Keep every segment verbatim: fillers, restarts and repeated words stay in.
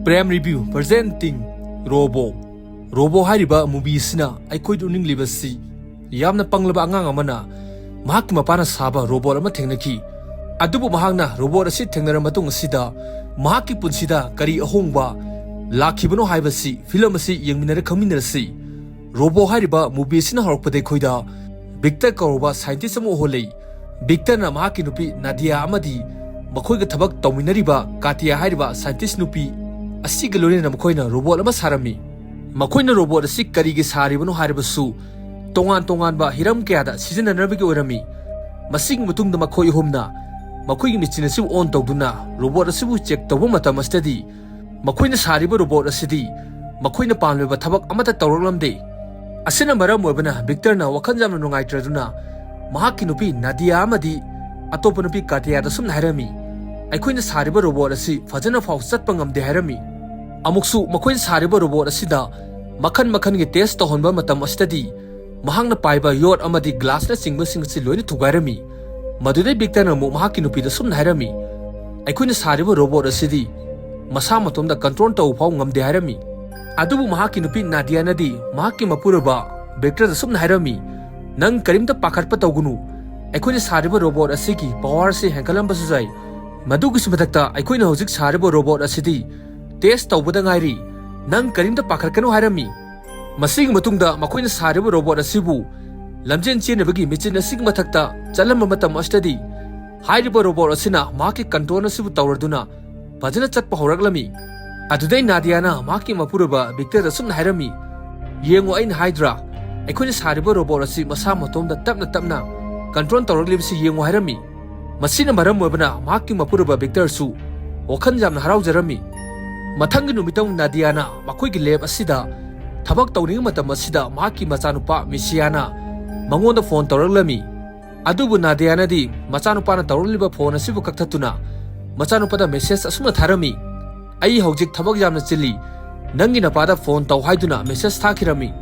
Prem Review presenting Robo. Robo ꯍꯥꯏꯔꯤꯕ movie ꯑꯁꯤꯅ ꯑꯩꯈꯣꯏꯗ ꯎꯠꯅꯤꯡꯂꯤꯕꯁꯤ, ꯌꯥꯝꯅ ꯄꯪꯂꯕ ꯑꯉꯥꯡ ꯑꯃꯅ ꯃꯍꯥꯛꯀꯤ ꯃꯄꯥꯅ ꯁꯥꯕ robot ꯑꯃ ꯊꯦꯡꯅꯈꯤ꯫ ꯑꯗꯨꯕꯨ ꯃꯍꯥꯛꯅ robot ꯑꯁꯤ ꯊꯦꯡꯅꯔꯕ ꯃꯇꯨꯡ ꯑꯁꯤꯗ ꯃꯍꯥꯛꯀꯤ ꯄꯨꯟꯁꯤꯗ ꯀꯔꯤ ꯑꯍꯣꯡꯕ ꯂꯥꯛꯈꯤꯕꯅꯣ ꯍꯥꯏꯕꯁꯤ film ꯑꯁꯤ ꯌꯦꯡꯃꯤꯟꯅꯔ ꯈꯪꯃꯤꯟꯅꯔꯁꯤ꯫ Robo ꯍꯥꯏꯔꯤꯕ movie ꯑꯁꯤꯅ ꯍꯧꯔꯛꯄꯗ ꯑꯩꯈꯣꯏꯗ Victor ꯀꯧꯔꯕ scientist ꯑꯃ ꯎꯍꯜꯂꯤ꯫ Victorꯅ ꯃꯍꯥꯛꯀꯤ ꯅꯨꯄꯤ Nadia ꯑꯃꯗꯤ ꯃꯈꯣꯏꯒ ꯊꯕꯛ ꯇꯧꯃꯤꯟꯅꯔꯤꯕ Katya ꯍꯥꯏꯔꯤꯕ scientist ꯅꯨꯄꯤ ꯑꯁꯤꯒ ꯂꯣꯏꯅꯅ ꯃꯈꯣꯏꯅ robot ꯑꯃ ꯁꯥꯔꯝꯃꯤ꯫ ꯃꯈꯣꯏꯅ robot ꯑꯁꯤ ꯀꯔꯤꯒꯤ ꯁꯥꯔꯤꯕꯅꯣ ꯍꯥꯏꯔꯕꯁꯨ ꯇꯣꯉꯥꯟ ꯇꯣꯉꯥꯟꯕ ꯍꯤꯔꯝ ꯀꯌꯥꯗ ꯁꯤꯖꯤꯟꯅꯅꯕꯒꯤ ꯑꯣꯏꯔꯝꯃꯤ꯫ ꯃꯁꯤꯒꯤ ꯃꯇꯨꯡꯗ ꯃꯈꯣꯏ ꯑꯍꯨꯝꯅ ꯃꯈꯣꯏꯒꯤ machine ꯑꯁꯤꯕꯨ on ꯇꯧꯗꯨꯅ robot ꯑꯁꯤꯕꯨ check ꯇꯧꯕ ꯃꯇꯝ ꯑꯁꯤꯗꯗꯤ ꯃꯈꯣꯏꯅ ꯁꯥꯔꯤꯕ robot ꯑꯁꯤꯗꯤ ꯃꯈꯣꯏꯅ ꯄꯥꯝꯂꯤꯕ ꯊꯕꯛ ꯑꯃꯠꯇ ꯇꯧꯔꯛꯂꯝꯗꯦ꯫ ꯑꯁꯤꯅ ꯃꯔꯝ ꯑꯣꯏꯕꯅ Victorꯅ ꯋꯥꯈꯜ ꯌꯥꯝꯅ ꯅꯨꯡꯉꯥꯏꯇ꯭ꯔꯗꯨꯅ ꯃꯍꯥꯛꯀꯤ ꯅꯨꯄꯤ Nadia ꯑꯃꯗꯤ ꯑꯇꯣꯞꯄ ꯅꯨꯄꯤ Katyaꯗ ꯁꯨꯝꯅ ꯍꯥꯏꯔꯝꯃꯤ, "ꯑꯩꯈꯣꯏꯅ ꯁꯥꯔꯤꯕ robot ꯑꯁꯤ ꯐꯖꯅ ꯐꯥꯎ ꯆꯠꯄ ꯉꯝꯗꯦ" ꯍꯥꯏꯔꯝꯃꯤ꯫ ꯑꯃꯨꯛꯁꯨ ꯃꯈꯣꯏꯅ ꯁꯥꯔꯤꯕ robot ꯑꯁꯤꯗ ꯃꯈꯜ ꯃꯈꯜꯒꯤ test ꯇꯧꯍꯟꯕ ꯃꯇꯝ ꯑꯁꯤꯗꯗꯤ ꯃꯍꯥꯛꯅ ꯄꯥꯏꯕ ꯌꯣꯠ ꯑꯃꯗꯤ glassꯅꯆꯤꯡꯕꯁꯤꯡ ꯑꯁꯤ ꯂꯣꯏꯅ ꯊꯨꯒꯥꯏꯔꯝꯃꯤ꯫ ꯃꯗꯨꯗꯩ Victorꯅ ꯑꯃꯨꯛ ꯃꯍꯥꯛꯀꯤ ꯅꯨꯄꯤꯗ ꯁꯨꯝꯅ ꯍꯥꯏꯔꯝꯃꯤ, "ꯑꯩꯈꯣꯏꯅ ꯁꯥꯔꯤꯕ robot ꯑꯁꯤꯗꯤ ꯃꯁꯥ ꯃꯇꯣꯝꯗ control ꯇꯧꯕ ꯐꯥꯎ ꯉꯝꯗꯦ" ꯍꯥꯏꯔꯝꯃꯤ꯫ ꯑꯗꯨꯕꯨ ꯃꯍꯥꯛꯀꯤ ꯅꯨꯄꯤ Nadiaꯅꯗꯤ ꯃꯍꯥꯛꯀꯤ ꯃꯄꯨꯔꯣꯏꯕ Victorꯗ ꯁꯨꯝꯅ ꯍꯥꯏꯔꯝꯃꯤ, "ꯅꯪ ꯀꯔꯤꯝꯇ ꯄꯥꯈꯠꯄ ꯇꯧꯒꯅꯨ, ꯑꯩꯈꯣꯏꯅ ꯁꯥꯔꯤꯕ robot ꯑꯁꯤꯒꯤ power ꯑꯁꯤ ꯍꯦꯟꯒꯠꯂꯝꯕꯁꯨ ꯌꯥꯏ꯫ ꯃꯗꯨꯒꯤꯁꯨ ꯃꯊꯛꯇ ꯑꯩꯈꯣꯏꯅ ꯍꯧꯖꯤꯛ ꯁꯥꯔꯤꯕ robot ꯑꯁꯤꯗꯤ test ꯇꯧꯕꯗ ꯉꯥꯏꯔꯤ, ꯅꯪ ꯀꯔꯤꯝꯇ ꯄꯥꯈꯠꯀꯅꯨ" ꯍꯥꯏꯔꯝꯃꯤ꯫ ꯃꯁꯤꯒꯤ ꯃꯇꯨꯡꯗ ꯃꯈꯣꯏꯅ ꯁꯥꯔꯤꯕ robot ꯑꯁꯤꯕꯨ ꯂꯝꯖꯦꯟ ꯆꯦꯟꯅꯕꯒꯤ machine ꯑꯁꯤꯒꯤ ꯃꯊꯛꯇ ꯆꯠꯂꯝꯕ ꯃꯇꯝ ꯑꯁꯤꯗꯗꯤ ꯍꯥꯏꯔꯤꯕ robot ꯑꯁꯤꯅ ꯃꯍꯥꯛꯀꯤ control ꯑꯁꯤꯕꯨ ꯇꯧꯔꯗꯨꯅ ꯐꯖꯅ ꯆꯠꯄ ꯍꯧꯔꯛꯂꯝꯃꯤ꯫ ꯑꯗꯨꯗꯩ Nadiaꯅ ꯃꯍꯥꯛꯀꯤ ꯃꯄꯨꯔꯣꯏꯕ Victorꯗ ꯁꯨꯝꯅ ꯍꯥꯏꯔꯝꯃꯤ, "ꯌꯦꯡꯉꯨ, ꯑꯩꯅ ꯍꯥꯏꯗ꯭ꯔꯥ, ꯑꯩꯈꯣꯏꯅ ꯁꯥꯔꯤꯕ robot ꯑꯁꯤ ꯃꯁꯥ ꯃꯇꯣꯝꯗ ꯇꯞꯅ ꯇꯞꯅ control ꯇꯧꯔꯛꯂꯤꯕꯁꯤ ꯌꯦꯡꯉꯨ" ꯍꯥꯏꯔꯝꯃꯤ꯫ ꯃꯁꯤꯅ ꯃꯔꯝ ꯑꯣꯏꯕꯅ ꯃꯍꯥꯛꯀꯤ ꯃꯄꯨꯔꯣꯏꯕ Victorꯁꯨ ꯋꯥꯈꯜ ꯌꯥꯝꯅ ꯍꯔꯥꯎꯖꯔꯝꯃꯤ꯫ ꯃꯊꯪꯒꯤ ꯅꯨꯃꯤꯠꯇ Nadiaꯅ ꯃꯈꯣꯏꯒꯤ lab ꯑꯁꯤꯗ ꯊꯕꯛ ꯇꯧꯔꯤꯉꯩ ꯃꯇꯝ ꯑꯁꯤꯗ ꯃꯍꯥꯛꯀꯤ ꯃꯆꯥꯅꯨꯄꯥ Mishaꯅ ꯃꯉꯣꯟꯗ phone ꯇꯧꯔꯛꯂꯝꯃꯤ꯫ ꯑꯗꯨꯕꯨ Nadiaꯅꯗꯤ ꯃꯆꯥꯅꯨꯄꯥꯅ ꯇꯧꯔꯛꯂꯤꯕ phone ꯑꯁꯤꯕꯨ ꯀꯛꯊꯠꯇꯨꯅ ꯃꯆꯥꯅꯨꯄꯥꯗ message ꯑꯁꯨꯝꯅ ꯊꯥꯔꯝꯃꯤ, "ꯑꯩ ꯍꯧꯖꯤꯛ ꯊꯕꯛ ꯌꯥꯝꯅ ꯆꯤꯜꯂꯤ, ꯅꯪꯒꯤ ꯅꯄꯥꯗ phone ꯇꯧ" ꯍꯥꯏꯗꯨꯅ message ꯊꯥꯈꯤꯔꯝꯃꯤ꯫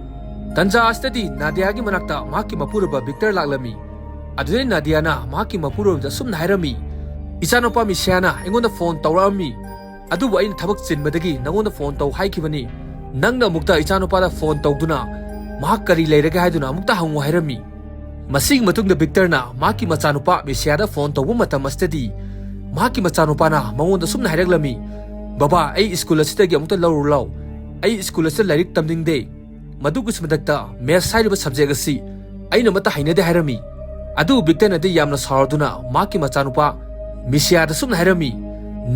ꯇꯟꯖꯥ ꯑꯁꯤꯗꯗꯤ Nadiaꯒꯤ ꯃꯅꯥꯛꯇ ꯃꯍꯥꯛꯀꯤ ꯃꯄꯨꯔꯣꯏꯕ Victor ꯂꯥꯛꯂꯝꯃꯤ꯫ ꯑꯗꯨꯗꯩ Nadiaꯅ ꯃꯍꯥꯛꯀꯤ ꯃꯄꯨꯔꯣꯏꯕꯗ ꯑꯁꯨꯝꯅ ꯍꯥꯏꯔꯝꯃꯤ, "ꯏꯆꯥꯅꯨꯄꯥ Mishaꯅ ꯑꯩꯉꯣꯟꯗ phone ꯇꯧꯔꯛꯑꯝꯃꯤ꯫ ꯑꯗꯨꯕꯨ ꯑꯩꯅ ꯊꯕꯛ ꯆꯤꯟꯕꯗꯒꯤ ꯅꯉꯣꯟꯗ ꯐꯣꯟ ꯇꯧ ꯍꯥꯏꯈꯤꯕꯅꯤ꯫ ꯅꯪꯅ ꯑꯃꯨꯛꯇ ꯏꯆꯥꯅꯨꯄꯥꯗ ꯐꯣꯟ ꯇꯧꯗꯨꯅ ꯃꯍꯥꯛ ꯀꯔꯤ ꯂꯩꯔꯒꯦ ꯍꯥꯏꯗꯨꯅ ꯑꯃꯨꯛꯇ ꯍꯪꯉꯨ ꯍꯥꯏꯔꯝꯃꯤ꯫ ꯃꯁꯤꯒꯤ ꯃꯇꯨꯡꯗ ꯕꯤꯛꯇꯔꯅ ꯃꯍꯥꯛꯀꯤ ꯃꯆꯥꯅꯨꯄꯥ ꯃꯤꯁꯤꯌꯥꯗ ꯐꯣꯟ ꯇꯧꯕ ꯃꯇꯝ ꯑꯁꯤꯗꯗꯤ ꯃꯍꯥꯛꯀꯤ ꯃꯆꯥꯅꯨꯄꯥꯅ ꯃꯉꯣꯟꯗ ꯁꯨꯝꯅ ꯍꯥꯏꯔꯛꯂꯝꯃꯤ, "ꯕꯕꯥ, ꯑꯩ ꯁ꯭ꯀꯨꯜ ꯑꯁꯤꯗꯒꯤ ꯑꯃꯨꯛꯇ ꯂꯧꯔꯨ ꯂꯥꯎ꯫ ꯑꯩ ꯁ꯭ꯀꯨꯜ ꯑꯁꯤꯗ ꯂꯥꯏꯔꯤꯛ ꯇꯝꯅꯤꯡꯗꯦ꯫ ꯃꯗꯨꯒꯤꯁꯨ ꯃꯊꯛꯇ ꯃꯦꯠꯁ ꯍꯥꯏꯔꯤꯕ ꯁꯕꯖꯦꯛ ꯑꯁꯤ ꯑꯩꯅ ꯑꯃꯠꯇ ꯍꯩꯅꯗꯦ" ꯍꯥꯏꯔꯝꯃꯤ꯫ ꯑꯗꯨꯕꯨ ꯕꯤꯛꯇꯔꯅꯗꯤ ꯌꯥꯝꯅ ꯁꯥꯎꯔꯗꯨꯅ ꯃꯍꯥꯛꯀꯤ ꯃꯆꯥꯅꯨꯄꯥ ꯃꯤꯁꯤꯌꯥꯗ ꯁꯨꯝꯅ ꯍꯥꯏꯔꯝꯃꯤ,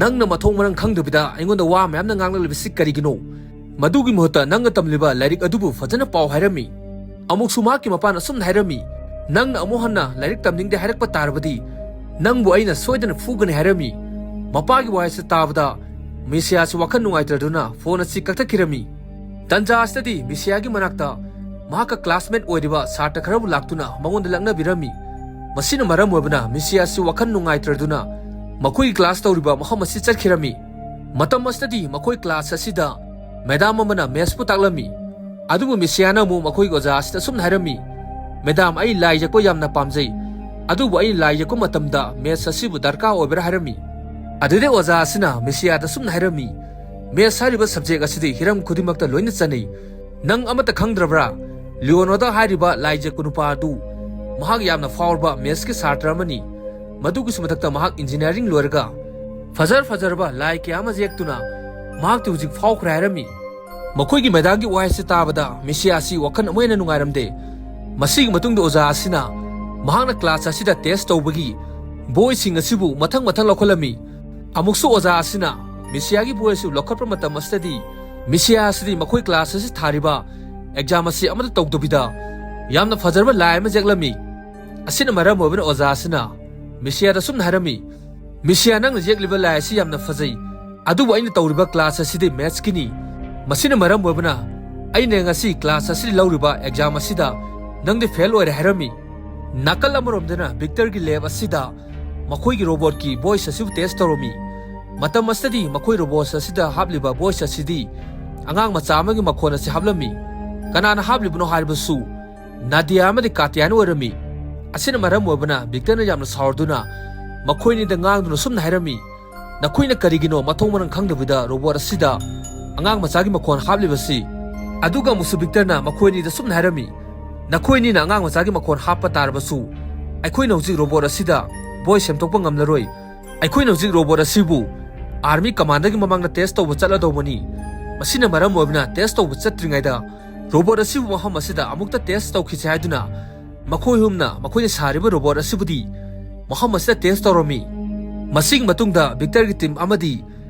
"ꯅꯪꯅ ꯃꯊꯣꯡ ꯃꯔꯝ ꯈꯪꯗꯕꯤꯗ ꯑꯩꯉꯣꯟꯗ ꯋꯥ ꯃꯌꯥꯝꯅ ꯉꯥꯡꯂꯛꯂꯤꯕꯁꯤ ꯀꯔꯤꯒꯤꯅꯣ? ꯃꯗꯨꯒꯤ ꯃꯍꯨꯠꯇ ꯅꯪꯅ ꯇꯝꯂꯤꯕ ꯂꯥꯏꯔꯤꯛ ꯑꯗꯨꯕꯨ ꯐꯖꯅ ꯄꯥꯎ" ꯍꯥꯏꯔꯝꯃꯤ꯫ ꯑꯃꯨꯛꯁꯨ ꯃꯍꯥꯛꯀꯤ ꯃꯄꯥꯅ ꯑꯁꯨꯝꯅ ꯍꯥꯏꯔꯝꯃꯤ, "ꯅꯪꯅ ꯑꯃꯨꯛ ꯍꯟꯅ ꯂꯥꯏꯔꯤꯛ ꯇꯝꯅꯤꯡꯗꯦ ꯍꯥꯏꯔꯛꯄ ꯇꯥꯔꯕꯗꯤ ꯅꯪꯕꯨ ꯑꯩꯅ ꯁꯣꯏꯗꯅ ꯐꯨꯒꯅꯤ" ꯍꯥꯏꯔꯝꯃꯤ꯫ ꯃꯄꯥꯒꯤ ꯋꯥꯍꯩꯁꯤ ꯇꯥꯕꯗ ꯃꯤꯁꯤꯌꯥꯁꯤ ꯋꯥꯈꯜ ꯅꯨꯡꯉꯥꯏꯇ꯭ꯔꯗꯨꯅ ꯐꯣꯟ ꯑꯁꯤ ꯀꯛꯊꯠꯈꯤꯔꯝꯃꯤ꯫ ꯇꯟꯖꯥ ꯑꯁꯤꯗꯗꯤ ꯃꯤꯁꯤꯌꯥꯒꯤ ꯃꯅꯥꯛꯇ ꯃꯍꯥꯛꯀ ꯀ꯭ꯂꯥꯁꯃꯦꯠ ꯑꯣꯏꯔꯤꯕ ꯁꯥꯇ꯭ꯔ ꯈꯔꯕꯨ ꯂꯥꯛꯇꯨꯅ ꯃꯉꯣꯟꯗ ꯂꯛꯅꯕꯤꯔꯝꯃꯤ꯫ ꯃꯁꯤꯅ ꯃꯔꯝ ꯑꯣꯏꯕꯅ ꯃꯤꯁꯤꯌꯥꯁꯤ ꯋꯥꯈꯜ ꯅꯨꯡꯉꯥꯏꯇ꯭ꯔꯗꯨꯅ ꯃꯈꯣꯏꯒꯤ ꯀ꯭ꯂꯥꯁ ꯇꯧꯔꯤꯕ ꯃꯐꯝ ꯑꯁꯤ ꯆꯠꯈꯤꯔꯝꯃꯤ꯫ ꯃꯇꯝ ꯑꯁꯤꯗꯗꯤ ꯃꯈꯣꯏ ꯀ꯭ꯂꯥꯁ ꯑꯁꯤꯗ ꯃꯦꯗꯥꯝ ꯑꯃꯅ ꯃꯦꯠꯁꯄꯨ ꯇꯥꯛꯂꯝꯃꯤ꯫ ꯑꯗꯨꯕꯨ ꯃꯤꯁꯤꯌꯥꯅ ꯑꯃꯨꯛ ꯃꯈꯣꯏꯒꯤ ꯑꯣꯖꯥ ꯑꯁꯤꯗ ꯑꯁꯨꯝꯅ ꯍꯥꯏꯔꯝꯃꯤ, "ꯃꯦꯗꯥꯝ, ꯑꯩ ꯂꯥꯏ ꯌꯦꯛꯄ ꯌꯥꯝꯅ ꯄꯥꯝꯖꯩ, ꯑꯗꯨꯕꯨ ꯑꯩ ꯂꯥꯏ ꯌꯦꯛꯄ ꯃꯇꯝꯗ ꯃꯦꯠꯁ ꯑꯁꯤꯕꯨ ꯗꯔꯀꯥꯔ ꯑꯣꯏꯕ꯭ꯔꯥ?" ꯍꯥꯏꯔꯝꯃꯤ꯫ ꯑꯗꯨꯗꯩ ꯑꯣꯖꯥ ꯑꯁꯤꯅ ꯃꯤꯁꯤꯌꯥꯗ ꯑꯁꯨꯝꯅ ꯍꯥꯏꯔꯝꯃꯤ, "ꯃꯦꯠꯁ ꯍꯥꯏꯔꯤꯕ ꯁꯕꯖꯦꯛ ꯑꯁꯤꯗꯤ ꯍꯤꯔꯝ ꯈꯨꯗꯤꯡꯃꯛꯇ ꯂꯣꯏꯅ ꯆꯟꯅꯩ꯫ ꯅꯪ ꯑꯃꯠꯇ ꯈꯪꯗ꯭ꯔꯕ꯭ꯔꯥ? ꯂꯤꯑꯣꯅꯣꯗ ꯍꯥꯏꯔꯤꯕ ꯂꯥꯏ ꯌꯦꯛꯄ ꯅꯨꯄꯥ ꯑꯗꯨ ꯃꯍꯥꯛ ꯌꯥꯝꯅ ꯐꯥꯎꯔꯕ ꯃꯦꯠꯁꯀꯤ ꯁꯥꯇ꯭ꯔ ꯑꯃꯅꯤ꯫ ꯃꯗꯨꯒꯤꯁꯨ ꯃꯊꯛꯇ ꯃꯍꯥꯛ ꯏꯟꯖꯤꯅꯤꯌꯥꯔꯤꯡ ꯂꯣꯏꯔꯒ ꯐꯖꯔ ꯐꯖꯔꯕ ꯂꯥꯏ ꯀꯌꯥ ꯑꯃ ꯌꯦꯛꯇꯨꯅ ꯃꯍꯥꯛꯇꯤ ꯍꯧꯖꯤꯛ ꯐꯥꯎꯈ꯭ꯔꯦ" ꯍꯥꯏꯔꯝꯃꯤ꯫ ꯃꯈꯣꯏꯒꯤ ꯃꯦꯗꯥꯝꯒꯤ ꯋꯥꯍꯩꯁꯤ ꯇꯥꯕꯗ ꯃꯤꯁꯤꯌꯥ ꯑꯁꯤ ꯋꯥꯈꯜ ꯑꯃꯨꯛ ꯍꯦꯟꯅ ꯅꯨꯡꯉꯥꯏꯔꯝꯗꯦ꯫ ꯃꯁꯤꯒꯤ ꯃꯇꯨꯡꯗ ꯑꯣꯖꯥ ꯑꯁꯤꯅ ꯃꯍꯥꯛꯅ ꯀ꯭ꯂꯥꯁ ꯑꯁꯤꯗ ꯇꯦꯁ ꯇꯧꯕꯒꯤ ꯕꯣꯏꯁꯤꯡ ꯑꯁꯤꯕꯨ ꯃꯊꯪ ꯃꯊꯪ ꯂꯧꯈꯠꯂꯝꯃꯤ꯫ ꯑꯃꯨꯛꯁꯨ ꯑꯣꯖꯥ ꯑꯁꯤꯅ ꯃꯤꯁꯤꯌꯥꯒꯤ ꯕꯣꯏ ꯑꯁꯤ ꯂꯧꯈꯠꯄ ꯃꯇꯝ ꯑꯁꯤꯗꯗꯤ ꯃꯤꯁꯤꯌꯥ ꯑꯁꯤꯗꯤ ꯃꯈꯣꯏ ꯀ꯭ꯂꯥꯁ ꯑꯁꯤ ꯊꯥꯔꯤꯕ ꯑꯦꯛꯖꯥꯝ ꯑꯁꯤ ꯑꯃꯠꯇ ꯇꯧꯗꯕꯤꯗ ꯌꯥꯝꯅ ꯐꯖꯔꯕ ꯂꯥꯏ ꯑꯃ ꯌꯦꯛꯂꯝꯃꯤ꯫ ꯑꯁꯤꯅ ꯃꯔꯝ ꯑꯣꯏꯕꯅ ꯑꯣꯖꯥ ꯑꯁꯤꯅ ꯃꯤꯁꯤꯌꯥꯗ ꯑꯁꯨꯝꯅ ꯍꯥꯏꯔꯝꯃꯤ, "ꯃꯤꯁꯤꯌꯥ, ꯅꯪꯅ ꯌꯦꯛꯂꯤꯕ ꯂꯥꯏ ꯑꯁꯤ ꯌꯥꯝꯅ ꯐꯖꯩ, ꯑꯗꯨꯕꯨ ꯑꯩꯅ ꯇꯧꯔꯤꯕ ꯀ꯭ꯂꯥꯁ ꯑꯁꯤꯗꯤ ꯃꯦꯠꯁꯀꯤꯅꯤ꯫ ꯃꯁꯤꯅ ꯃꯔꯝ ꯑꯣꯏꯕꯅ ꯑꯩꯅ ꯉꯁꯤ ꯀ꯭ꯂꯥꯁ ꯑꯁꯤꯗ ꯂꯧꯔꯤꯕ ꯑꯦꯛꯖꯥꯝ ꯑꯁꯤꯗ ꯅꯪꯗꯤ ꯐꯦꯜ ꯑꯣꯏꯔꯦ" ꯍꯥꯏꯔꯝꯃꯤ꯫ ꯅꯥꯀꯜ ꯑꯃꯔꯣꯝꯗꯅ ꯕꯤꯛꯇꯔꯒꯤ ꯂꯦꯕ ꯑꯁꯤꯗ ꯃꯈꯣꯏꯒꯤ ꯔꯣꯕꯣꯠꯀꯤ ꯚꯣꯏꯁ ꯑꯁꯤꯕꯨ ꯇꯦꯁ ꯇꯧꯔꯝꯃꯤ꯫ ꯃꯇꯝ ꯑꯁꯤꯗꯗꯤ ꯃꯈꯣꯏ ꯔꯣꯕꯣꯠ ꯑꯁꯤꯗ ꯍꯥꯞꯂꯤꯕ ꯚꯣꯏꯁ ꯑꯁꯤꯗꯤ ꯑꯉꯥꯡ ꯃꯆꯥ ꯑꯃꯒꯤ ꯃꯈꯣꯟ ꯑꯁꯤ ꯍꯥꯞꯂꯝꯃꯤ꯫ ꯀꯅꯥꯅ ꯍꯥꯞꯂꯤꯕꯅꯣ ꯍꯥꯏꯔꯕꯁꯨ ꯅꯥꯗꯤꯌꯥ ꯑꯃꯗꯤ ꯀꯥꯇꯤꯌꯥꯅ ꯑꯣꯏꯔꯝꯃꯤ꯫ ꯑꯁꯤꯅ ꯃꯔꯝ ꯑꯣꯏꯕꯅ ꯕꯤꯛꯇꯔꯅ ꯌꯥꯝꯅ ꯁꯥꯎꯔꯗꯨꯅ ꯃꯈꯣꯏꯅꯤꯗ ꯉꯥꯡꯗꯨꯅ ꯁꯨꯝꯅ ꯍꯥꯏꯔꯝꯃꯤ, "ꯅꯈꯣꯏꯅ ꯀꯔꯤꯒꯤꯅꯣ ꯃꯊꯣꯡ ꯃꯔꯝ ꯈꯪꯗꯕꯤꯗ ꯔꯣꯕꯣꯠ ꯑꯁꯤꯗ ꯑꯉꯥꯡ ꯃꯆꯥꯒꯤ ꯃꯈꯣꯟ ꯍꯥꯞꯂꯤꯕꯁꯤ?" ꯑꯗꯨꯒ ꯑꯃꯨꯛꯁꯨ ꯕꯤꯛꯇꯔꯅ ꯃꯈꯣꯏ ꯑꯅꯤꯗ ꯁꯨꯝꯅ ꯍꯥꯏꯔꯝꯃꯤ, "ꯅꯈꯣꯏ ꯑꯅꯤꯅ ꯑꯉꯥꯡ ꯃꯆꯥꯒꯤ ꯃꯈꯣꯟ ꯍꯥꯞꯄ ꯇꯥꯔꯕꯁꯨ, ꯑꯩꯈꯣꯏꯅ ꯍꯧꯖꯤꯛ ꯔꯣꯕꯣꯠ ꯑꯁꯤꯗ ꯚꯣꯏꯁ ꯁꯦꯝꯗꯣꯛꯄ ꯉꯝꯂꯔꯣꯏ꯫ ꯑꯩꯈꯣꯏꯅ ꯍꯧꯖꯤꯛ ꯔꯣꯕꯣꯠ ꯑꯁꯤꯕꯨ ꯑꯥꯔꯃꯤ ꯀꯃꯥꯟꯗꯔꯒꯤ ꯃꯃꯥꯡꯗ ꯇꯦꯁ ꯇꯧꯕ ꯆꯠꯂꯗꯧꯕꯅꯤ꯫ ꯃꯁꯤꯅ ꯃꯔꯝ ꯑꯣꯏꯕꯅ ꯇꯦꯁ ꯇꯧꯕ ꯆꯠꯇ꯭ꯔꯤꯉꯩꯗ ꯔꯣꯕꯣꯠ ꯑꯁꯤꯕꯨ ꯃꯐꯝ ꯑꯁꯤꯗ ꯑꯃꯨꯛꯇ ꯇꯦꯁ ꯇꯧꯈꯤꯁꯤ" ꯍꯥꯏꯗꯨꯅ ꯃꯈꯣꯏ ꯑꯍꯨꯝꯅ ꯃꯈꯣꯏꯅ ꯁꯥꯔꯤꯕ ꯔꯣꯕꯣꯠ ꯑꯁꯤꯕꯨꯗꯤ ꯃꯐꯝ ꯑꯁꯤꯗ ꯇꯦꯁ ꯇꯧꯔꯝꯃꯤ꯫ ꯃꯁꯤꯒꯤ ꯃꯇꯨꯡꯗ ꯕꯤꯛꯇꯔꯒꯤ ꯇꯤꯝ ꯑꯃꯗꯤ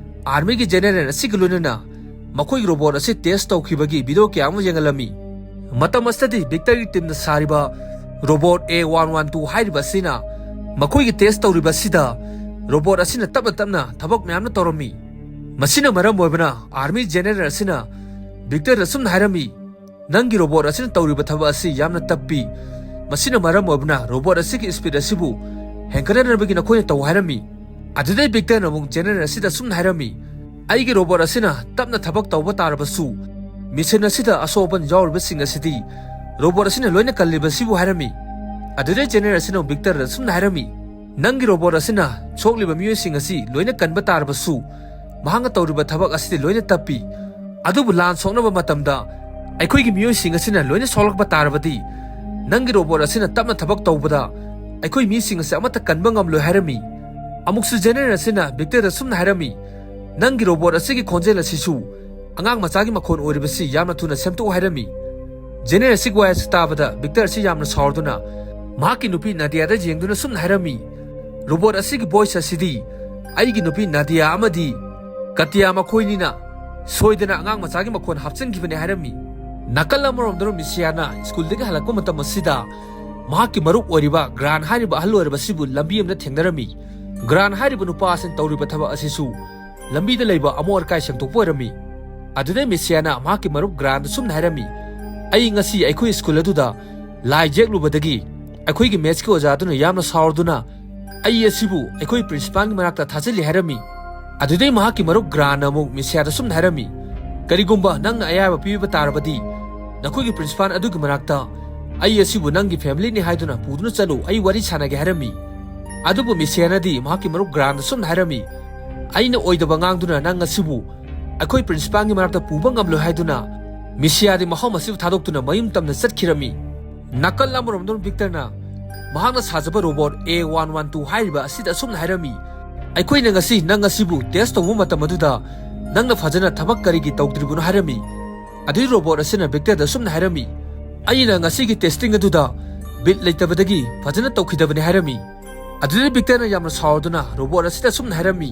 ꯑꯥꯔꯃꯤꯒꯤ ꯖꯦꯅꯦꯔꯦꯜ ꯑꯁꯤꯒ ꯂꯣꯏꯅꯅ ꯃꯈꯣꯏꯒꯤ ꯔꯣꯕꯣꯠ ꯑꯁꯤ ꯇꯦꯁ ꯇꯧꯈꯤꯕꯒꯤ ꯚꯤꯗꯤꯑꯣ ꯀꯌꯥ ꯑꯃ ꯌꯦꯡꯍꯜꯂꯝꯃꯤ꯫ ꯃꯇꯝ ꯑꯁꯤꯗꯗꯤ ꯕꯤꯛꯇꯔꯒꯤ ꯇꯤꯝꯅ ꯁꯥꯔꯤꯕ ꯔꯣꯕꯣꯠ ꯑꯦ ꯋꯥꯟ ꯋꯥꯟ ꯇꯨ ꯍꯥꯏꯔꯤꯕ ꯑꯁꯤꯅ ꯃꯈꯣꯏꯒꯤ ꯇꯦꯁ ꯇꯧꯔꯤꯕ ꯑꯁꯤꯗ ꯔꯣꯕꯣꯠ ꯑꯁꯤꯅ ꯇꯞꯅ ꯇꯞꯅ ꯊꯕꯛ ꯃꯌꯥꯝꯅ ꯇꯧꯔꯝꯃꯤ꯫ ꯃꯁꯤꯅ ꯃꯔꯝ ꯑꯣꯏꯕꯅ ꯑꯥꯔꯃꯤ ꯖꯦꯅꯦꯔꯦꯜ ꯑꯁꯤꯅ ꯕꯤꯛꯇꯔꯗ ꯁꯨꯝꯅ ꯍꯥꯏꯔꯝꯃꯤ, "ꯅꯪꯒꯤ ꯔꯣꯕꯣꯠ ꯑꯁꯤꯅ ꯇꯧꯔꯤꯕ ꯊꯕꯛ ꯑꯁꯤ ꯌꯥꯝꯅ ꯇꯞꯄꯤ꯫ ꯃꯁꯤꯅ ꯃꯔꯝ ꯑꯣꯏꯕꯅ ꯔꯣꯕꯣꯠ ꯑꯁꯤꯒꯤ ꯁ꯭ꯄꯤꯗ ꯑꯁꯤꯕꯨ ꯍꯦꯟꯒꯠꯍꯟꯅꯕꯒꯤ ꯅꯈꯣꯏꯅ ꯇꯧ" ꯍꯥꯏꯔꯝꯃꯤ꯫ ꯑꯗꯨꯗꯩ ꯕꯤꯛꯇꯔꯅ ꯑꯃꯨꯛ ꯖꯦꯅꯦꯔꯦꯜ ꯑꯁꯤꯗ ꯁꯨꯝꯅ ꯍꯥꯏꯔꯝꯃꯤ, "ꯑꯩꯒꯤ ꯔꯣꯕꯣꯠ ꯑꯁꯤꯅ ꯇꯞꯅ ꯊꯕꯛ ꯇꯧꯕ ꯇꯥꯔꯕꯁꯨ, ꯃꯤꯁꯟ ꯑꯁꯤꯗ ꯑꯁꯣꯛ ꯑꯄꯟ ꯌꯥꯎꯔꯤꯕꯁꯤꯡ ꯑꯁꯤꯗꯤ ꯔꯣꯕꯣꯠ ꯑꯁꯤꯅ ꯂꯣꯏꯅ ꯀꯜꯂꯤꯕꯁꯤꯕꯨ" ꯍꯥꯏꯔꯝꯃꯤ꯫ ꯑꯗꯨꯗꯩ ꯖꯦꯅꯦꯔꯦꯜ ꯑꯁꯤꯅ ꯑꯃꯨꯛ ꯕꯤꯛꯇꯔꯗ ꯁꯨꯝꯅ ꯍꯥꯏꯔꯝꯃꯤ, "ꯅꯪꯒꯤ ꯔꯣꯕꯣꯠ ꯑꯁꯤꯅ ꯁꯣꯛꯂꯤꯕ ꯃꯤꯑꯣꯏꯁꯤꯡ ꯑꯁꯤ ꯂꯣꯏꯅ ꯀꯟꯕ ꯇꯥꯔꯕꯁꯨ, ꯃꯍꯥꯛꯅ ꯇꯧꯔꯤꯕ ꯊꯕꯛ ꯑꯁꯤꯗꯤ ꯂꯣꯏꯅ ꯇꯞꯄꯤ꯫ ꯑꯗꯨꯕꯨ ꯂꯥꯟ ꯁꯣꯛꯅꯕ ꯃꯇꯝꯗ ꯑꯩꯈꯣꯏꯒꯤ ꯃꯤꯑꯣꯏꯁꯤꯡ ꯑꯁꯤꯅ ꯂꯣꯏꯅ ꯁꯣꯛꯂꯛꯄ ꯇꯥꯔꯕꯗꯤ, ꯅꯪꯒꯤ ꯔꯣꯕꯣꯠ ꯑꯁꯤꯅ ꯇꯞꯅ ꯊꯕꯛ ꯇꯧꯕꯗ ꯑꯩꯈꯣꯏ ꯃꯤꯁꯤꯡ ꯑꯁꯤ ꯑꯃꯠꯇ ꯀꯟꯕ ꯉꯝꯂꯣꯏ" ꯍꯥꯏꯔꯝꯃꯤ꯫ ꯑꯃꯨꯛꯁꯨ ꯖꯦꯅꯦꯔꯦꯜ ꯑꯁꯤꯅ ꯕꯤꯛꯇꯔꯗ ꯁꯨꯝꯅ ꯍꯥꯏꯔꯝꯃꯤ, "ꯅꯪꯒꯤ ꯔꯣꯕꯣꯠ ꯑꯁꯤꯒꯤ ꯈꯣꯟꯖꯦꯜ ꯑꯁꯤꯁꯨ ꯑꯉꯥꯡ ꯃꯆꯥꯒꯤ ꯃꯈꯣꯟ ꯑꯣꯏꯔꯤꯕꯁꯤ ꯌꯥꯝꯅ ꯊꯨꯅ ꯁꯦꯝꯗꯣꯛꯎ" ꯍꯥꯏꯔꯝꯃꯤ꯫ ꯖꯦꯅꯦꯔꯦꯜ ꯑꯁꯤꯒꯤ ꯋꯥꯍꯩ ꯑꯁꯤ ꯇꯥꯕꯗ ꯕꯤꯛꯇꯔ ꯑꯁꯤ ꯌꯥꯝꯅ ꯁꯥꯎꯔꯗꯨꯅ ꯃꯍꯥꯛꯀꯤ ꯅꯨꯄꯤ ꯅꯥꯗꯤꯌꯥꯗ ꯌꯦꯡꯗꯨꯅ ꯁꯨꯝꯅ ꯍꯥꯏꯔꯝꯃꯤ, "ꯔꯣꯕꯣꯠ ꯑꯁꯤꯒꯤ ꯚꯣꯏꯁ ꯑꯁꯤꯗꯤ ꯑꯩꯒꯤ ꯅꯨꯄꯤ ꯅꯥꯗꯤꯌꯥ ꯑꯃꯗꯤ ꯀꯇꯤꯌꯥ ꯃꯈꯣꯏꯅꯤꯅ ꯁꯣꯏꯗꯅ ꯑꯉꯥꯡ ꯃꯆꯥꯒꯤ ꯃꯈꯣꯟ ꯍꯥꯞꯆꯤꯟꯈꯤꯕꯅꯤ" ꯍꯥꯏꯔꯝꯃꯤ꯫ ꯅꯥꯀꯜ ꯑꯃꯔꯣꯝꯗ ꯃꯤꯁꯤꯌꯥꯅ ꯁ꯭ꯀꯨꯜꯗꯒꯤ ꯍꯜꯂꯛꯄ ꯃꯇꯝ ꯑꯁꯤꯗ ꯃꯍꯥꯛꯀꯤ ꯃꯔꯨꯞ ꯑꯣꯏꯔꯤꯕ ꯒ꯭ꯔꯥꯟ ꯍꯥꯏꯔꯤꯕ ꯑꯍꯜ ꯑꯣꯏꯔꯕ ꯑꯁꯤꯕꯨ ꯂꯝꯕꯤ ꯑꯃꯗ ꯊꯦꯡꯅꯔꯝꯃꯤ꯫ ꯒ꯭ꯔꯥꯟ ꯍꯥꯏꯔꯤꯕ ꯅꯨꯄꯥ ꯑꯁꯤꯅ ꯇꯧꯔꯤꯕ ꯊꯕꯛ ꯑꯁꯤꯁꯨ ꯂꯝꯕꯤꯗ ꯂꯩꯕ ꯑꯃꯣꯠ ꯑꯀꯥꯏ ꯁꯦꯡꯗꯣꯛꯄ ꯑꯣꯏꯔꯝꯃꯤ꯫ ꯑꯗꯨꯗꯩ ꯃꯤꯁꯤꯌꯥꯅ ꯃꯍꯥꯛꯀꯤ ꯃꯔꯨꯞ ꯒ꯭ꯔꯥꯟꯗ ꯁꯨꯝꯅ ꯍꯥꯏꯔꯝꯃꯤ, "ꯑꯩ ꯉꯁꯤ ꯑꯩꯈꯣꯏ ꯁ꯭ꯀꯨꯜ ꯑꯗꯨꯗ ꯂꯥꯏ ꯌꯦꯛꯂꯨꯕꯗꯒꯤ ꯑꯩꯈꯣꯏꯒꯤ ꯃꯦꯠꯁꯀꯤ ꯑꯣꯖꯥꯗꯨꯅ ꯌꯥꯝꯅ ꯁꯥꯎꯔꯗꯨꯅ ꯑꯩ ꯑꯁꯤꯕꯨ ꯑꯩꯈꯣꯏ ꯄ꯭ꯔꯤꯟꯁꯤꯄꯥꯜꯒꯤ ꯃꯅꯥꯛꯇ ꯊꯥꯖꯤꯜꯂꯤ" ꯍꯥꯏꯔꯝꯃꯤ꯫ ꯑꯗꯨꯗꯩ ꯃꯍꯥꯛꯀꯤ ꯃꯔꯨꯞ ꯒ꯭ꯔꯥꯟꯅ ꯑꯃꯨꯛ ꯃꯤꯁꯤꯌꯥꯗ ꯁꯨꯝꯅ ꯍꯥꯏꯔꯝꯃꯤ, "ꯀꯔꯤꯒꯨꯝꯕ ꯅꯪꯅ ꯑꯌꯥꯕ ꯄꯤꯕ ꯇꯥꯔꯕꯗꯤ, ꯅꯈꯣꯏꯒꯤ ꯄ꯭ꯔꯤꯟꯁꯤꯄꯥꯜ ꯑꯗꯨꯒꯤ ꯃꯅꯥꯛꯇ ꯑꯩ ꯑꯁꯤꯕꯨ ꯅꯪꯒꯤ ꯐꯦꯃꯤꯂꯤꯅꯤ ꯍꯥꯏꯗꯨꯅ ꯄꯨꯗꯨꯅ ꯆꯠꯂꯨ, ꯑꯩ ꯋꯥꯔꯤ ꯁꯥꯟꯅꯒꯦ" ꯍꯥꯏꯔꯝꯃꯤ꯫ ꯑꯗꯨꯕꯨ ꯃꯤꯁꯤꯌꯥꯅꯗꯤ ꯃꯍꯥꯛꯀꯤ ꯃꯔꯨꯞ ꯒ꯭ꯔꯥꯟꯗ ꯁꯨꯝꯅ ꯍꯥꯏꯔꯝꯃꯤ, ꯑꯩꯅ ꯑꯣꯏꯗꯕ ꯉꯥꯡꯗꯨꯅ ꯅꯪ ꯑꯁꯤꯕꯨ ꯑꯩꯈꯣꯏ ꯄ꯭ꯔꯤꯟꯁꯤꯄꯥꯜꯒꯤ ꯃꯅꯥꯛꯇ ꯄꯨꯕ ꯉꯝꯂꯣꯏ ꯍꯥꯏꯗꯨꯅ ꯃꯤꯁꯤꯌꯥꯗꯤ ꯃꯐꯝ ꯑꯁꯤꯕꯨ ꯊꯥꯗꯣꯛꯇꯨꯅ ꯃꯌꯨꯝ ꯇꯝꯅ ꯆꯠꯈꯤꯔꯝꯃꯤ꯫ ꯅꯥꯀꯜ ꯑꯃꯔꯣꯝꯗꯅ ꯕꯤꯛꯇꯔꯅ ꯃꯍꯥꯛꯅ ꯁꯥꯖꯕ ꯔꯣꯕꯣꯠ ꯑꯦ ꯋꯥꯟ ꯋꯥꯟ ꯇꯨ ꯍꯥꯏꯔꯤꯕ ꯑꯁꯤꯗ ꯑꯁꯨꯝꯅ ꯍꯥꯏꯔꯝꯃꯤ, "ꯑꯩꯈꯣꯏꯅ ꯉꯁꯤ ꯅꯪ ꯑꯁꯤꯕꯨ ꯇꯦꯁ ꯇꯧꯕ ꯃꯇꯝ ꯑꯗꯨꯗ ꯅꯪꯅ ꯐꯖꯅ ꯊꯕꯛ ꯀꯔꯤꯒꯤ ꯇꯧꯗ꯭ꯔꯤꯕꯅꯣ?" ꯍꯥꯏꯔꯝꯃꯤ꯫ ꯑꯗꯨꯗꯩ ꯔꯣꯕꯣꯠ ꯑꯁꯤꯅ ꯕꯤꯛꯇꯔꯗ ꯑꯁꯨꯝꯅ ꯍꯥꯏꯔꯝꯃꯤ, "ꯑꯩꯅ ꯉꯁꯤꯒꯤ ꯇꯦꯁꯇꯤꯡ ꯑꯗꯨꯗ ꯕꯤꯠ ꯂꯩꯇꯕꯗꯒꯤ ꯐꯖꯅ ꯇꯧꯈꯤꯗꯕꯅꯤ" ꯍꯥꯏꯔꯝꯃꯤ꯫ ꯑꯗꯨꯗꯩ ꯕꯤꯛꯇꯔꯅ ꯌꯥꯝꯅ ꯁꯥꯎꯔꯗꯨꯅ ꯔꯣꯕꯣꯠ ꯑꯁꯤꯗ ꯑꯁꯨꯝꯅ ꯍꯥꯏꯔꯝꯃꯤ,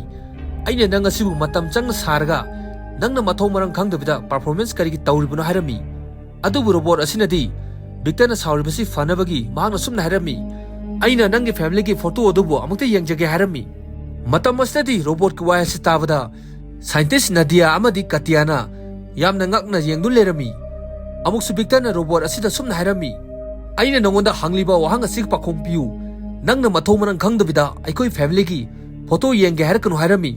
"ꯑꯩꯅ ꯅꯪ ꯑꯁꯤꯕꯨ ꯃꯇꯝ ꯆꯪꯅ ꯁꯥꯔꯒ ꯅꯪꯅ ꯃꯊꯧ ꯃꯔꯝ ꯈꯪꯗꯕꯤꯗ ꯄꯔꯐꯣꯔꯃꯦꯟꯁ ꯀꯔꯤꯒꯤ ꯇꯧꯔꯤꯕꯅꯣ?" ꯍꯥꯏꯔꯝꯃꯤ꯫ ꯑꯗꯨꯕꯨ ꯔꯣꯕꯣꯠ ꯑꯁꯤꯅꯗꯤ ꯕꯤꯛꯇꯔꯅ ꯁꯥꯎꯔꯤꯕꯁꯤ ꯐꯅꯕꯒꯤ ꯃꯍꯥꯛꯅ ꯑꯁꯨꯝꯅ ꯍꯥꯏꯔꯝꯃꯤ, "ꯑꯩꯅ ꯅꯪꯒꯤ ꯐꯦꯃꯤꯂꯤꯒꯤ ꯐꯣꯇꯣ ꯑꯗꯨꯕꯨ ꯑꯃꯨꯛꯇ ꯌꯦꯡꯖꯒꯦ" ꯍꯥꯏꯔꯝꯃꯤ꯫ ꯃꯇꯝ ꯑꯁꯤꯗꯗꯤ ꯔꯣꯕꯣꯠꯀꯤ ꯋꯥꯍꯩ ꯑꯁꯤ ꯇꯥꯕꯗ ꯁꯥꯏꯟꯇꯤꯁ ꯅꯥꯗꯤꯌꯥ ꯑꯃꯗꯤ ꯀꯇꯤꯌꯥꯅ ꯌꯥꯝꯅ ꯉꯛꯅ ꯌꯦꯡꯗꯨꯅ ꯂꯩꯔꯝꯃꯤ꯫ ꯑꯃꯨꯛꯁꯨ ꯕꯤꯛꯇꯔꯅ ꯔꯣꯕꯣꯠ ꯑꯁꯤꯗ ꯁꯨꯝꯅ ꯍꯥꯏꯔꯝꯃꯤ, "ꯑꯩꯅ ꯅꯉꯣꯟꯗ ꯍꯪꯂꯤꯕ ꯋꯥꯍꯪ ꯑꯁꯤꯒꯤ ꯄꯥꯎꯈꯨꯝ ꯄꯤꯌꯨ꯫ ꯅꯪꯅ ꯃꯊꯧ ꯃꯔꯝ ꯈꯪꯗꯕꯤꯗ ꯑꯩꯈꯣꯏ ꯐꯦꯃꯤꯂꯤꯒꯤ ꯐꯣꯇꯣ ꯌꯦꯡꯒꯦ ꯍꯥꯏꯔꯛꯀꯅꯨ" ꯍꯥꯏꯔꯝꯃꯤ꯫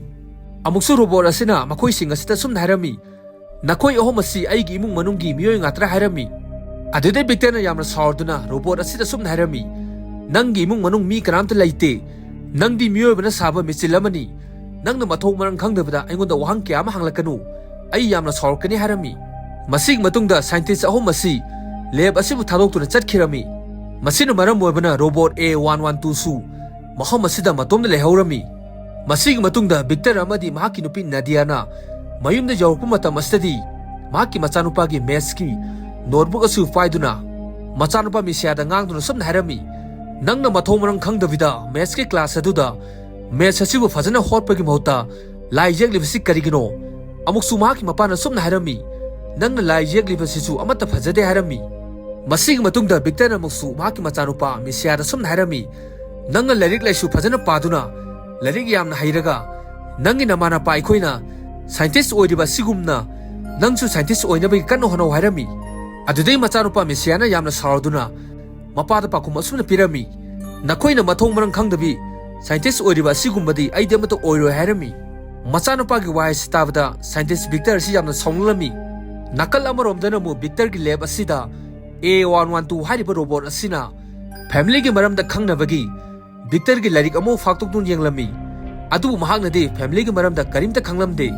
ꯑꯃꯨꯛꯁꯨ ꯔꯣꯕꯣꯠ ꯑꯁꯤꯅ ꯃꯈꯣꯏꯁꯤꯡ ꯑꯁꯤꯗ ꯁꯨꯝꯅ ꯍꯥꯏꯔꯝꯃꯤ, "ꯅꯈꯣꯏ ꯑꯍꯨꯝ ꯑꯁꯤ ꯑꯩꯒꯤ ꯏꯃꯨꯡ ꯃꯅꯨꯡꯒꯤ ꯃꯤꯑꯣꯏ ꯉꯥꯛꯇ꯭ꯔꯥ?" ꯍꯥꯏꯔꯝꯃꯤ꯫ ꯑꯗꯨꯗꯩ ꯕꯤꯛꯇꯔꯅ ꯌꯥꯝꯅ ꯁꯥꯎꯔꯗꯨꯅ ꯔꯣꯕꯣꯠ ꯑꯁꯤꯗ ꯁꯨꯝꯅ ꯍꯥꯏꯔꯝꯃꯤ, "ꯅꯪꯒꯤ ꯏꯃꯨꯡ ꯃꯅꯨꯡ ꯃꯤ ꯀꯅꯥꯝꯇ ꯂꯩꯇꯦ꯫ ꯅꯪꯗꯤ ꯃꯤꯑꯣꯏꯕꯅ ꯁꯥꯕ ꯃꯦꯆꯤꯟ ꯑꯃꯅꯤ꯫ ꯅꯪꯅ ꯃꯊꯧ ꯃꯔꯝ ꯈꯪꯗꯕꯗ ꯑꯩꯉꯣꯟꯗ ꯋꯥꯍꯪ ꯀꯌꯥ ꯑꯃ ꯍꯪꯂꯛꯀꯅꯨ꯫ ꯑꯩ ꯌꯥꯝꯅ ꯁꯥꯎꯔꯛꯀꯅꯤ" ꯍꯥꯏꯔꯝꯃꯤ꯫ ꯃꯁꯤꯒꯤ ꯃꯇꯨꯡꯗ ꯁꯥꯏꯟꯇꯤꯁ ꯑꯍꯨꯝ ꯑꯁꯤ ꯂꯦꯕ ꯑꯁꯤꯕꯨ ꯊꯥꯗꯣꯛꯇꯨꯅ ꯆꯠꯈꯤꯔꯝꯃꯤ꯫ ꯃꯁꯤꯅ ꯃꯔꯝ ꯑꯣꯏꯕꯅ ꯔꯣꯕꯣꯠ ꯑꯦ ꯋꯥꯟ ꯋꯥꯟ ꯇꯨꯁꯨ ꯃꯐꯝ ꯑꯁꯤꯗ ꯃꯇꯣꯝꯗ ꯂꯩꯍꯧꯔꯝꯃꯤ꯫ ꯃꯁꯤꯒꯤ ꯃꯇꯨꯡꯗ ꯕꯤꯛꯇꯔ ꯑꯃꯗꯤ ꯃꯍꯥꯛꯀꯤ ꯅꯨꯄꯤ ꯅꯥꯗꯤꯌꯥꯅ ꯃꯌꯨꯝꯗ ꯌꯧꯔꯛꯄ ꯃꯇꯝ ꯑꯁꯤꯗꯗꯤ ꯃꯍꯥꯛꯀꯤ ꯃꯆꯥꯅꯨꯄꯥꯒꯤ ꯃꯦꯠꯁꯀꯤ ꯅꯣꯠꯕꯨꯛ ꯑꯁꯨ ꯄꯥꯏꯗꯨꯅ ꯃꯆꯥꯅꯨꯄꯥ ꯃꯤꯁꯤꯌꯥꯗ ꯉꯥꯡꯗꯨꯅ ꯁꯨꯝꯅ ꯍꯥꯏꯔꯝꯃꯤ, "ꯅꯪꯅ ꯃꯊꯧ ꯃꯔꯝ ꯈꯪꯗꯕꯤꯗ ꯃꯦꯠꯁꯀꯤ ꯀ꯭ꯂꯥꯁ ꯑꯗꯨꯗ ꯃꯦꯠꯁ ꯑꯁꯤꯕꯨ ꯐꯖꯅ ꯍꯣꯠꯄꯒꯤ ꯃꯍꯨꯠꯇ ꯂꯥꯏ ꯌꯦꯛꯂꯤꯕꯁꯤ ꯀꯔꯤꯒꯤꯅꯣ?" ꯑꯃꯨꯛꯁꯨ ꯃꯍꯥꯛꯀꯤ ꯃꯄꯥꯅ ꯁꯨꯝꯅ ꯍꯥꯏꯔꯝꯃꯤ, "ꯅꯪꯅ ꯂꯥꯏ ꯌꯦꯛꯂꯤꯕꯁꯤꯁꯨ ꯑꯃꯠꯇ ꯐꯖꯗꯦ" ꯍꯥꯏꯔꯝꯃꯤ꯫ ꯃꯁꯤꯒꯤ ꯃꯇꯨꯡꯗ ꯕꯤꯛꯇꯔꯅ ꯑꯃꯨꯛꯁꯨ ꯃꯍꯥꯛꯀꯤ ꯃꯆꯥꯅꯨꯄꯥ ꯃꯤꯁꯤꯌꯥꯗ ꯁꯨꯝꯅ ꯍꯥꯏꯔꯝꯃꯤ, "ꯅꯪꯅ ꯂꯥꯏꯔꯤꯛ ꯂꯥꯏꯁꯨ ꯐꯖꯅ ꯄꯥꯗꯨꯅ ꯂꯥꯏꯔꯤꯛ ꯌꯥꯝꯅ ꯍꯩꯔꯒ ꯅꯪꯒꯤ ꯅꯃꯥꯅꯄꯥ ꯑꯩꯈꯣꯏꯅ ꯁꯥꯏꯟꯇꯤꯁ ꯑꯣꯏꯔꯤꯕ ꯑꯁꯤꯒꯨꯝꯅ ꯅꯪꯁꯨ ꯁꯥꯏꯟꯇꯤꯁ ꯑꯣꯏꯅꯕꯒꯤ ꯀꯟꯅ ꯍꯣꯠꯅꯧ" ꯍꯥꯏꯔꯝꯃꯤ꯫ ꯑꯗꯨꯗꯩ ꯃꯆꯥꯅꯨꯄꯥ ꯃꯤꯁꯤꯌꯥꯅ ꯌꯥꯝꯅ ꯁꯥꯎꯔꯗꯨꯅ ꯃꯄꯥꯗ ꯄꯥꯎꯈꯨꯝ ꯑꯁꯨꯝꯅ ꯄꯤꯔꯝꯃꯤ, "ꯅꯈꯣꯏꯅ ꯃꯊꯧ ꯃꯔꯝ ꯈꯪꯗꯕꯤ ꯁꯥꯏꯟꯇꯤꯁ ꯑꯣꯏꯔꯤꯕ ꯑꯁꯤꯒꯨꯝꯕꯗꯤ ꯑꯩꯗꯤ ꯑꯃꯠꯇ ꯑꯣꯏꯔꯣꯏ" ꯍꯥꯏꯔꯝꯃꯤ꯫ ꯃꯆꯥꯅꯨꯄꯥꯒꯤ ꯋꯥꯍꯩꯁꯤ ꯇꯥꯕꯗ ꯁꯥꯏꯟꯇꯤꯁ ꯕꯤꯛꯇꯔ ꯑꯁꯤ ꯌꯥꯝꯅ ꯁꯥꯎꯅꯤꯡꯂꯝꯃꯤ꯫ ꯅꯥꯀꯜ ꯑꯃꯔꯣꯝꯗꯅ ꯑꯃꯨꯛ ꯕꯤꯛꯇꯔꯒꯤ ꯂꯦꯕ ꯑꯁꯤꯗ ꯑꯦ ꯋꯥꯟ ꯋꯥꯟ ꯇꯨ ꯍꯥꯏꯔꯤꯕ ꯔꯣꯕꯣꯠ ꯑꯁꯤꯅ ꯐꯦꯃꯤꯂꯤꯒꯤ ꯃꯔꯝꯗ ꯈꯪꯅꯕꯒꯤ ꯕꯤꯛꯇꯔꯒꯤ ꯂꯥꯏꯔꯤꯛ ꯑꯃ ꯐꯥꯛꯇꯣꯛꯇꯨꯅ ꯌꯦꯡꯂꯝꯃꯤ꯫ ꯑꯗꯨꯕꯨ ꯃꯍꯥꯛꯅꯗꯤ ꯐꯦꯃꯤꯂꯤꯒꯤ ꯃꯔꯝꯗ ꯀꯔꯤꯝꯇ ꯈꯪꯂꯝꯗꯦ꯫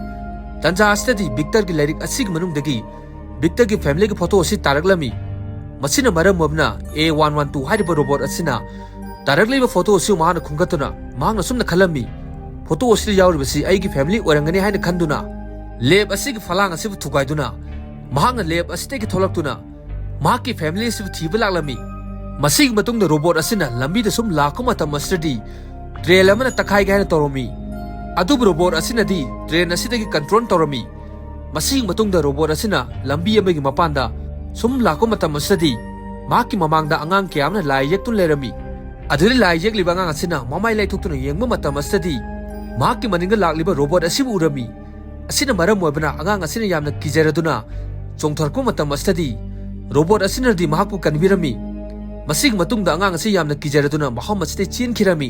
ꯇꯟꯖꯥ ꯑꯁꯤꯗꯗꯤ ꯕꯤꯛꯇꯔꯒꯤ ꯂꯥꯏꯔꯤꯛ ꯑꯁꯤꯒꯤ ꯃꯅꯨꯡꯗꯒꯤ ꯕꯤꯛꯇꯔꯒꯤ ꯐꯦꯃꯤꯂꯤꯒꯤ ꯐꯣꯇꯣ ꯑꯁꯤ ꯇꯥꯔꯛꯂꯝꯃꯤ꯫ ꯃꯁꯤꯅ ꯃꯔꯝ ꯑꯣꯏꯗꯨꯅ ꯑꯦ ꯋꯥꯟ ꯋꯥꯟ ꯇꯨ ꯍꯥꯏꯔꯤꯕ ꯔꯣꯕꯣꯠ ꯑꯁꯤꯅ ꯇꯥꯔꯛꯂꯤꯕ ꯐꯣꯇꯣ ꯑꯁꯤꯕꯨ ꯃꯍꯥꯛꯅ ꯈꯨꯝꯒꯠꯇꯨꯅ ꯃꯍꯥꯛꯅ ꯁꯨꯝꯅ ꯈꯜꯂꯝꯃꯤ, "ꯐꯣꯇꯣ ꯑꯁꯤꯗ ꯌꯥꯎꯔꯤꯕꯁꯤ ꯑꯩꯒꯤ ꯐꯦꯃꯤꯂꯤ ꯑꯣꯏꯔꯝꯒꯅꯤ" ꯍꯥꯏꯅ ꯈꯟꯗꯨꯅ ꯂꯦꯕ ꯑꯁꯤꯒꯤ ꯐꯂꯥꯡ ꯑꯁꯤꯕꯨ ꯊꯨꯒꯥꯏꯗꯨꯅ ꯃꯍꯥꯛꯅ ꯂꯦꯕ ꯑꯁꯤꯗꯒꯤ ꯊꯣꯛꯂꯛꯇꯨꯅ ꯃꯍꯥꯛꯀꯤ ꯐꯦꯃꯤꯂꯤ ꯑꯁꯤꯕꯨ ꯊꯤꯕ ꯂꯥꯛꯂꯝꯃꯤ꯫ ꯃꯁꯤꯒꯤ ꯃꯇꯨꯡꯗ ꯔꯣꯕꯣꯠ ꯑꯁꯤꯅ ꯂꯝꯕꯤꯗ ꯁꯨꯝ ꯂꯥꯛꯄ ꯃꯇꯝ ꯑꯁꯤꯗꯗꯤ ꯇ꯭ꯔꯦꯟ ꯑꯃꯅ ꯇꯛꯈꯥꯏꯒꯦ ꯍꯥꯏꯅ ꯇꯧꯔꯝꯃꯤ꯫ ꯑꯗꯨꯕꯨ ꯔꯣꯕꯣꯠ ꯑꯁꯤꯅꯗꯤ ꯇ꯭ꯔꯦꯟ ꯑꯁꯤꯗꯒꯤ ꯀꯟꯇ꯭ꯔꯣꯜ ꯇꯧꯔꯝꯃꯤ꯫ ꯃꯁꯤꯒꯤ ꯃꯇꯨꯡꯗ ꯔꯣꯕꯣꯠ ꯑꯁꯤꯅ ꯂꯝꯕꯤ ꯑꯃꯒꯤ ꯃꯄꯥꯟꯗ ꯁꯨꯝ ꯂꯥꯛꯄ ꯃꯇꯝ ꯑꯁꯤꯗꯗꯤ ꯃꯍꯥꯛꯀꯤ ꯃꯃꯥꯡꯗ ꯑꯉꯥꯡ ꯀꯌꯥ ꯑꯃꯅ ꯂꯥꯏ ꯌꯦꯛꯇꯨꯅ ꯂꯩꯔꯝꯃꯤ꯫ ꯑꯗꯨꯗ ꯂꯥꯏ ꯌꯦꯛꯂꯤꯕ ꯑꯉꯥꯡ ꯑꯁꯤꯅ ꯃꯃꯥꯏ ꯂꯩꯊꯣꯛꯇꯨꯅ ꯌꯦꯡꯕ ꯃꯇꯝ ꯑꯁꯤꯗꯗꯤ ꯃꯍꯥꯛꯀꯤ ꯃꯅꯤꯡꯗ ꯂꯥꯛꯂꯤꯕ ꯔꯣꯕꯣꯠ ꯑꯁꯤꯕꯨ ꯎꯔꯝꯃꯤ꯫ ꯑꯁꯤꯅ ꯃꯔꯝ ꯑꯣꯏꯕꯅ ꯑꯉꯥꯡ ꯑꯁꯤꯅ ꯌꯥꯝꯅ ꯀꯤꯖꯔꯗꯨꯅ ꯆꯣꯡꯊꯔꯛꯄ ꯃꯇꯝ ꯑꯁꯤꯗꯗꯤ ꯔꯣꯕꯣꯠ ꯑꯁꯤꯅꯗꯤ ꯃꯍꯥꯛꯄꯨ ꯀꯟꯕꯤꯔꯝꯃꯤ꯫ ꯃꯁꯤꯒꯤ ꯃꯇꯨꯡꯗ ꯑꯉꯥꯡ ꯑꯁꯤ ꯌꯥꯝꯅ ꯀꯤꯖꯔꯗꯨꯅ ꯃꯐꯝ ꯑꯁꯤꯗ ꯆꯦꯟꯈꯤꯔꯝꯃꯤ꯫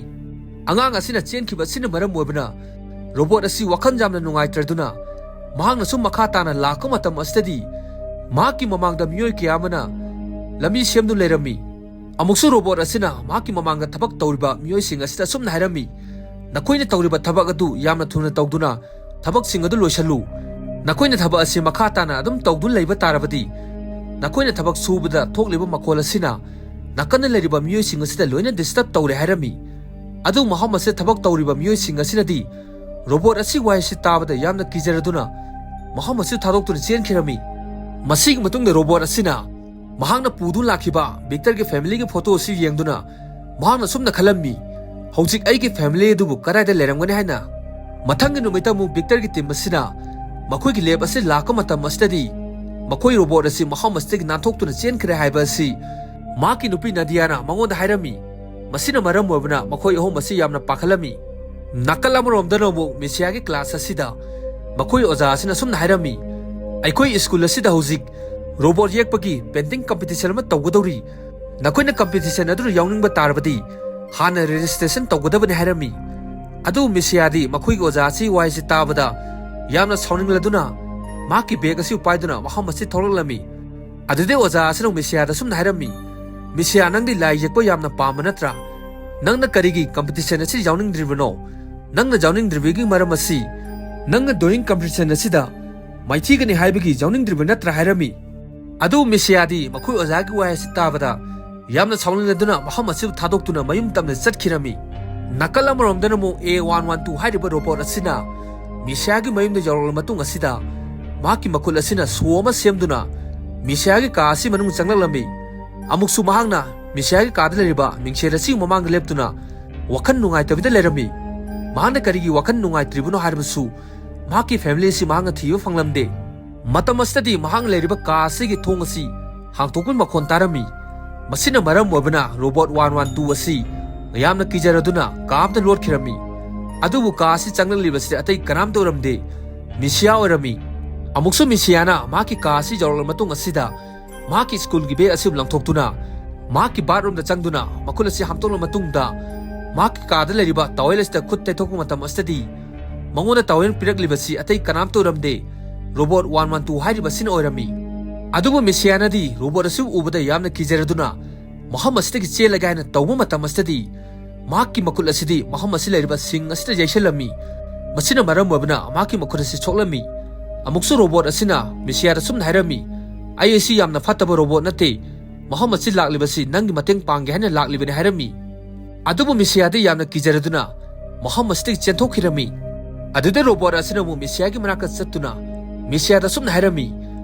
ꯑꯉꯥꯡ ꯑꯁꯤꯅ ꯆꯦꯟꯈꯤꯕ ꯑꯁꯤꯅ ꯃꯔꯝ ꯑꯣꯏꯕꯅ ꯔꯣꯕꯣꯠ ꯑꯁꯤ ꯋꯥꯈꯜ ꯌꯥꯝꯅ ꯅꯨꯡꯉꯥꯏꯇ꯭ꯔꯗꯨꯅ ꯃꯍꯥꯛꯅ ꯁꯨꯝ ꯃꯈꯥ ꯇꯥꯅ ꯂꯥꯛꯄ ꯃꯇꯝ ꯑꯁꯤꯗꯗꯤ ꯃꯍꯥꯛꯀꯤ ꯃꯃꯥꯡꯗ ꯃꯤꯑꯣꯏ ꯀꯌꯥ ꯑꯃꯅ ꯂꯝꯕꯤ ꯁꯦꯝꯗꯨꯅ ꯂꯩꯔꯝꯃꯤ꯫ ꯑꯃꯨꯛꯁꯨ ꯔꯣꯕꯣꯠ ꯑꯁꯤꯅ ꯃꯍꯥꯛꯀꯤ ꯃꯃꯥꯡꯗ ꯊꯕꯛ ꯇꯧꯔꯤꯕ ꯃꯤꯑꯣꯏꯁꯤꯡ ꯑꯁꯤꯗ ꯑꯁꯨꯝꯅ ꯍꯥꯏꯔꯝꯃꯤ, "ꯅꯈꯣꯏꯅ ꯇꯧꯔꯤꯕ ꯊꯕꯛ ꯑꯗꯨ ꯌꯥꯝꯅ ꯊꯨꯅ ꯇꯧꯗꯨꯅ ꯊꯕꯛꯁꯤꯡ ꯑꯗꯨ ꯂꯣꯏꯁꯤꯜꯂꯨ꯫ ꯅꯈꯣꯏꯅ ꯊꯕꯛ ꯑꯁꯤ ꯃꯈꯥ ꯇꯥꯅ ꯑꯗꯨꯝ ꯇꯧꯗꯨꯅ ꯂꯩꯕ ꯇꯥꯔꯕꯗꯤ ꯅꯈꯣꯏꯅ ꯊꯕꯛ ꯁꯨꯕꯗ ꯊꯣꯛꯂꯤꯕ ꯃꯈꯣꯜ ꯑꯁꯤꯅ ꯅꯥꯀꯟꯗ ꯂꯩꯔꯤꯕ ꯃꯤꯑꯣꯏꯁꯤꯡ ꯑꯁꯤꯗ ꯂꯣꯏꯅ ꯗꯤꯁꯇꯔꯕ ꯇꯧꯔꯦ" ꯍꯥꯏꯔꯝꯃꯤ꯫ ꯑꯗꯨ ꯃꯐꯝ ꯑꯁꯤꯗ ꯊꯕꯛ ꯇꯧꯔꯤꯕ ꯃꯤꯑꯣꯏꯁꯤꯡ ꯑꯁꯤꯅꯗꯤ ꯔꯣꯕꯣꯠ ꯑꯁꯤ ꯋꯥꯍꯩꯁꯤ ꯇꯥꯕꯗ ꯌꯥꯝꯅ ꯀꯤꯖꯔꯗꯨꯅ ꯃꯐꯝ ꯑꯁꯤ ꯊꯥꯗꯣꯛꯇꯨꯅ ꯆꯦꯟꯈꯤꯔꯝꯃꯤ꯫ ꯃꯁꯤꯒꯤ ꯃꯇꯨꯡꯗ ꯔꯣꯕꯣꯠ ꯑꯁꯤꯅ ꯃꯍꯥꯛꯅ ꯄꯨꯗꯨꯅ ꯂꯥꯛꯈꯤꯕ ꯕꯤꯛꯇꯔꯒꯤ ꯐꯦꯃꯤꯂꯤꯒꯤ ꯐꯣꯇꯣ ꯑꯁꯤ ꯌꯦꯡꯗꯨꯅ ꯃꯍꯥꯛꯅ ꯁꯨꯝꯅ ꯈꯜꯂꯝꯃꯤ, "ꯍꯧꯖꯤꯛ ꯑꯩꯒꯤ ꯐꯦꯃꯤꯂꯤ ꯑꯗꯨꯕꯨ ꯀꯗꯥꯏꯗ ꯂꯩꯔꯝꯒꯅꯤ?" ꯍꯥꯏꯅ꯫ ꯃꯊꯪꯒꯤ ꯅꯨꯃꯤꯠꯇ ꯑꯃꯨꯛ ꯕꯤꯛꯇꯔꯒꯤ ꯇꯤꯝ ꯑꯁꯤꯅ ꯃꯈꯣꯏꯒꯤ ꯂꯦꯕ ꯑꯁꯤ ꯂꯥꯛꯄ ꯃꯇꯝ ꯑꯁꯤꯗꯗꯤ ꯃꯈꯣꯏ ꯔꯣꯕꯣꯠ ꯑꯁꯤ ꯃꯐꯝ ꯑꯁꯤꯗꯒꯤ ꯅꯥꯟꯊꯣꯛꯇꯨꯅ ꯆꯦꯟꯈ꯭ꯔꯦ ꯍꯥꯏꯕ ꯑꯁꯤ ꯃꯍꯥꯛꯀꯤ ꯅꯨꯄꯤ ꯅꯥꯗꯤꯌꯥꯅ ꯃꯉꯣꯟꯗ ꯍꯥꯏꯔꯝꯃꯤ꯫ ꯃꯁꯤꯅ ꯃꯔꯝ ꯑꯣꯏꯕꯅ ꯃꯈꯣꯏ ꯑꯍꯨꯝ ꯑꯁꯤ ꯌꯥꯝꯅ ꯄꯥꯈꯠꯂꯝꯃꯤ꯫ ꯅꯥꯀꯜ ꯑꯃꯔꯣꯝꯗꯅ ꯑꯃꯨꯛ ꯃꯤꯁꯤꯌꯥꯒꯤ ꯀ꯭ꯂꯥꯁ ꯑꯁꯤꯗ ꯃꯈꯣꯏ ꯑꯣꯖꯥ ꯑꯁꯤꯅ ꯑꯁꯨꯝꯅ ꯍꯥꯏꯔꯝꯃꯤ, "ꯑꯩꯈꯣꯏ ꯁ꯭ꯀꯨꯜ ꯑꯁꯤꯗ ꯍꯧꯖꯤꯛ ꯔꯣꯕꯣꯠ ꯌꯦꯛꯄꯒꯤ ꯄꯦꯟꯇꯤꯡ ꯀꯝꯄꯤꯇꯤꯁꯟ ꯑꯃ ꯇꯧꯒꯗꯧꯔꯤ꯫ ꯅꯈꯣꯏꯅ ꯀꯝꯄꯤꯇꯤꯁꯟ ꯑꯗꯨꯗ ꯌꯥꯎꯅꯤꯡꯕ ꯇꯥꯔꯕꯗꯤ ꯍꯥꯟꯅ ꯔꯦꯖꯤꯁꯇ꯭ꯔꯦꯁꯟ ꯇꯧꯒꯗꯕꯅꯤ" ꯍꯥꯏꯔꯝꯃꯤ꯫ ꯑꯗꯨꯕꯨ ꯃꯤꯁꯤꯌꯥꯗꯤ ꯃꯈꯣꯏꯒꯤ ꯑꯣꯖꯥ ꯑꯁꯤ ꯋꯥꯍꯩꯁꯤ ꯇꯥꯕꯗ ꯌꯥꯝꯅ ꯁꯥꯎꯅꯤꯡꯂꯗꯨꯅ ꯃꯍꯥꯛꯀꯤ ꯕꯦꯒ ꯑꯁꯤ ꯄꯥꯏꯗꯨꯅ ꯃꯐꯝ ꯑꯁꯤ ꯊꯣꯛꯂꯛꯂꯝꯃꯤ꯫ ꯑꯗꯨꯗꯩ ꯑꯣꯖꯥ ꯑꯁꯤꯅ ꯃꯤꯁꯤꯌꯥꯗ ꯁꯨꯝꯅ ꯍꯥꯏꯔꯝꯃꯤ, "ꯃꯤꯁꯤꯌꯥ, ꯅꯪꯗꯤ ꯂꯥꯏ ꯌꯦꯛꯄ ꯌꯥꯝꯅ ꯄꯥꯝꯕ ꯅꯠꯇ꯭ꯔꯥ? ꯅꯪꯅ ꯀꯔꯤꯒꯤ ꯀꯝꯄꯤꯇꯤꯁꯟ ꯑꯁꯤ ꯌꯥꯎꯅꯤꯡꯗ꯭ꯔꯤꯕꯅꯣ? "ꯅꯪꯅ ꯌꯥꯎꯅꯤꯡꯗ꯭ꯔꯤꯕꯒꯤ ꯃꯔꯝ ꯑꯁꯤ ꯅꯪꯅ drawing competition ꯑꯁꯤꯗ ꯃꯥꯏꯊꯤꯒꯅꯤ ꯍꯥꯏꯕꯒꯤ ꯌꯥꯎꯅꯤꯡꯗ꯭ꯔꯤꯕ ꯅꯠꯇ꯭ꯔꯥ?" ꯍꯥꯏꯔꯝꯃꯤ꯫ ꯑꯗꯨꯕꯨ ꯃꯤꯁꯤꯌꯥꯗꯤ ꯃꯈꯣꯏ ꯑꯣꯖꯥꯒꯤ ꯋꯥꯍꯩ ꯑꯁꯤ ꯇꯥꯕꯗ ꯌꯥꯝꯅ ꯁꯥꯎꯅꯤꯡꯂꯗꯨꯅ ꯃꯐꯝ ꯑꯁꯤꯕꯨ ꯊꯥꯗꯣꯛꯇꯨꯅ ꯃꯌꯨꯝ ꯇꯝꯅ ꯆꯠꯈꯤꯔꯝꯃꯤ꯫ ꯅꯥꯀꯜ ꯑꯃꯔꯣꯝꯗꯅ ꯑꯃꯨꯛ ꯑꯦ ꯋꯥꯟ ꯋꯥꯟ ꯇꯨ ꯍꯥꯏꯔꯤꯕ ꯔꯣꯕꯣꯠ ꯑꯁꯤꯅ ꯃꯤꯁꯤꯌꯥꯒꯤ ꯃꯌꯨꯝꯗ ꯌꯧꯔꯛꯂꯕ ꯃꯇꯨꯡ ꯑꯁꯤꯗ ꯃꯍꯥꯛꯀꯤ ꯃꯈꯨꯠ ꯑꯁꯤꯅ ꯁꯣ ꯑꯃ ꯁꯦꯝꯗꯨꯅ ꯃꯤꯁꯤꯌꯥꯒꯤ ꯀꯥ ꯑꯁꯤ ꯃꯅꯨꯡ ꯆꯪꯂꯛꯂꯝꯃꯤ꯫ ꯑꯃꯨꯛꯁꯨ ꯃꯍꯥꯛꯅ ꯃꯤꯁꯤꯌꯥꯒꯤ ꯀꯥꯗ ꯂꯩꯔꯤꯕ ꯃꯤꯡꯁꯦꯜ ꯑꯁꯤꯒꯤ ꯃꯃꯥꯡꯗ ꯂꯦꯞꯇꯨꯅ ꯋꯥꯈꯜ ꯅꯨꯡꯉꯥꯏꯇꯕꯤꯗ ꯂꯩꯔꯝꯃꯤ꯫ ꯃꯍꯥꯛꯅ ꯀꯔꯤꯒꯤ ꯋꯥꯈꯜ ꯅꯨꯡꯉꯥꯏꯇ꯭ꯔꯤꯕꯅꯣ ꯍꯥꯏꯔꯕꯁꯨ ꯃꯍꯥꯛꯀꯤ family ꯑꯁꯤ ꯃꯍꯥꯛꯅ ꯊꯤꯕ ꯐꯪꯂꯝꯗꯦ꯫ ꯃꯇꯝ ꯑꯁꯤꯗꯗꯤ ꯃꯍꯥꯛꯅ ꯂꯩꯔꯤꯕ ꯀꯥ ꯑꯁꯤꯒꯤ ꯊꯣꯡ ꯑꯁꯤ ꯍꯥꯡꯇꯣꯛꯄꯒꯤ ꯃꯈꯣꯟ ꯇꯥꯔꯝꯃꯤ꯫ ꯃꯁꯤꯅ ꯃꯔꯝ ꯑꯣꯏꯕꯅ ꯔꯣꯕꯣꯠ ꯋꯥꯟ ꯋꯥꯟ ꯇꯨ ꯑꯁꯤ ꯌꯥꯝꯅ ꯀꯤꯖꯔꯗꯨꯅ ꯀꯥ ꯑꯃꯗ ꯂꯣꯠꯈꯤꯔꯝꯃꯤ꯫ ꯑꯗꯨꯕꯨ ꯀꯥ ꯑꯁꯤ ꯆꯪꯂꯛꯂꯤꯕꯁꯤ ꯑꯇꯩ ꯀꯅꯥꯝꯇ ꯑꯣꯏꯔꯝꯗꯦ, ꯃꯤꯁꯤꯌꯥ ꯑꯣꯏꯔꯝꯃꯤ꯫ ꯑꯃꯨꯛꯁꯨ ꯃꯤꯁꯤꯌꯥꯅ ꯃꯍꯥꯛꯀꯤ ꯀꯥ ꯑꯁꯤ ꯌꯧꯔꯛꯂꯕ ꯃꯇꯨꯡ ꯑꯁꯤꯗ ꯃꯍꯥꯛꯀꯤ ꯁ꯭ꯀꯨꯜꯒꯤ bag ꯑꯁꯤ ꯂꯪꯊꯣꯛꯇꯨꯅ ꯃꯍꯥꯛꯀꯤ bathroomꯗ ꯆꯪꯗꯨꯅ ꯃꯈꯨꯠ ꯑꯁꯤ ꯍꯥꯝꯗꯣꯛꯂꯕ ꯃꯇꯨꯡꯗ ꯃꯍꯥꯛꯀꯤ ꯀꯥꯗ ꯂꯩꯔꯤꯕ towel ꯑꯁꯤꯗ ꯈꯨꯠ ꯇꯩꯊꯣꯛꯄ ꯃꯇꯝ ꯑꯁꯤꯗꯗꯤ ꯃꯉꯣꯟꯗ towel ꯄꯤꯔꯛꯂꯤꯕꯁꯤ ꯑꯇꯩ ꯀꯅꯥꯝꯇ ꯑꯣꯏꯔꯝꯗꯦ, ꯔꯣꯕꯣꯠ ꯋꯥꯟ ꯋꯥꯟ ꯇꯨ ꯍꯥꯏꯔꯤꯕ ꯑꯁꯤꯅ ꯑꯣꯏꯔꯝꯃꯤ꯫ ꯑꯗꯨꯕꯨ ꯃꯤꯁꯤꯌꯥꯅꯗꯤ ꯔꯣꯕꯣꯠ ꯑꯁꯤ ꯎꯕꯗ ꯌꯥꯝꯅ ꯀꯤꯖꯔꯗꯨꯅ ꯃꯐꯝ ꯑꯁꯤꯗꯒꯤ ꯆꯦꯜꯂꯒꯦ ꯍꯥꯏꯅ ꯇꯧꯕ ꯃꯇꯝ ꯑꯁꯤꯗꯗꯤ ꯃꯍꯥꯛꯀꯤ ꯃꯈꯨꯠ ꯑꯁꯤꯗꯤ ꯃꯐꯝ ꯑꯁꯤ ꯂꯩꯔꯤꯕ ꯁꯤꯡ ꯑꯁꯤꯗ ꯌꯩꯁꯜꯂꯝꯃꯤ꯫ ꯃꯁꯤꯅ ꯃꯔꯝ ꯑꯣꯏꯕꯅ ꯃꯍꯥꯛꯀꯤ ꯃꯈꯨꯠ ꯑꯁꯤ ꯁꯣꯛꯂꯝꯃꯤ꯫ ꯑꯃꯨꯛꯁꯨ ꯔꯣꯕꯣꯠ ꯑꯁꯤꯅ ꯃꯤꯁꯤꯌꯥꯗ ꯁꯨꯝꯅ ꯍꯥꯏꯔꯝꯃꯤ, "ꯑꯩ ꯑꯁꯤ ꯌꯥꯝꯅ ꯐꯠꯇꯕ ꯔꯣꯕꯣꯠ ꯅꯠꯇꯦ, ꯃꯐꯝ ꯑꯁꯤ ꯂꯥꯛꯂꯤꯕꯁꯤ ꯅꯪꯒꯤ ꯃꯇꯦꯡ ꯄꯥꯡꯒꯦ ꯍꯥꯏꯅ ꯂꯥꯛꯂꯤꯕꯅꯤ" ꯍꯥꯏꯔꯝꯃꯤ꯫ ꯑꯗꯨꯕꯨ ꯃꯤꯁꯤꯌꯥꯗꯤ ꯌꯥꯝꯅ ꯀꯤꯖꯔꯗꯨꯅ ꯃꯐꯝ ꯑꯁꯤꯗꯒꯤ ꯆꯦꯟꯊꯣꯛꯈꯤꯔꯝꯃꯤ꯫ ꯑꯗꯨꯗ ꯔꯣꯕꯣꯠ ꯑꯁꯤꯅ ꯑꯃꯨꯛ ꯃꯤꯁꯤꯌꯥꯒꯤ ꯃꯅꯥꯛꯇ ꯆꯠꯇꯨꯅ ꯃꯤꯁꯤꯌꯥꯗ ꯁꯨꯝꯅ ꯍꯥꯏꯔꯝꯃꯤ,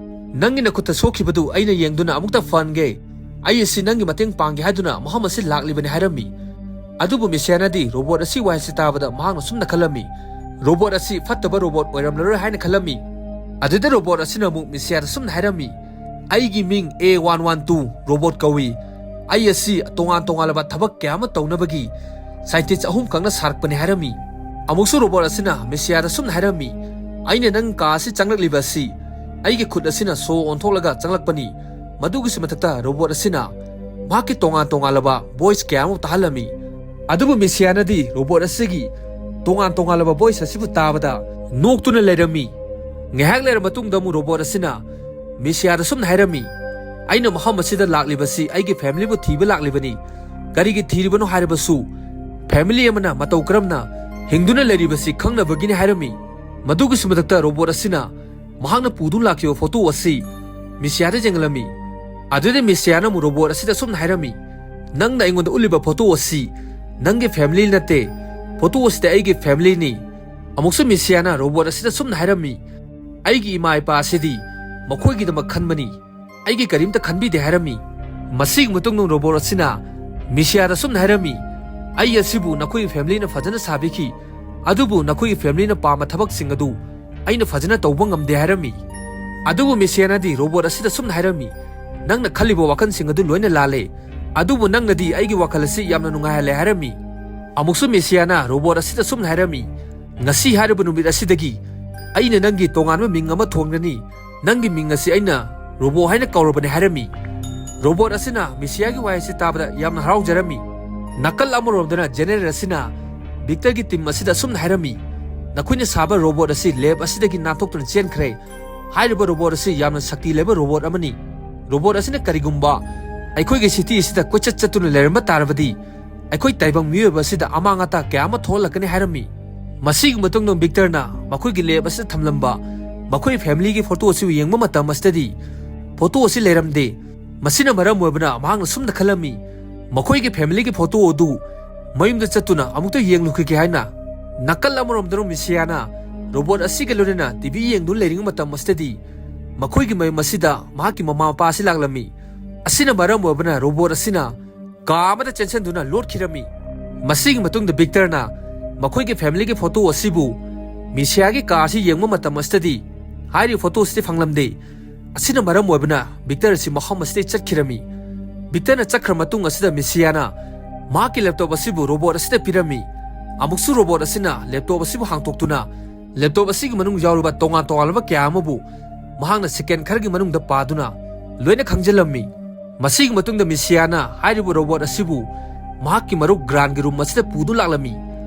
"ꯅꯪꯒꯤ ꯅꯈꯨꯠꯇ ꯁꯣꯛꯈꯤꯕꯗꯨ ꯑꯩꯅ ꯌꯦꯡꯗꯨꯅ ꯑꯃꯨꯛꯇ ꯐꯍꯟꯒꯦ꯫ ꯑꯩ ꯑꯁꯤ ꯅꯪꯒꯤ ꯃꯇꯦꯡ ꯄꯥꯡꯒꯦ ꯍꯥꯏꯗꯨꯅ ꯃꯐꯝ ꯑꯁꯤ ꯂꯥꯛꯂꯤꯕꯅꯤ" ꯍꯥꯏꯔꯝꯃꯤ꯫ ꯑꯗꯨꯕꯨ ꯃꯤꯁꯤꯌꯥꯅꯗꯤ ꯔꯣꯕꯣꯠ ꯑꯁꯤ ꯋꯥꯍꯩ ꯑꯁꯤ ꯇꯥꯕꯗ ꯃꯍꯥꯛꯅ ꯁꯨꯝꯅ ꯈꯜꯂꯝꯃꯤ, "ꯔꯣꯕꯣꯠ ꯑꯁꯤ ꯐꯠꯇꯕ ꯔꯣꯕꯣꯠ ꯑꯣꯏꯔꯝꯂꯔꯣꯏ" ꯍꯥꯏꯅ ꯈꯜꯂꯝꯃꯤ꯫ ꯑꯗꯨꯗ ꯔꯣꯕꯣꯠ ꯑꯁꯤꯅ ꯑꯃꯨꯛ ꯃꯤꯁꯤꯌꯥꯗ ꯁꯨꯝꯅ ꯍꯥꯏꯔꯝꯃꯤ, "ꯑꯩꯒꯤ ꯃꯤꯡ ꯑꯦ ꯋꯥꯟ ꯋꯥꯟ ꯇꯨ ꯔꯣꯕꯣꯠ ꯀꯧꯏ꯫ ꯑꯩ ꯑꯁꯤ ꯇꯣꯉꯥꯟ ꯇꯣꯉꯥꯟꯂꯕ ꯊꯕꯛ ꯀꯌꯥ ꯑꯃ ꯇꯧꯅꯕꯒꯤ scientist ꯑꯍꯨꯝ ꯈꯛꯅ ꯁꯥꯔꯛꯄꯅꯤ" ꯍꯥꯏꯔꯝꯃꯤ꯫ ꯑꯃꯨꯛꯁꯨ ꯔꯣꯕꯣꯠ ꯑꯁꯤꯅ ꯃꯤꯁꯤꯌꯥꯗ ꯁꯨꯝꯅ ꯍꯥꯏꯔꯝꯃꯤ, "ꯑꯩꯅ ꯅꯪ ꯀꯥ ꯑꯁꯤ ꯆꯪꯂꯛꯂꯤꯕ ꯑꯁꯤ ꯑꯩꯒꯤ ꯈꯨꯠ ꯑꯁꯤꯅ ꯁꯣ ꯑꯣꯟꯊꯣꯛꯂꯒ ꯆꯪꯂꯛꯄꯅꯤ꯫ ꯃꯗꯨꯒꯤꯁꯨ ꯃꯊꯛꯇ ꯔꯣꯕꯣꯠ ꯑꯁꯤꯅ ꯃꯍꯥꯛꯀꯤ ꯇꯣꯉꯥꯟ ꯇꯣꯉꯥꯟꯂꯕ voice ꯀꯌꯥ ꯑꯃ ꯇꯥꯍꯜꯂꯝꯃꯤ"꯫ ꯑꯗꯨꯕꯨ ꯃꯤꯁꯤꯌꯥꯅꯗꯤ ꯔꯣꯕꯣꯠ ꯑꯁꯤꯒꯤ ꯇꯣꯉꯥꯟ ꯇꯣꯉꯥꯟꯂꯕ voice ꯑꯁꯤꯕꯨ ꯇꯥꯕꯗ ꯅꯣꯛꯇꯨꯅ ꯂꯩꯔꯝꯃꯤ꯫ ꯉꯥꯏꯍꯥꯛ ꯂꯩꯔꯕ ꯃꯇꯨꯡꯗ ꯑꯃꯨꯛ ꯔꯣꯕꯣꯠ ꯑꯁꯤꯅ ꯃꯤꯁꯤꯌꯥꯗ ꯁꯨꯝꯅ ꯍꯥꯏꯔꯝꯃꯤ, "ꯑꯩꯅ ꯃꯐꯝ ꯑꯁꯤꯗ ꯂꯥꯛꯂꯤꯕꯁꯤ ꯑꯩꯒꯤ family ꯕꯨ ꯊꯤꯕ ꯂꯥꯛꯂꯤꯕꯅꯤ꯫ ꯀꯔꯤꯒꯤ ꯊꯤꯔꯤꯕꯅꯣ ꯍꯥꯏꯔꯕꯁꯨ family ꯑꯃꯅ ꯃꯇꯧ ꯀꯔꯝꯅ ꯍꯤꯡꯗꯨꯅ ꯂꯩꯔꯤꯕꯁꯤ ꯈꯪꯅꯕꯒꯤꯅꯤ ꯍꯥꯏꯔꯝꯃꯤ꯫ ꯃꯗꯨꯒꯤꯁꯨ ꯃꯊꯛꯇ ꯔꯣꯕꯣꯠ ꯑꯁꯤꯅ ꯃꯍꯥꯛꯅ ꯄꯨꯗꯨꯅ ꯂꯥꯛꯈꯤꯕ ꯐꯣꯇꯣ ꯑꯁꯤ ꯃꯤꯁꯤꯌꯥꯗ ꯌꯦꯡꯍꯜꯂꯝꯃꯤ꯫ ꯑꯗꯨꯗ ꯃꯤꯁꯤꯌꯥꯅ ꯑꯃꯨꯛ ꯔꯣꯕꯣꯠ ꯑꯁꯤꯗ ꯑꯁꯨꯝꯅ ꯍꯥꯏꯔꯝꯃꯤ, "ꯅꯪꯅ ꯑꯩꯉꯣꯟꯗ ꯎꯠꯂꯤꯕ ꯐꯣꯇꯣ ꯑꯁꯤ ꯅꯪꯒꯤ ꯐꯦꯃꯤꯂꯤ ꯅꯠꯇꯦ, ꯐꯣꯇꯣ ꯑꯁꯤꯗꯤ ꯑꯩꯒꯤ ꯐꯦꯃꯤꯂꯤꯅꯤ꯫" ꯑꯃꯨꯛꯁꯨ ꯃꯤꯁꯤꯌꯥꯅ ꯔꯣꯕꯣꯠ ꯑꯁꯤꯗ ꯑꯁꯨꯝꯅ ꯍꯥꯏꯔꯝꯃꯤ, "ꯑꯩꯒꯤ ꯏꯃꯥ ꯏꯄꯥ ꯑꯁꯤꯗꯤ ꯃꯈꯣꯏꯒꯤꯗꯃꯛ ꯈꯟꯕꯅꯤ, ꯑꯩꯒꯤ ꯀꯔꯤꯝꯇ ꯈꯟꯕꯤꯗꯦ" ꯍꯥꯏꯔꯝꯃꯤ꯫ ꯃꯁꯤꯒꯤ ꯃꯇꯨꯡꯗ ꯔꯣꯕꯣꯠ ꯑꯁꯤꯅ ꯃꯤꯁꯤꯌꯥꯗ ꯑꯁꯨꯝꯅ ꯍꯥꯏꯔꯝꯃꯤ, "ꯑꯩ ꯑꯁꯤꯕꯨ ꯅꯈꯣꯏꯒꯤ ꯐꯦꯃꯤꯂꯤꯅ ꯐꯖꯅ ꯁꯥꯕꯤꯈꯤ, ꯑꯗꯨꯕꯨ ꯅꯈꯣꯏꯒꯤ ꯐꯦꯃꯤꯂꯤꯅ ꯄꯥꯝꯕ ꯊꯕꯛꯁꯤꯡ ꯑꯗꯨ ꯑꯩꯅ ꯐꯖꯅ ꯇꯧꯕ ꯉꯝꯗꯦ" ꯍꯥꯏꯔꯝꯃꯤ꯫ ꯑꯗꯨꯕꯨ ꯃꯤꯁꯤꯌꯥꯅꯗꯤ ꯔꯣꯕꯣꯠ ꯑꯁꯤꯗ ꯑꯁꯨꯝꯅ ꯍꯥꯏꯔꯝꯃꯤ, "ꯅꯪꯅ ꯈꯜꯂꯤꯕ ꯋꯥꯈꯜꯁꯤꯡ ꯑꯗꯨ ꯂꯣꯏꯅ ꯂꯥꯜꯂꯦ, ꯑꯗꯨꯕꯨ ꯅꯪꯅꯗꯤ ꯑꯩꯒꯤ ꯋꯥꯈꯜ ꯑꯁꯤ ꯌꯥꯝꯅ ꯅꯨꯡꯉꯥꯏꯍꯜꯂꯦ" ꯍꯥꯏꯔꯝꯃꯤ꯫ ꯑꯃꯨꯛꯁꯨ ꯃꯤꯁꯤꯌꯥꯅ ꯔꯣꯕꯣꯠ ꯑꯁꯤꯗ ꯑꯁꯨꯝꯅ ꯍꯥꯏꯔꯝꯃꯤ, "ꯉꯁꯤ ꯍꯥꯏꯔꯤꯕ ꯅꯨꯃꯤꯠ ꯑꯁꯤꯗꯒꯤ ꯑꯩꯅ ꯅꯪꯒꯤ ꯇꯣꯉꯥꯟꯕ ꯃꯤꯡ ꯑꯃ ꯊꯣꯟꯒꯅꯤ, ꯅꯪꯒꯤ ꯃꯤꯡ ꯑꯁꯤ ꯑꯩꯅ ꯔꯣꯕꯣ ꯍꯥꯏꯅ ꯀꯧꯔꯕꯅꯤ" ꯍꯥꯏꯔꯝꯃꯤ꯫ ꯔꯣꯕꯣꯠ ꯑꯁꯤꯅ ꯃꯤꯁꯤꯌꯥꯒꯤ ꯋꯥꯍꯩ ꯑꯁꯤ ꯇꯥꯕꯗ ꯌꯥꯝꯅ ꯍꯔꯥꯎꯖꯔꯝꯃꯤ꯫ ꯅꯥꯀꯜ ꯑꯃꯔꯣꯝꯗꯅ ꯖꯦꯅꯦꯔꯦꯜ ꯑꯁꯤꯅ ꯚꯤꯛꯇꯔꯒꯤ ꯇꯤꯝ ꯑꯁꯤꯗ ꯑꯁꯨꯝꯅ ꯍꯥꯏꯔꯝꯃꯤ, "ꯅꯈꯣꯏꯅ ꯁꯥꯕ ꯔꯣꯕꯣꯠ ꯑꯁꯤ ꯂꯦꯕ ꯑꯁꯤꯗꯒꯤ ꯅꯥꯟꯊꯣꯛꯇꯨꯅ ꯆꯦꯟꯈ꯭ꯔꯦ꯫ ꯍꯥꯏꯔꯤꯕ ꯔꯣꯕꯣꯠ ꯑꯁꯤ ꯌꯥꯝꯅ ꯁꯛꯇꯤ ꯂꯩꯕ ꯔꯣꯕꯣꯠ ꯑꯃꯅꯤ꯫ ꯔꯣꯕꯣꯠ ꯑꯁꯤꯅ ꯀꯔꯤꯒꯨꯝꯕ ꯑꯩꯈꯣꯏꯒꯤ ꯁꯤꯇꯤ ꯑꯁꯤꯗ ꯀꯣꯏꯆꯠ ꯆꯠꯇꯨꯅ ꯂꯩꯔꯝꯕ ꯇꯥꯔꯕꯗꯤ ꯑꯩꯈꯣꯏ ꯇꯥꯏꯕꯪ ꯃꯤꯑꯣꯏꯕ ꯑꯁꯤꯗ ꯑꯃꯥꯡ ꯑꯇꯥ ꯀꯌꯥ ꯑꯃ ꯊꯣꯛꯍꯜꯂꯛꯀꯅꯤ" ꯍꯥꯏꯔꯝꯃꯤ꯫ ꯃꯁꯤꯒꯤ ꯃꯇꯨꯡꯗ ꯚꯤꯛꯇꯔꯅ ꯃꯈꯣꯏꯒꯤ ꯂꯦꯕ ꯑꯁꯤꯗ ꯊꯝꯂꯝꯕ ꯃꯈꯣꯏ ꯐꯦꯃꯤꯂꯤꯒꯤ ꯐꯣꯇꯣ ꯑꯁꯤꯕꯨ ꯌꯦꯡꯕ ꯃꯇꯝ ꯑꯁꯤꯗꯗꯤ ꯐꯣꯇꯣ ꯑꯁꯤ ꯂꯩꯔꯝꯗꯦ꯫ ꯃꯁꯤꯅ ꯃꯔꯝ ꯑꯣꯏꯕꯅ ꯃꯍꯥꯛꯅ ꯁꯨꯝꯅ ꯈꯜꯂꯝꯃꯤ, "ꯃꯈꯣꯏꯒꯤ ꯐꯦꯃꯤꯂꯤꯒꯤ ꯐꯣꯇꯣ ꯑꯗꯨ ꯃꯌꯨꯝꯗ ꯆꯠꯇꯨꯅ ꯑꯃꯨꯛꯇ ꯌꯦꯡꯂꯨꯈꯤꯒꯦ" ꯍꯥꯏꯅ꯫ ꯅꯥꯀꯜ ꯑꯃꯔꯣꯝꯗꯅ ꯃꯤꯁꯤꯌꯥꯅ ꯔꯣꯕꯣꯠ ꯑꯁꯤꯒ ꯂꯣꯏꯅꯅ ꯇꯤꯚꯤ ꯌꯦꯡꯗꯨꯅ ꯂꯩꯔꯤꯉꯩ ꯃꯇꯝ ꯑꯁꯤꯗꯗꯤ ꯃꯈꯣꯏꯒꯤ ꯃꯌꯨꯝ ꯑꯁꯤꯗ ꯃꯍꯥꯛꯀꯤ ꯃꯃꯥ ꯃꯄꯥ ꯑꯁꯤ ꯂꯥꯛꯂꯝꯃꯤ꯫ ꯑꯁꯤꯅ ꯃꯔꯝ ꯑꯣꯏꯕꯅ ꯔꯣꯕꯣꯠ ꯑꯁꯤꯅ ꯀꯥ ꯑꯃꯗ ꯆꯦꯟꯁꯤꯟꯗꯨꯅ ꯂꯣꯠꯈꯤꯔꯝꯃꯤ꯫ ꯃꯁꯤꯒꯤ ꯃꯇꯨꯡꯗ ꯚꯤꯛꯇꯔꯅ ꯃꯈꯣꯏꯒꯤ ꯐꯦꯃꯤꯂꯤꯒꯤ ꯐꯣꯇꯣ ꯑꯁꯤꯕꯨ ꯃꯤꯁꯤꯌꯥꯒꯤ ꯀꯥ ꯑꯁꯤ ꯌꯦꯡꯕ ꯃꯇꯝ ꯑꯁꯤꯗꯗꯤ ꯍꯥꯏꯔꯤꯕ ꯐꯣꯇꯣ ꯑꯁꯤꯗꯤ ꯐꯪꯂꯝꯗꯦ꯫ ꯑꯁꯤꯅ ꯃꯔꯝ ꯑꯣꯏꯕꯅ ꯚꯤꯛꯇꯔ ꯑꯁꯤ ꯃꯐꯝ ꯑꯁꯤꯗꯒꯤ ꯆꯠꯈꯤꯔꯝꯃꯤ꯫ ꯚꯤꯛꯇꯔꯅ ꯆꯠꯈ꯭ꯔ ꯃꯇꯨꯡ ꯑꯁꯤꯗ ꯃꯤꯁꯤꯌꯥꯅ ꯃꯍꯥꯛꯀꯤ ꯂꯦꯞꯇꯣꯞ ꯑꯁꯤꯕꯨ ꯔꯣꯕꯣꯠ ꯑꯁꯤꯗ ꯄꯤꯔꯝꯃꯤ꯫ ꯑꯃꯨꯛꯁꯨ ꯔꯣꯕꯣꯠ ꯑꯁꯤꯅ ꯂꯦꯞꯇꯣꯞ ꯑꯁꯤꯕꯨ ꯍꯥꯡꯗꯣꯛꯇꯨꯅ ꯂꯦꯞꯇꯣꯞ ꯑꯁꯤꯒꯤ ꯃꯅꯨꯡ ꯌꯥꯎꯔꯤꯕ ꯇꯣꯉꯥꯟ ꯇꯣꯉꯥꯟꯕ ꯀꯌꯥ ꯑꯃꯕꯨ ꯃꯍꯥꯛꯅ ꯁꯦꯀꯦꯟ ꯈꯔꯒꯤ ꯃꯅꯨꯡꯗ ꯄꯥꯗꯨꯅ ꯂꯣꯏꯅ ꯈꯪꯖꯤꯜꯂꯝꯃꯤ꯫ ꯃꯁꯤꯒꯤ ꯃꯇꯨꯡꯗ ꯃꯤꯁꯤꯌꯥꯅ ꯍꯥꯏꯔꯤꯕ ꯔꯣꯕꯣꯠ ꯑꯁꯤꯕꯨ ꯃꯍꯥꯛꯀꯤ ꯃꯔꯨꯞ ꯒ꯭ꯔꯥꯟꯒꯤ ꯔꯨꯝ ꯑꯁꯤꯗ ꯄꯨꯗꯨꯅ ꯂꯥꯛꯂꯝꯃꯤ꯫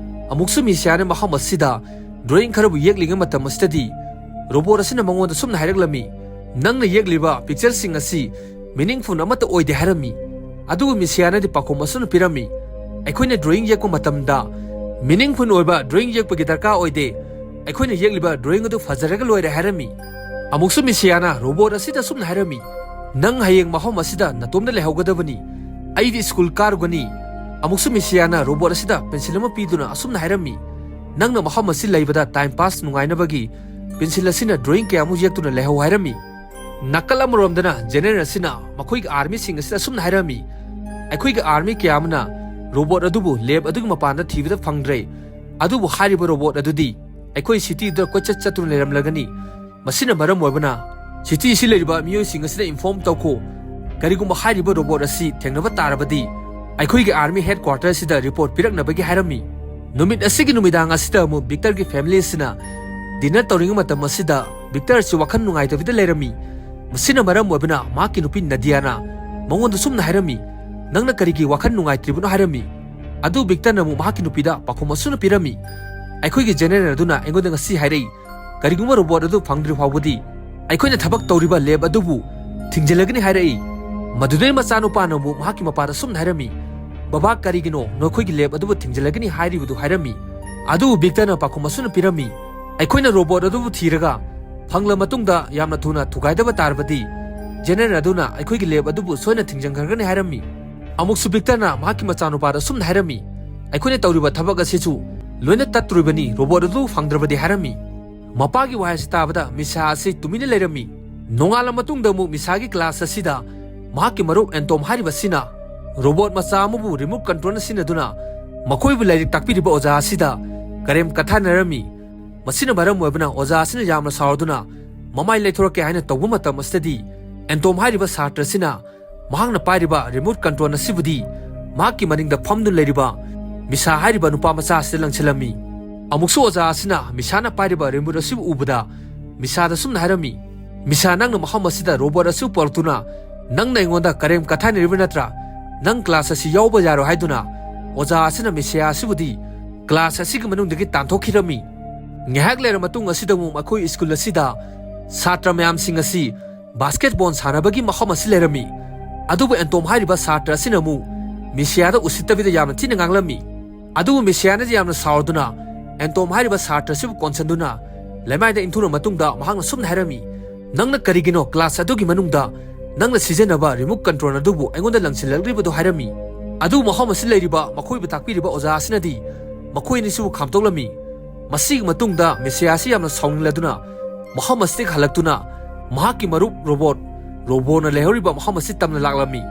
ꯑꯃꯨꯛꯁꯨ ꯃꯤꯁꯤꯌꯥꯅ ꯃꯐꯝ ꯑꯁꯤꯗ ꯗ꯭ꯔꯣꯌꯤꯡ ꯈꯔꯕꯨ ꯌꯦꯛꯂꯤꯉꯩ ꯃꯇꯝ ꯑꯁꯤꯗꯗꯤ ꯔꯣꯕꯣꯠ ꯑꯁꯤꯅ ꯃꯉꯣꯟꯗ ꯁꯨꯝꯅ ꯍꯥꯏꯔꯛꯂꯝꯃꯤ, "ꯅꯪꯅ ꯌꯦꯛꯂꯤꯕ ꯄꯤꯛꯆꯔꯁꯤꯡ ꯑꯁꯤ ꯃꯤꯅꯤꯡꯐꯨꯜ ꯑꯃꯠꯇ ꯑꯣꯏꯗꯦ" ꯍꯥꯏꯔꯝꯃꯤ꯫ ꯑꯗꯨꯕꯨ ꯃꯤꯁꯤꯌꯥꯅꯗꯤ ꯄꯥꯎꯈꯨꯝ ꯑꯁꯨꯝꯅ ꯄꯤꯔꯝꯃꯤ, "ꯑꯩꯈꯣꯏꯅ ꯗ꯭ꯔꯣꯌꯤꯡ ꯌꯦꯛꯄ ꯃꯇꯝꯗ "Meaningful ꯑꯣꯏꯕ drawing ꯌꯦꯛꯄꯒꯤ ꯗꯔꯀꯥꯔ ꯑꯣꯏꯗꯦ꯫ ꯑꯩꯈꯣꯏꯅ ꯌꯦꯛꯂꯤꯕ drawing ꯑꯗꯨ ꯐꯖꯔꯒ ꯂꯣꯏꯔꯦ" ꯍꯥꯏꯔꯝꯃꯤ꯫ ꯑꯃꯨꯛꯁꯨ ꯃꯤꯁꯤꯌꯥꯅ ꯔꯣꯕꯣꯠ ꯑꯁꯤꯗ ꯑꯁꯨꯝꯅ ꯍꯥꯏꯔꯝꯃꯤ, "ꯅꯪ ꯍꯌꯦꯡ ꯃꯐꯝ ꯑꯁꯤꯗ ꯅꯇꯣꯝꯗ ꯂꯩꯍꯧꯒꯗꯕꯅꯤ꯫ ꯑꯩꯗꯤ ꯁ꯭ꯀꯨꯜ ꯀꯥꯔꯨꯒꯅꯤ꯫" ꯑꯃꯨꯛꯁꯨ ꯃꯤꯁꯤꯌꯥꯅ ꯔꯣꯕꯣꯠ ꯑꯁꯤꯗ ꯄꯦꯟꯁꯤꯜ ꯑꯃ ꯄꯤꯗꯨꯅ ꯑꯁꯨꯝꯅ ꯍꯥꯏꯔꯝꯃꯤ, "ꯅꯪꯅ ꯃꯐꯝ ꯑꯁꯤ ꯂꯩꯕꯗ ꯇꯥꯏꯝ ꯄꯥꯁ ꯅꯨꯡꯉꯥꯏꯅꯕꯒꯤ ꯄꯦꯟꯁꯤꯜ ꯑꯁꯤꯅ drawing ꯀꯌꯥꯃꯨꯛ ꯌꯦꯛꯇꯨꯅ ꯂꯩꯍꯧ" ꯍꯥꯏꯔꯝꯃꯤ꯫ ꯅꯥꯀꯜ ꯑꯃꯔꯣꯝꯗꯅ ꯖꯦꯅꯦꯔꯦꯜ ꯑꯁꯤꯅ ꯃꯈꯣꯏꯒꯤ ꯑꯥꯔꯃꯤꯁꯤꯡ ꯑꯁꯤꯗ ꯑꯁꯨꯝꯅ ꯍꯥꯏꯔꯝꯃꯤ, "ꯑꯩꯈꯣꯏꯒꯤ ꯑꯥꯔꯃꯤ ꯀꯌꯥ ꯑꯃꯅ ꯔꯣꯕꯣꯠ ꯑꯗꯨꯕꯨ ꯂꯦꯕ ꯑꯗꯨꯒꯤ ꯃꯄꯥꯟꯗ ꯊꯤꯕꯗ ꯐꯪꯗ꯭ꯔꯦ꯫ ꯑꯗꯨꯕꯨ ꯍꯥꯏꯔꯤꯕ ꯔꯣꯕꯣꯠ ꯑꯗꯨꯗꯤ ꯑꯩꯈꯣꯏ ꯁꯤꯇꯤꯗꯨꯗ ꯀꯣꯏꯆꯠ ꯆꯠꯇꯨꯅ ꯂꯩꯔꯝꯂꯒꯅꯤ꯫ ꯃꯁꯤꯅ ꯃꯔꯝ ꯑꯣꯏꯕꯅ ꯁꯤꯇꯤ ꯑꯁꯤ ꯂꯩꯔꯤꯕ ꯃꯤꯑꯣꯏꯁꯤꯡ ꯑꯁꯤꯗ ꯏꯟꯐꯣꯔꯝ ꯇꯧꯈꯣ꯫ ꯀꯔꯤꯒꯨꯝꯕ ꯍꯥꯏꯔꯤꯕ ꯔꯣꯕꯣꯠ ꯑꯁꯤ ꯊꯦꯡꯅꯕ ꯇꯥꯔꯕꯗꯤ ꯑꯩꯈꯣꯏꯒꯤ ꯑꯥꯔꯃꯤ ꯍꯦꯗ ꯀ꯭ꯋꯥꯔꯇꯔ ꯑꯁꯤꯗ ꯔꯤꯄꯣꯔꯠ ꯄꯤꯔꯛꯅꯕꯒꯤ" ꯍꯥꯏꯔꯝꯃꯤ꯫ ꯅꯨꯃꯤꯠ ꯑꯁꯤꯒꯤ ꯅꯨꯃꯤꯗꯥꯡ ꯑꯁꯤꯗ ꯑꯃꯨꯛ ꯕꯤꯛꯇꯔꯒꯤ ꯐꯦꯃꯤꯂꯤ ꯑꯁꯤꯅ ꯗꯤꯅꯔ ꯇꯧꯔꯤꯉꯩ ꯃꯇꯝ ꯑꯁꯤꯗ ꯕꯤꯛꯇꯔ ꯑꯁꯤ ꯋꯥꯈꯜ ꯅꯨꯡꯉꯥꯏꯇꯕꯤꯗ ꯂꯩꯔꯝꯃꯤ꯫ ꯃꯁꯤꯅ ꯃꯔꯝ ꯑꯣꯏꯕꯅ ꯃꯍꯥꯛꯀꯤ ꯅꯨꯄꯤ ꯅꯗꯤꯌꯥꯅ ꯃꯉꯣꯟꯗ ꯁꯨꯝꯅ ꯍꯥꯏꯔꯝꯃꯤ, "ꯅꯪꯅ ꯀꯔꯤꯒꯤ ꯋꯥꯈꯜ ꯅꯨꯡꯉꯥꯏꯇ꯭ꯔꯤꯕꯅꯣ?" ꯍꯥꯏꯔꯝꯃꯤ꯫ ꯑꯗꯨ ꯕꯤꯛꯇꯔꯅ ꯑꯃꯨꯛ ꯃꯍꯥꯛꯀꯤ ꯅꯨꯄꯤꯗ ꯄꯥꯎꯈꯨꯝ ꯑꯁꯨꯝꯅ ꯄꯤꯔꯝꯃꯤ, "ꯑꯩꯈꯣꯏꯒꯤ ꯖꯦꯅꯦꯔꯦꯜ ꯑꯗꯨꯅ ꯑꯩꯉꯣꯟꯗ ꯉꯁꯤ ꯍꯥꯏꯔꯛꯏ, ꯀꯔꯤꯒꯨꯝꯕ ꯔꯣꯕꯣꯠ ꯑꯗꯨ ꯐꯪꯗ꯭ꯔꯤ ꯐꯥꯎꯕꯗꯤ ꯑꯩꯈꯣꯏꯅ ꯊꯕꯛ ꯇꯧꯔꯤꯕ ꯂꯦꯕ ꯑꯗꯨꯕꯨ ꯊꯤꯡꯖꯤꯜꯂꯒꯅꯤ" ꯍꯥꯏꯔꯛꯏ꯫ ꯃꯗꯨꯗꯩ ꯃꯆꯥꯅꯨꯄꯥꯅ ꯑꯃꯨꯛ ꯃꯍꯥꯛꯀꯤ ꯃꯄꯥꯗ ꯁꯨꯝꯅ ꯍꯥꯏꯔꯝꯃꯤ, "ꯕꯕꯥ, ꯀꯔꯤꯒꯤꯅꯣ ꯅꯈꯣꯏꯒꯤ ꯂꯦꯕ ꯑꯗꯨꯕꯨ ꯊꯤꯡꯖꯤꯜꯂꯒꯅꯤ ꯍꯥꯏꯔꯤꯕꯗꯨ?" ꯍꯥꯏꯔꯝꯃꯤ꯫ ꯑꯗꯨꯕꯨ ꯕꯤꯛꯇꯔꯅ ꯄꯥꯎꯈꯨꯝ ꯑꯁꯨꯝꯅ ꯄꯤꯔꯝꯃꯤ, "ꯑꯩꯈꯣꯏꯅ ꯔꯣꯕꯣꯠ ꯑꯗꯨꯕꯨ ꯊꯤꯔꯒ ꯐꯪꯂ ꯃꯇꯨꯡꯗ ꯌꯥꯝꯅ ꯊꯨꯅ ꯊꯨꯒꯥꯏꯗꯕ ꯇꯥꯔꯕꯗꯤ ꯖꯦꯅꯦꯔꯦꯜ ꯑꯗꯨꯅ ꯑꯩꯈꯣꯏꯒꯤ ꯂꯦꯕ ꯑꯗꯨꯕꯨ ꯁꯣꯏꯅ ꯊꯤꯡꯖꯤꯟꯈ꯭ꯔꯒꯅꯤ" ꯍꯥꯏꯔꯝꯃꯤ꯫ ꯑꯃꯨꯛꯁꯨ ꯕꯤꯛꯇꯔꯅ ꯃꯍꯥꯛꯀꯤ ꯃꯆꯥꯅꯨꯄꯥꯗ ꯁꯨꯝꯅ ꯍꯥꯏꯔꯝꯃꯤ, "ꯑꯩꯈꯣꯏꯅ ꯇꯧꯔꯤꯕ ꯊꯕꯛ ꯑꯁꯤꯁꯨ ꯂꯣꯏꯅ ꯇꯠꯇꯣꯔꯤꯕꯅꯤ, ꯔꯣꯕꯣꯠ ꯑꯗꯨ ꯐꯪꯗ꯭ꯔꯕꯗꯤ" ꯍꯥꯏꯔꯝꯃꯤ꯫ ꯃꯄꯥꯒꯤ ꯋꯥꯍꯩ ꯑꯁꯤ ꯇꯥꯕꯗ ꯃꯤꯁꯥ ꯑꯁꯤ ꯇꯨꯃꯤꯟꯅ ꯂꯩꯔꯝꯃꯤ꯫ ꯅꯣꯡꯉꯥꯜꯂ ꯃꯇꯨꯡꯗ ꯑꯃꯨꯛ ꯃꯤꯁꯥꯒꯤ ꯀ꯭ꯂꯥꯁ ꯑꯁꯤꯗ ꯃꯍꯥꯛꯀꯤ ꯃꯔꯨꯞ ꯑꯦꯟꯇꯣꯝ ꯍꯥꯏꯔꯤꯕꯁꯤꯅ ꯔꯣꯕꯣꯠ ꯃꯆꯥ ꯑꯃꯕꯨ ꯔꯤꯃꯣꯠ ꯀꯟꯇ꯭ꯔꯣꯜꯅ ꯁꯤꯖꯤꯟꯅꯗꯨꯅ ꯃꯈꯣꯏꯕꯨ ꯂꯥꯏꯔꯤꯛ ꯇꯥꯛꯄꯤꯔꯤꯕ ꯑꯣꯖꯥ ꯑꯁꯤꯗ ꯀꯔꯦꯝ ꯀꯊꯥꯅꯔꯝꯃꯤ꯫ ꯃꯁꯤꯅ ꯃꯔꯝ ꯑꯣꯏꯕꯅ ꯑꯣꯖꯥ ꯑꯁꯤꯅ ꯌꯥꯝꯅ ꯁꯥꯎꯔꯗꯨꯅ ꯃꯃꯥꯏ ꯂꯩꯊꯣꯔꯛꯀꯦ ꯍꯥꯏꯅ ꯇꯧꯕ ꯃꯇꯝ ꯑꯁꯤꯗꯗꯤ ꯑꯦꯟꯇꯣꯝ ꯍꯥꯏꯔꯤꯕ ꯁꯥꯇ꯭ꯔ ꯑꯁꯤꯅ ꯃꯍꯥꯛꯅ ꯄꯥꯏꯔꯤꯕ ꯔꯤꯃꯣꯠ ꯀꯟꯇ꯭ꯔꯣꯜ ꯑꯁꯤꯕꯨꯗꯤ ꯃꯍꯥꯛꯀꯤ ꯃꯅꯤꯡꯗ ꯐꯝꯗꯨꯅ ꯂꯩꯔꯤꯕ ꯃꯤꯁꯥ ꯍꯥꯏꯔꯤꯕ ꯅꯨꯄꯥ ꯃꯆꯥ ꯑꯁꯤꯗ ꯂꯪꯁꯤꯜꯂꯝꯃꯤ꯫ ꯑꯃꯨꯛꯁꯨ ꯑꯣꯖꯥ ꯑꯁꯤꯅ ꯃꯤꯁꯥꯅ ꯄꯥꯏꯔꯤꯕ ꯔꯤꯃꯣꯠ ꯑꯁꯤꯕꯨ ꯎꯕꯗ ꯃꯤꯁꯥꯗ ꯁꯨꯝꯅ ꯍꯥꯏꯔꯝꯃꯤ, "ꯃꯤꯁꯥ, ꯅꯪꯅ ꯃꯐꯝ ꯑꯁꯤꯗ ꯔꯣꯕꯣꯠ ꯑꯁꯤꯕꯨ ꯄꯨꯔꯛꯇꯨꯅ ꯅꯪꯅ ꯑꯩꯉꯣꯟꯗ ꯀꯔꯦꯝ ꯀꯊꯥꯅꯔꯤꯕ ꯅꯠꯇ꯭ꯔꯥ? ꯅꯪ ꯀ꯭ꯂꯥꯁ ꯑꯁꯤ ꯌꯥꯎꯕ ꯌꯥꯔꯣꯏ" ꯍꯥꯏꯗꯨꯅ ꯑꯣꯖꯥ ꯑꯁꯤꯅ ꯃꯤꯁꯥ ꯑꯁꯤꯕꯨꯗꯤ ꯀ꯭ꯂꯥꯁ ꯑꯁꯤꯒꯤ ꯃꯅꯨꯡꯗꯒꯤ ꯇꯥꯟꯊꯣꯛꯈꯤꯔꯝꯃꯤ꯫ ꯉꯥꯏꯍꯥꯛ ꯂꯩꯔ ꯃꯇꯨꯡ ꯑꯁꯤꯗ ꯑꯃꯨꯛ ꯃꯈꯣꯏ ꯁ꯭ꯀꯨꯜ ꯑꯁꯤꯗ ꯁꯥꯇ꯭ꯔ ꯃꯌꯥꯝꯁꯤꯡ ꯑꯁꯤ ꯕꯥꯁꯀꯦꯠꯕꯣꯜ ꯁꯥꯟꯅꯕꯒꯤ ꯃꯐꯝ ꯑꯁꯤ ꯂꯩꯔꯝꯃꯤ꯫ ꯑꯗꯨꯕꯨ ꯑꯦꯟꯇꯣꯝ ꯍꯥꯏꯔꯤꯕ ꯁꯥꯇ꯭ꯔ ꯑꯁꯤꯅ ꯑꯃꯨꯛ ꯃꯤꯁꯤꯌꯥꯗ ꯎꯁꯤꯠꯇꯕꯤꯗ ꯌꯥꯝꯅ ꯊꯤꯅ ꯉꯥꯡꯂꯝꯃꯤ꯫ ꯑꯗꯨꯕꯨ ꯃꯤꯁꯤꯌꯥꯅꯗꯤ ꯌꯥꯝꯅ ꯁꯥꯎꯔꯗꯨꯅ ꯑꯦꯟꯇꯣꯝ ꯍꯥꯏꯔꯤꯕ ꯁꯥꯇ꯭ꯔ ꯑꯁꯤꯕꯨ ꯀꯣꯟꯁꯤꯟꯗꯨꯅ ꯂꯩꯃꯥꯏꯗ ꯏꯟꯊꯨꯔ ꯃꯇꯨꯡꯗ ꯃꯍꯥꯛꯅ ꯁꯨꯝꯅ ꯍꯥꯏꯔꯝꯃꯤ, "ꯅꯪꯅ ꯀꯔꯤꯒꯤꯅꯣ ꯀ꯭ꯂꯥꯁ ꯑꯗꯨꯒꯤ ꯃꯅꯨꯡꯗ ꯅꯪꯅ ꯁꯤꯖꯤꯟꯅꯕ ꯔꯤꯃꯣꯠ ꯀꯟꯇ꯭ꯔꯣꯜ ꯑꯗꯨꯕꯨ ꯑꯩꯉꯣꯟꯗ ꯂꯪꯁꯤꯜꯂꯛꯂꯤꯕꯗꯨ?" ꯍꯥꯏꯔꯝꯃꯤ꯫ ꯑꯗꯨꯕꯨ ꯃꯐꯝ ꯑꯁꯤ ꯂꯩꯔꯤꯕ ꯃꯈꯣꯏꯕꯨ ꯇꯥꯛꯄꯤꯔꯤꯕ ꯑꯣꯖꯥ ꯑꯁꯤꯅꯗꯤ ꯃꯈꯣꯏ ꯑꯅꯤꯁꯤꯕꯨ ꯈꯥꯝꯇꯣꯛꯂꯝꯃꯤ꯫ ꯃꯁꯤꯒꯤ ꯃꯇꯨꯡꯗ ꯃꯤꯁꯤꯌꯥ ꯑꯁꯤ ꯌꯥꯝꯅ ꯁꯥꯎꯅꯤꯡꯂꯗꯨꯅ ꯃꯐꯝ ꯑꯁꯤꯗꯒꯤ ꯍꯜꯂꯛꯇꯨꯅ ꯃꯍꯥꯛꯀꯤ ꯃꯔꯨꯞ ꯔꯣꯕꯣꯠ, ꯔꯣꯕꯣꯠꯅ ꯂꯩꯍꯧꯔꯤꯕ ꯃꯐꯝ ꯑꯁꯤ ꯇꯝꯅ ꯂꯥꯛꯂꯝꯃꯤ꯫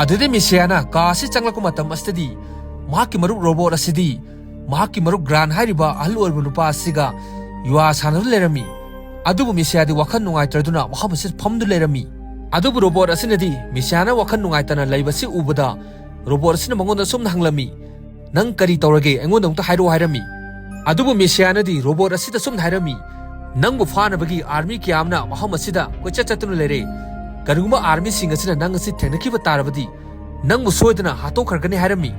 ꯑꯗꯨꯗꯩ ꯃꯤꯁꯤꯌꯥꯅ ꯀꯥ ꯑꯁꯤ ꯆꯪꯂꯛꯄ ꯃꯇꯝ ꯑꯁꯤꯗꯗꯤ ꯃꯍꯥꯛꯀꯤ ꯃꯔꯨꯞ ꯔꯣꯕꯣꯠ ꯑꯁꯤꯗꯤ ꯃꯍꯥꯛꯀꯤ ꯃꯔꯨꯞ ꯒ꯭ꯔꯥꯟ ꯍꯥꯏꯔꯤꯕ ꯑꯍꯜ ꯑꯣꯏꯔꯕ ꯅꯨꯄꯥ ꯑꯁꯤꯒ ꯌꯨꯍꯥ ꯁꯥꯟꯅꯗꯨꯅ ꯂꯩꯔꯝꯃꯤ꯫ ꯑꯗꯨꯕꯨ ꯃꯤꯁꯤꯌꯥꯗꯤ ꯋꯥꯈꯜ ꯅꯨꯡꯉꯥꯏꯇ꯭ꯔꯗꯨꯅ ꯃꯐꯝ ꯑꯁꯤꯗ ꯐꯝꯗꯨꯅ ꯂꯩꯔꯝꯃꯤ꯫ ꯑꯗꯨꯕꯨ ꯔꯣꯕꯣꯠ ꯑꯁꯤꯅꯗꯤ ꯃꯤꯁꯤꯌꯥꯅ ꯋꯥꯈꯜ ꯅꯨꯡꯉꯥꯏꯇꯅ ꯂꯩꯕꯁꯤ ꯎꯕꯗ ꯔꯣꯕꯣꯠ ꯑꯁꯤꯅ ꯃꯉꯣꯟꯗ ꯑꯁꯨꯝꯅ ꯍꯪꯂꯝꯃꯤ, "ꯅꯪ ꯀꯔꯤ ꯇꯧꯔꯒꯦ? ꯑꯩꯉꯣꯟꯗ ꯑꯃꯨꯛꯇ ꯍꯥꯏꯔꯛꯑꯣ" ꯍꯥꯏꯔꯝꯃꯤ꯫ ꯑꯗꯨꯕꯨ ꯃꯤꯁꯤꯌꯥꯅꯗꯤ ꯔꯣꯕꯣꯠ ꯑꯁꯤꯗ ꯑꯁꯨꯝꯅ ꯍꯥꯏꯔꯝꯃꯤ, "ꯅꯪꯕꯨ ꯐꯥꯅꯕꯒꯤ ꯑꯥꯔꯃꯤ ꯀꯌꯥ ꯑꯃꯅ ꯃꯐꯝ ꯑꯁꯤꯗ ꯀꯣꯏꯆꯠ ꯆꯠꯇꯨꯅ ꯂꯩꯔꯦ꯫ ꯀꯔꯤꯒꯨꯝꯕ ꯑꯥꯔꯃꯤꯁꯤꯡ ꯑꯁꯤꯅ ꯅꯪ ꯑꯁꯤ ꯊꯦꯡꯅꯈꯤꯕ ꯇꯥꯔꯕꯗꯤ ꯅꯪꯕꯨ ꯁꯣꯏꯗꯅ ꯍꯥꯠꯇꯣꯛꯈ꯭ꯔꯒꯅꯤ" ꯍꯥꯏꯔꯝꯃꯤ꯫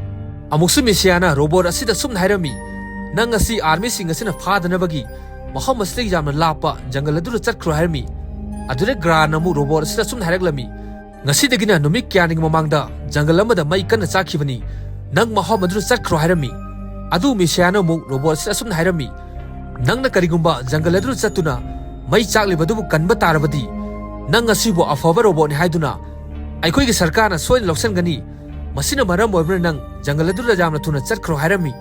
ꯑꯃꯨꯛꯁꯨ ꯃꯤꯁꯤꯌꯥꯅ ꯔꯣꯕꯣꯠ ꯑꯁꯤꯗ ꯑꯁꯨꯝꯅ ꯍꯥꯏꯔꯝꯃꯤ, "ꯅꯪ ꯑꯁꯤ ꯑꯥꯔꯃꯤꯁꯤꯡ ꯑꯁꯤꯅ ꯐꯥꯗꯅꯕꯒꯤ ꯃꯐꯝ ꯑꯁꯤꯗꯒꯤ ꯌꯥꯝꯅ ꯂꯥꯞꯄ ꯖꯪꯒꯜ ꯑꯗꯨꯗ ꯆꯠꯈ꯭ꯔꯣ" ꯍꯥꯏꯔꯝꯃꯤ꯫ ꯑꯗꯨꯗ ꯒ꯭ꯔꯥꯟꯅ ꯑꯃꯨꯛ ꯔꯣꯕꯣꯠ ꯑꯁꯤꯗ ꯑꯁꯨꯝꯅ ꯍꯥꯏꯔꯛꯂꯝꯃꯤ, "ꯉꯁꯤꯗꯒꯤꯅ ꯅꯨꯃꯤꯠ ꯀꯌꯥꯅꯤꯒꯤ ꯃꯃꯥꯡꯗ ꯖꯪꯒꯜ ꯑꯃꯗ ꯃꯩ ꯀꯟꯅ ꯆꯥꯛꯈꯤꯕꯅꯤ, ꯅꯪ ꯃꯐꯝ ꯑꯗꯨꯗ ꯆꯠꯈ꯭ꯔꯣ" ꯍꯥꯏꯔꯝꯃꯤ꯫ ꯑꯗꯨ ꯃꯤꯁꯤꯌꯥꯅ ꯑꯃꯨꯛ ꯔꯣꯕꯣꯠ ꯑꯁꯤꯗ ꯑꯁꯨꯝꯅ ꯍꯥꯏꯔꯝꯃꯤ, "ꯅꯪꯅ ꯀꯔꯤꯒꯨꯝꯕ ꯖꯪꯒꯜ ꯑꯗꯨꯗ ꯆꯠꯇꯨꯅ ꯃꯩ ꯆꯥꯛꯂꯤꯕꯗꯨꯕꯨ ꯀꯟꯕ ꯇꯥꯔꯕꯗꯤ ꯅꯪ ꯑꯁꯤꯕꯨ ꯑꯐꯕ ꯔꯣꯕꯣꯠꯅꯤ ꯍꯥꯏꯗꯨꯅ ꯑꯩꯈꯣꯏꯒꯤ ꯁꯔꯀꯥꯔꯅ ꯁꯣꯏꯗꯅ ꯂꯧꯁꯤꯟꯒꯅꯤ꯫ ꯃꯁꯤꯅ ꯃꯔꯝ ꯑꯣꯏꯕꯅ ꯅꯪ ꯖꯪꯒꯜ ꯑꯗꯨꯗ ꯌꯥꯝꯅ ꯊꯨꯅ ꯆꯠꯈ꯭ꯔꯣ" ꯍꯥꯏꯔꯝꯃꯤ꯫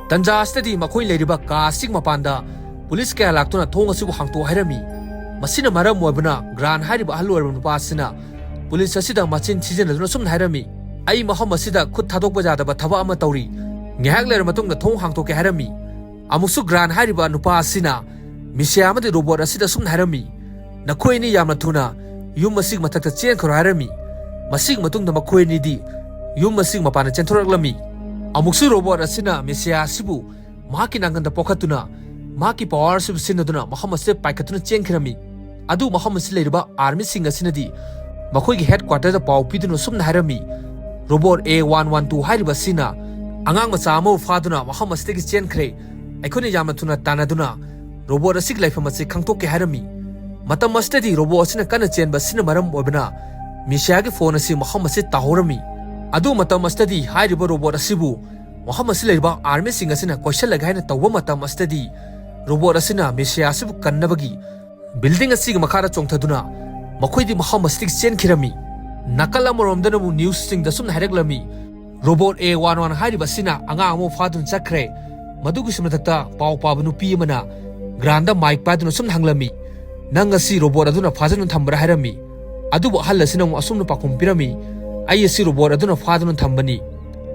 ꯇꯟꯖꯥ ꯑꯁꯤꯗꯗꯤ ꯃꯈꯣꯏ ꯂꯩꯔꯤꯕ ꯀꯥ ꯑꯁꯤꯒꯤ ꯃꯄꯥꯟꯗ ꯄꯨꯂꯤꯁ ꯀꯌꯥ ꯂꯥꯛꯇꯨꯅ ꯊꯣꯡ ꯑꯁꯤꯕꯨ ꯍꯥꯡꯇꯣꯛ ꯍꯥꯏꯔꯝꯃꯤ꯫ ꯃꯁꯤꯅ ꯃꯔꯝ ꯑꯣꯏꯕꯅ ꯒ꯭ꯔꯥꯟ ꯍꯥꯏꯔꯤꯕ ꯑꯍꯜ ꯑꯣꯏꯔꯕ ꯅꯨꯄꯥ ꯑꯁꯤꯅ ꯄꯨꯂꯤꯁ ꯑꯁꯤꯗ ꯃꯆꯤꯟ ꯊꯤꯖꯤꯟꯅꯗꯨꯅ ꯁꯨꯝꯅ ꯍꯥꯏꯔꯝꯃꯤ, "ꯑꯩ ꯃꯐꯝ ꯑꯁꯤꯗ ꯈꯨꯠ ꯊꯥꯗꯣꯛꯄ ꯌꯥꯗꯕ ꯊꯕꯛ ꯑꯃ ꯇꯧꯔꯤ꯫ ꯉꯥꯏꯍꯥꯛ ꯂꯩꯔ ꯃꯇꯨꯡꯗ ꯊꯣꯡ ꯍꯥꯡꯇꯣꯛꯀꯦ" ꯍꯥꯏꯔꯝꯃꯤ꯫ ꯑꯃꯨꯛꯁꯨ ꯒ꯭ꯔꯥꯟ ꯍꯥꯏꯔꯤꯕ ꯅꯨꯄꯥ ꯑꯁꯤꯅ ꯃꯤꯁꯤꯌꯥ ꯑꯃꯗꯤ ꯔꯣꯕꯣꯠ ꯑꯁꯤꯗ ꯁꯨꯝꯅ ꯍꯥꯏꯔꯝꯃꯤ, "ꯅꯈꯣꯏ ꯑꯅꯤ ꯌꯥꯝꯅ ꯊꯨꯅ ꯌꯨꯝ ꯑꯁꯤꯒꯤ ꯃꯊꯛꯇ ꯆꯦꯟꯈ꯭ꯔꯣ" ꯍꯥꯏꯔꯝꯃꯤ꯫ ꯃꯁꯤꯒꯤ ꯃꯇꯨꯡꯗ ꯃꯈꯣꯏ ꯑꯅꯤꯗꯤ ꯌꯨꯝ ꯑꯁꯤꯒꯤ ꯃꯄꯥꯟꯗ ꯆꯦꯟꯊꯣꯔꯛꯂꯝꯃꯤ꯫ ꯑꯃꯨꯛꯁꯨ ꯔꯣꯕꯣꯠ ꯑꯁꯤꯅ ꯃꯤꯁꯤꯌꯥ ꯑꯁꯤꯕꯨ ꯃꯍꯥꯛꯀꯤ ꯅꯥꯀꯟꯗ ꯄꯣꯛꯈꯠꯇꯨꯅ ꯃꯍꯥꯛꯀꯤ ꯄꯋꯥꯔ ꯑꯁꯤꯕꯨ ꯁꯤꯖꯤꯟꯅꯗꯨꯅ ꯃꯐꯝ ꯑꯁꯤꯗ ꯄꯥꯏꯈꯠꯇꯨꯅ ꯆꯦꯟꯈꯤꯔꯝꯃꯤ꯫ ꯑꯗꯨ ꯃꯐꯝ ꯑꯁꯤꯗ ꯂꯩꯔꯤꯕ ꯑꯥꯔꯃꯤꯁꯤꯡ ꯑꯁꯤꯅꯗꯤ ꯃꯈꯣꯏꯒꯤ ꯍꯦꯗ ꯀ꯭ꯋꯥꯇꯔꯗ ꯄꯥꯎ ꯄꯤꯗꯨꯅ ꯁꯨꯝꯅ ꯍꯥꯏꯔꯝꯃꯤ, "ꯔꯣꯕꯣꯠ ꯑꯦ ꯋꯥꯟ ꯋꯥꯟ ꯇꯨ ꯍꯥꯏꯔꯤꯕ ꯑꯁꯤꯅ ꯑꯉꯥꯡ ꯃꯆꯥ ꯑꯃꯕꯨ ꯐꯥꯗꯨꯅ ꯃꯐꯝ ꯑꯁꯤꯗꯒꯤ ꯆꯦꯟꯈ꯭ꯔꯦ꯫ ꯑꯩꯈꯣꯏꯅ ꯌꯥꯝꯅ ꯊꯨꯅ ꯇꯥꯟꯅꯗꯨꯅ ꯔꯣꯕꯣꯠ ꯑꯁꯤꯒꯤ ꯂꯩꯐꯝ ꯑꯁꯤ ꯈꯪꯗꯣꯛꯀꯦ" ꯍꯥꯏꯔꯝꯃꯤ꯫ ꯃꯇꯝ ꯑꯁꯤꯗꯗꯤ ꯔꯣꯕꯣꯠ ꯑꯁꯤꯅ ꯀꯟꯅ ꯆꯦꯟꯕ ꯑꯁꯤꯅ ꯃꯔꯝ ꯑꯣꯏꯕꯅ ꯃꯤꯁꯤꯌꯥꯒꯤ ꯐꯣꯟ ꯑꯁꯤ ꯃꯐꯝ ꯑꯁꯤ ꯇꯥꯍꯧꯔꯝꯃꯤ꯫ ꯑꯗꯨ ꯃꯇꯝ ꯑꯁꯤꯗꯗꯤ ꯍꯥꯏꯔꯤꯕ ꯔꯣꯕꯣꯠ ꯑꯁꯤꯕꯨ ꯃꯐꯝ ꯑꯁꯤ ꯂꯩꯔꯤꯕ ꯑꯥꯔꯃꯤꯁꯤꯡ ꯑꯁꯤꯅ ꯀꯣꯏꯁꯜꯂꯒꯦ ꯍꯥꯏꯅ ꯇꯧꯕ ꯃꯇꯝ ꯑꯁꯤꯗꯗꯤ ꯔꯣꯕꯣꯠ ꯑꯁꯤꯅ ꯃꯤꯁꯤꯌꯥ ꯑꯁꯤꯕꯨ ꯀꯟꯅꯕꯒꯤ ꯕꯤꯜꯗꯤꯡ ꯑꯁꯤꯒꯤ ꯃꯈꯥꯗ ꯆꯣꯡꯊꯗꯨꯅ ꯃꯈꯣꯏꯗꯤ ꯃꯐꯝ ꯑꯁꯤꯗꯒꯤ ꯆꯦꯟꯈꯤꯔꯝꯃꯤ꯫ ꯅꯥꯀꯜ ꯑꯃꯔꯣꯝꯗꯅ ꯑꯃꯨꯛ ꯅ꯭ꯌꯨꯁꯁꯤꯡꯗ ꯑꯁꯨꯝꯅ ꯍꯥꯏꯔꯛꯂꯝꯃꯤ, ꯔꯣꯕꯣꯠ ꯑꯦ ꯋꯥꯟ ꯋꯥꯟ ꯍꯥꯏꯔꯤꯕ ꯑꯁꯤꯅ ꯑꯉꯥꯡ ꯑꯃ ꯐꯥꯗꯨꯅ ꯆꯠꯈ꯭ꯔꯦ꯫ ꯃꯗꯨꯒꯤꯁꯨ ꯃꯊꯛꯇ ꯄꯥꯎ ꯄꯥꯕ ꯅꯨꯄꯤ ꯑꯃꯅ ꯒ꯭ꯔꯥꯟꯗ ꯃꯥꯏꯛ ꯄꯥꯏꯗꯨꯅ ꯑꯁꯨꯝꯅ ꯍꯪꯂꯝꯃꯤ, "ꯅꯪ ꯑꯁꯤ ꯔꯣꯕꯣꯠ ꯑꯗꯨꯅ ꯐꯥꯖꯗꯨꯅ ꯊꯝꯕ꯭ꯔꯥ?" ꯍꯥꯏꯔꯝꯃꯤ꯫ ꯑꯗꯨꯕꯨ ꯑꯍꯜ ꯑꯁꯤꯅ ꯑꯃꯨꯛ ꯑꯁꯨꯝꯅ ꯄꯥꯎꯈꯨꯝ ꯄꯤꯔꯝꯃꯤ, "ꯑꯩ ꯑꯁꯤ ꯔꯣꯕꯣꯠ ꯑꯗꯨꯅ ꯐꯥꯗꯨꯅ ꯊꯝꯕꯅꯤ꯫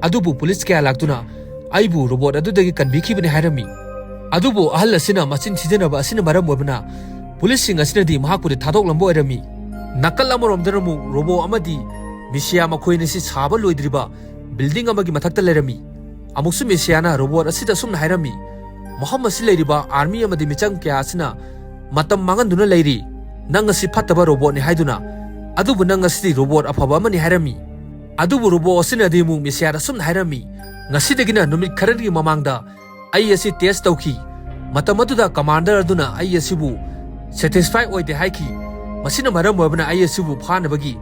ꯑꯗꯨꯕꯨ ꯄꯨꯂꯤꯁ ꯀꯌꯥ ꯂꯥꯛꯇꯨꯅ ꯑꯩꯕꯨ ꯔꯣꯕꯣꯠ ꯑꯗꯨꯗꯒꯤ ꯀꯟꯕꯤꯈꯤꯕꯅꯤ" ꯍꯥꯏꯔꯝꯃꯤ꯫ ꯑꯗꯨꯕꯨ ꯑꯍꯜ ꯑꯁꯤꯅ ꯃꯆꯤꯟ ꯊꯤꯖꯅꯕ ꯑꯁꯤꯅ ꯃꯔꯝ ꯑꯣꯏꯕꯅ ꯄꯨꯂꯤꯁꯁꯤꯡ ꯑꯁꯤꯅꯗꯤ ꯃꯍꯥꯛꯄꯨꯗꯤ ꯊꯥꯗꯣꯛꯂꯝꯕ ꯑꯣꯏꯔꯝꯃꯤ꯫ ꯅꯥꯀꯜ ꯑꯃꯔꯣꯝꯗꯅ ꯑꯃꯨꯛ ꯔꯣꯕꯣ ꯑꯃꯗꯤ ꯃꯤꯁꯤꯌꯥ ꯃꯈꯣꯏ ꯑꯅꯤꯁꯤ ꯁꯥꯕ ꯂꯣꯏꯗ꯭ꯔꯤꯕ ꯕꯤꯜꯗꯤꯡ ꯑꯃꯒꯤ ꯃꯊꯛꯇ ꯂꯩꯔꯝꯃꯤ꯫ ꯑꯃꯨꯛꯁꯨ ꯃꯤꯁꯤꯌꯥꯅ ꯔꯣꯕꯣꯠ ꯑꯁꯤꯗ ꯑꯁꯨꯝꯅ ꯍꯥꯏꯔꯝꯃꯤ, ꯃꯐꯝ ꯑꯁꯤ ꯂꯩꯔꯤꯕ ꯑꯥꯔꯃꯤ ꯑꯃꯗꯤ ꯃꯤꯆꯝ ꯀꯌꯥ ꯑꯁꯤꯅ ꯃꯇꯝ ꯃꯥꯡꯍꯟꯗꯨꯅ ꯂꯩꯔꯤ꯫ "ꯅꯪ ꯑꯁꯤ ꯐꯠꯇꯕ ꯔꯣꯕꯣꯠꯅꯤ" ꯍꯥꯏꯗꯨꯅ, "ꯑꯗꯨꯕꯨ ꯅꯪ ꯑꯁꯤꯗꯤ ꯔꯣꯕꯣꯠ ꯑꯐꯕ ꯑꯃꯅꯤ" ꯍꯥꯏꯔꯝꯃꯤ꯫ ꯑꯗꯨꯕꯨ ꯔꯣꯕꯣꯠ ꯑꯁꯤꯅꯗꯤ ꯑꯃꯨꯛ ꯃꯤꯁꯤꯌꯥꯗ ꯑꯁꯨꯝꯅ ꯍꯥꯏꯔꯝꯃꯤ, "ꯉꯁꯤꯗꯒꯤꯅ ꯅꯨꯃꯤꯠ ꯈꯔꯅꯤꯒꯤ ꯃꯃꯥꯡꯗ ꯑꯩ ꯑꯁꯤ ꯇꯦꯁ ꯇꯧꯈꯤ꯫ ꯃꯇꯝ ꯑꯗꯨꯗ ꯀꯃꯥꯟꯗꯔ ꯑꯗꯨꯅ ꯑꯩ ꯑꯁꯤꯕꯨ ꯁꯦꯇꯤꯁꯐꯥꯏ ꯑꯣꯏꯗꯦ ꯍꯥꯏꯈꯤ꯫ ꯃꯁꯤꯅ ꯃꯔꯝ ꯑꯣꯏꯕꯅ ꯑꯩ ꯑꯁꯤꯕꯨ ꯐꯥꯅꯕꯒꯤ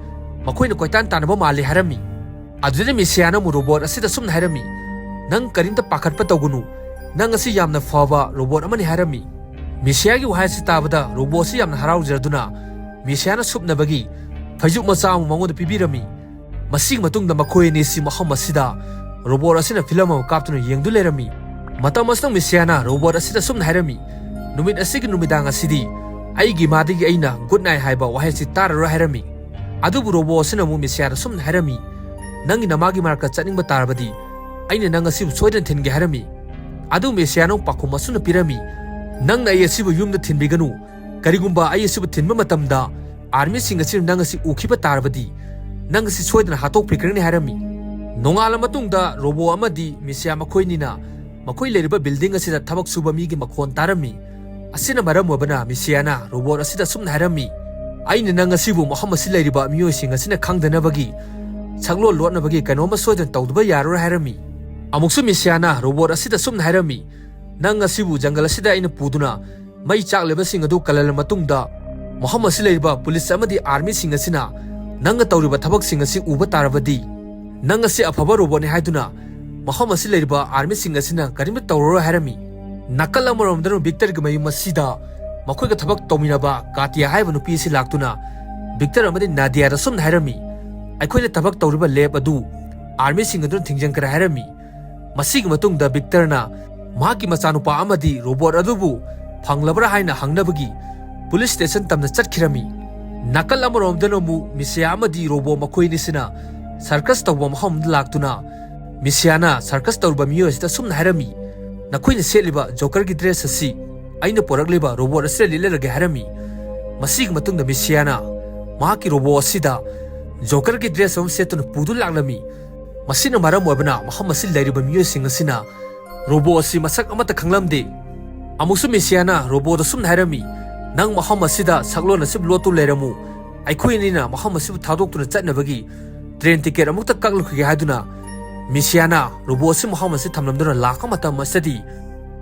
ꯃꯈꯣꯏꯅ ꯀꯣꯏꯇꯥꯟ ꯇꯥꯟꯅꯕ ꯃꯥꯜꯂꯤ" ꯍꯥꯏꯔꯝꯃꯤ꯫ ꯑꯗꯨꯗ ꯃꯤꯁꯤꯌꯥꯅ ꯑꯃꯨꯛ ꯔꯣꯕꯣꯠ ꯑꯁꯤꯗ ꯑꯁꯨꯝꯅ ꯍꯥꯏꯔꯝꯃꯤ, "ꯅꯪ ꯀꯔꯤꯝꯇ ꯄꯥꯈꯠꯄ ꯇꯧꯒꯅꯨ꯫ ꯅꯪ ꯑꯁꯤ ꯌꯥꯝꯅ ꯐꯕ ꯔꯣꯕꯣꯠ ꯑꯃꯅꯤ" ꯍꯥꯏꯔꯝꯃꯤ꯫ ꯃꯤꯁꯤꯌꯥꯒꯤ ꯋꯥꯍꯩ ꯑꯁꯤ ꯇꯥꯕꯗ ꯔꯣꯕꯣꯠ ꯑꯁꯤ ꯌꯥꯝꯅ ꯍꯔꯥꯎꯖꯗꯨꯅ ꯃꯤꯁꯤꯌꯥꯅ ꯁꯨꯞꯅꯕꯒꯤ ꯐꯩꯖꯨꯞ ꯃꯆꯥ ꯑꯃ ꯃꯉꯣꯟꯗ ꯄꯤꯕꯤꯔꯝꯃꯤ꯫ ꯃꯁꯤꯒꯤ ꯃꯇꯨꯡꯗ ꯃꯈꯣꯏ ꯑꯅꯤꯁꯤ ꯃꯐꯝ ꯑꯁꯤꯗ ꯔꯣꯕꯣꯠ ꯑꯁꯤꯅ ꯐꯤꯂꯝ ꯑꯃ ꯀꯥꯞꯇꯨꯅ ꯌꯦꯡꯗꯨ ꯂꯩꯔꯝꯃꯤ꯫ ꯃꯇꯝ ꯑꯁꯤꯗ ꯃꯤꯁꯤꯌꯥꯅ ꯔꯣꯕꯣꯠ ꯑꯁꯤꯗ ꯑꯁꯨꯝꯅ ꯍꯥꯏꯔꯝꯃꯤ, "ꯅꯨꯃꯤꯠ ꯑꯁꯤꯒꯤ ꯅꯨꯃꯤꯗꯥꯡ ꯑꯁꯤꯗꯤ ꯑꯩꯒꯤ ꯏꯃꯥꯗꯒꯤ ꯑꯩꯅ ꯒꯨꯗ ꯅꯥꯏꯠ ꯍꯥꯏꯕ ꯋꯥꯍꯩ ꯑꯁꯤ ꯇꯥꯔꯔꯣꯏ" ꯍꯥꯏꯔꯝꯃꯤ꯫ ꯑꯗꯨꯕꯨ ꯔꯣꯕꯣꯠ ꯑꯁꯤꯅ ꯑꯃꯨꯛ ꯃꯤꯁꯤꯌꯥꯗ ꯑꯁꯨꯝꯅ ꯍꯥꯏꯔꯝꯃꯤ, "ꯅꯪꯒꯤ ꯅꯃꯥꯒꯤ ꯃꯅꯥꯛꯇ ꯆꯠꯅꯤꯡꯕ ꯇꯥꯔꯕꯗꯤ ꯑꯩꯅ ꯅꯪ ꯑꯁꯤꯕꯨ ꯁꯣꯏꯗꯅ ꯊꯤꯟꯒꯦ" ꯍꯥꯏꯔꯝꯃꯤ꯫ ꯑꯗꯨꯕꯨ ꯃꯤꯁꯤꯌꯥꯅ ꯑꯃꯨꯛ ꯄꯥꯎꯈꯨꯝ ꯑꯁꯨꯝꯅ ꯄꯤꯔꯝꯃꯤ, "ꯅꯪꯅ ꯑꯩ ꯑꯁꯤꯕꯨ ꯌꯨꯝꯗ ꯊꯤꯟꯕꯤꯒꯅꯨ꯫ ꯀꯔꯤꯒꯨꯝꯕ ꯑꯩ ꯑꯁꯤꯕꯨ ꯊꯤꯟꯕ ꯃꯇꯝꯗ ꯑꯥꯔꯃꯤꯁꯤꯡ ꯑꯁꯤꯅ ꯅꯪ ꯑꯁꯤ ꯎꯈꯤꯕ ꯇꯥꯔꯕꯗꯤ ꯅꯪ ꯑꯁꯤ ꯁꯣꯏꯗꯅ ꯍꯥꯠꯇꯣꯛꯄꯤꯈ꯭ꯔꯅꯤ" ꯍꯥꯏꯔꯝꯃꯤ꯫ ꯅꯣꯡꯉꯥꯜꯂ ꯃꯇꯨꯡꯗ ꯔꯣꯕꯣ ꯑꯃꯗꯤ ꯃꯤꯁꯤꯌꯥ ꯃꯈꯣꯏꯅꯤꯅ ꯃꯈꯣꯏ ꯂꯩꯔꯤꯕ ꯕꯤꯜꯗꯤꯡ ꯑꯁꯤꯗ ꯊꯕꯛ ꯁꯨꯕ ꯃꯤꯒꯤ ꯃꯈꯣꯟ ꯇꯥꯔꯝꯃꯤ꯫ ꯑꯁꯤꯅ ꯃꯔꯝ ꯑꯣꯏꯕꯅ ꯃꯤꯁꯤꯌꯥꯅ ꯔꯣꯕꯣꯠ ꯑꯁꯤꯗ ꯑꯁꯨꯝꯅ ꯍꯥꯏꯔꯝꯃꯤ, "ꯑꯩꯅ ꯅꯪ ꯑꯁꯤꯕꯨ ꯃꯐꯝ ꯑꯁꯤ ꯂꯩꯔꯤꯕ ꯃꯤꯑꯣꯏꯁꯤꯡ ꯑꯁꯤꯅ ꯈꯪꯗꯅꯕꯒꯤ ꯁꯛꯂꯣꯟ ꯂꯣꯠꯅꯕꯒꯤ ꯀꯩꯅꯣꯝꯃ ꯁꯣꯏꯗꯅ ꯇꯧꯗꯕ ꯌꯥꯔꯣꯏ" ꯍꯥꯏꯔꯝꯃꯤ꯫ ꯑꯃꯨꯛꯁꯨ ꯃꯤꯁꯤꯌꯥꯅ ꯔꯣꯕꯣꯠ ꯑꯁꯤꯗ ꯑꯁꯨꯝꯅ ꯍꯥꯏꯔꯝꯃꯤ, "ꯅꯪ ꯑꯁꯤꯕꯨ ꯖꯪꯒꯜ ꯑꯁꯤꯗ ꯑꯩꯅ ꯄꯨꯗꯨꯅ ꯃꯩ ꯆꯥꯛꯂꯤꯕꯁꯤꯡ ꯑꯗꯨ ꯀꯜꯍꯜꯂ ꯃꯇꯨꯡꯗ ꯃꯐꯝ ꯑꯁꯤ ꯂꯩꯔꯤꯕ ꯄꯨꯂꯤꯁ ꯑꯃꯗꯤ ꯑꯥꯔꯃꯤꯁꯤꯡ ꯑꯁꯤꯅ ꯅꯪꯅ ꯇꯧꯔꯤꯕ ꯊꯕꯛꯁꯤꯡ ꯑꯁꯤ ꯎꯕ ꯇꯥꯔꯕꯗꯤ ꯅꯪ ꯑꯁꯤ ꯑꯐꯕ ꯔꯣꯕꯣꯠꯅꯤ ꯍꯥꯏꯗꯨꯅ ꯃꯐꯝ ꯑꯁꯤ ꯂꯩꯔꯤꯕ ꯑꯥꯔꯃꯤꯁꯤꯡ ꯑꯁꯤꯅ ꯀꯔꯤꯝꯇ ꯇꯧꯔꯔꯣꯏ ꯍꯥꯏꯔꯝꯃꯤ꯫ ꯅꯥꯀꯜ ꯑꯃꯔꯣꯝꯗꯅ ꯕꯤꯛꯇꯔꯒꯤ ꯃꯌꯨꯝ ꯑꯁꯤꯗ ꯃꯈꯣꯏꯒ ꯊꯕꯛ ꯇꯧꯃꯤꯟꯅꯕ ꯀꯥꯇꯤꯌꯥ ꯍꯥꯏꯕ ꯅꯨꯄꯤ ꯑꯁꯤ ꯂꯥꯛꯇꯨꯅ ꯕꯤꯛꯇꯔ ꯑꯃꯗꯤ ꯅꯥꯗꯤꯌꯥꯗ ꯑꯁꯨꯝꯅ ꯍꯥꯏꯔꯝꯃꯤ, "ꯑꯩꯈꯣꯏꯅ ꯊꯕꯛ ꯇꯧꯔꯤꯕ ꯂꯦꯕ ꯑꯗꯨ ꯑꯥꯔꯃꯤꯁꯤꯡ ꯑꯗꯨꯅ ꯊꯤꯡꯖꯤꯟꯈ꯭ꯔꯦ" ꯍꯥꯏꯔꯝꯃꯤ꯫ ꯃꯁꯤꯒꯤ ꯃꯇꯨꯡꯗ ꯕꯤꯛꯇꯔꯅ ꯃꯍꯥꯛꯀꯤ ꯃꯆꯥꯅꯨꯄꯥ ꯑꯃꯗꯤ ꯔꯣꯕꯣꯠ ꯑꯗꯨꯕꯨ ꯐꯪꯂꯕ꯭ꯔꯥ ꯍꯥꯏꯅ ꯍꯪꯅꯕꯒꯤ ꯄꯨꯂꯤꯁ ꯁ꯭ꯇꯦꯁꯟ ꯇꯝꯅ ꯆꯠꯈꯤꯔꯝꯃꯤ꯫ ꯅꯥꯀꯜ ꯑꯃꯔꯣꯝꯗꯅ ꯑꯃꯨꯛ ꯃꯤꯁꯤꯌꯥ ꯑꯃꯗꯤ ꯔꯣꯕꯣ ꯃꯈꯣꯏ ꯑꯅꯤꯁꯤꯅ ꯁꯔꯀꯁ ꯇꯧꯕ ꯃꯐꯝꯗ ꯂꯥꯛꯇꯨꯅ ꯃꯤꯁꯤꯌꯥꯅ ꯁꯔꯀꯁ ꯇꯧꯔꯤꯕ ꯃꯤꯑꯣꯏ ꯑꯁꯤꯗ ꯑꯁꯨꯝꯅ ꯍꯥꯏꯔꯝꯃꯤ, "ꯅꯈꯣꯏꯅ ꯁꯦꯠꯂꯤꯕ ꯖꯣꯀꯔꯒꯤ ꯗ꯭ꯔꯦꯁ ꯑꯁꯤ ꯑꯩꯅ ꯄꯨꯔꯛꯂꯤꯕ ꯔꯣꯕꯣꯠ ꯑꯁꯤꯗ ꯂꯤꯠꯂꯔꯒꯦ" ꯍꯥꯏꯔꯝꯃꯤ꯫ ꯃꯁꯤꯒꯤ ꯃꯇꯨꯡꯗ ꯃꯤꯁꯤꯌꯥꯅ ꯃꯍꯥꯛꯀꯤ ꯔꯣꯕꯣꯠ ꯑꯁꯤꯗ ꯖꯣꯀꯔꯒꯤ ꯗ꯭ꯔꯦꯁ ꯑꯃ ꯁꯦꯠꯇꯨꯅ ꯄꯨꯗꯨꯅ ꯂꯥꯛꯂꯝꯃꯤ꯫ ꯃꯁꯤꯅ ꯃꯔꯝ ꯑꯣꯏꯕꯅ ꯃꯐꯝ ꯑꯁꯤ ꯂꯩꯔꯤꯕ ꯃꯤꯑꯣꯏꯁꯤꯡ ꯑꯁꯤꯅ ꯔꯣꯕꯣꯠ ꯑꯁꯤ ꯃꯁꯛ ꯑꯃꯠꯇ ꯈꯪꯂꯝꯗꯦ꯫ ꯑꯃꯨꯛꯁꯨ ꯃꯤꯁꯤꯌꯥꯅ ꯔꯣꯕꯣꯠ ꯑꯁꯨꯝꯅ ꯍꯥꯏꯔꯝꯃꯤ, "ꯅꯪ ꯃꯐꯝ ꯑꯁꯤꯗ ꯁꯛꯂꯣꯟ ꯑꯁꯤꯕꯨ ꯂꯣꯠꯇꯨ ꯂꯩꯔꯝꯃꯨ, ꯑꯩꯈꯣꯏ ꯑꯅꯤꯅ ꯃꯐꯝ ꯑꯁꯤꯕꯨ ꯊꯥꯗꯣꯛꯇꯨꯅ ꯆꯠꯅꯕꯒꯤ ꯇ꯭ꯔꯦꯟ ꯇꯤꯀꯦꯠ ꯑꯃꯨꯛꯇ ꯀꯛꯂꯨꯈꯤꯒꯦ" ꯍꯥꯏꯗꯨꯅ ꯃꯤꯁꯤꯌꯥꯅ ꯔꯣꯕꯣꯠ ꯑꯁꯤ ꯃꯐꯝ ꯑꯁꯤ ꯊꯝꯂꯝꯗꯨꯅ ꯂꯥꯛꯄ ꯃꯇꯝ ꯑꯁꯤꯗꯗꯤ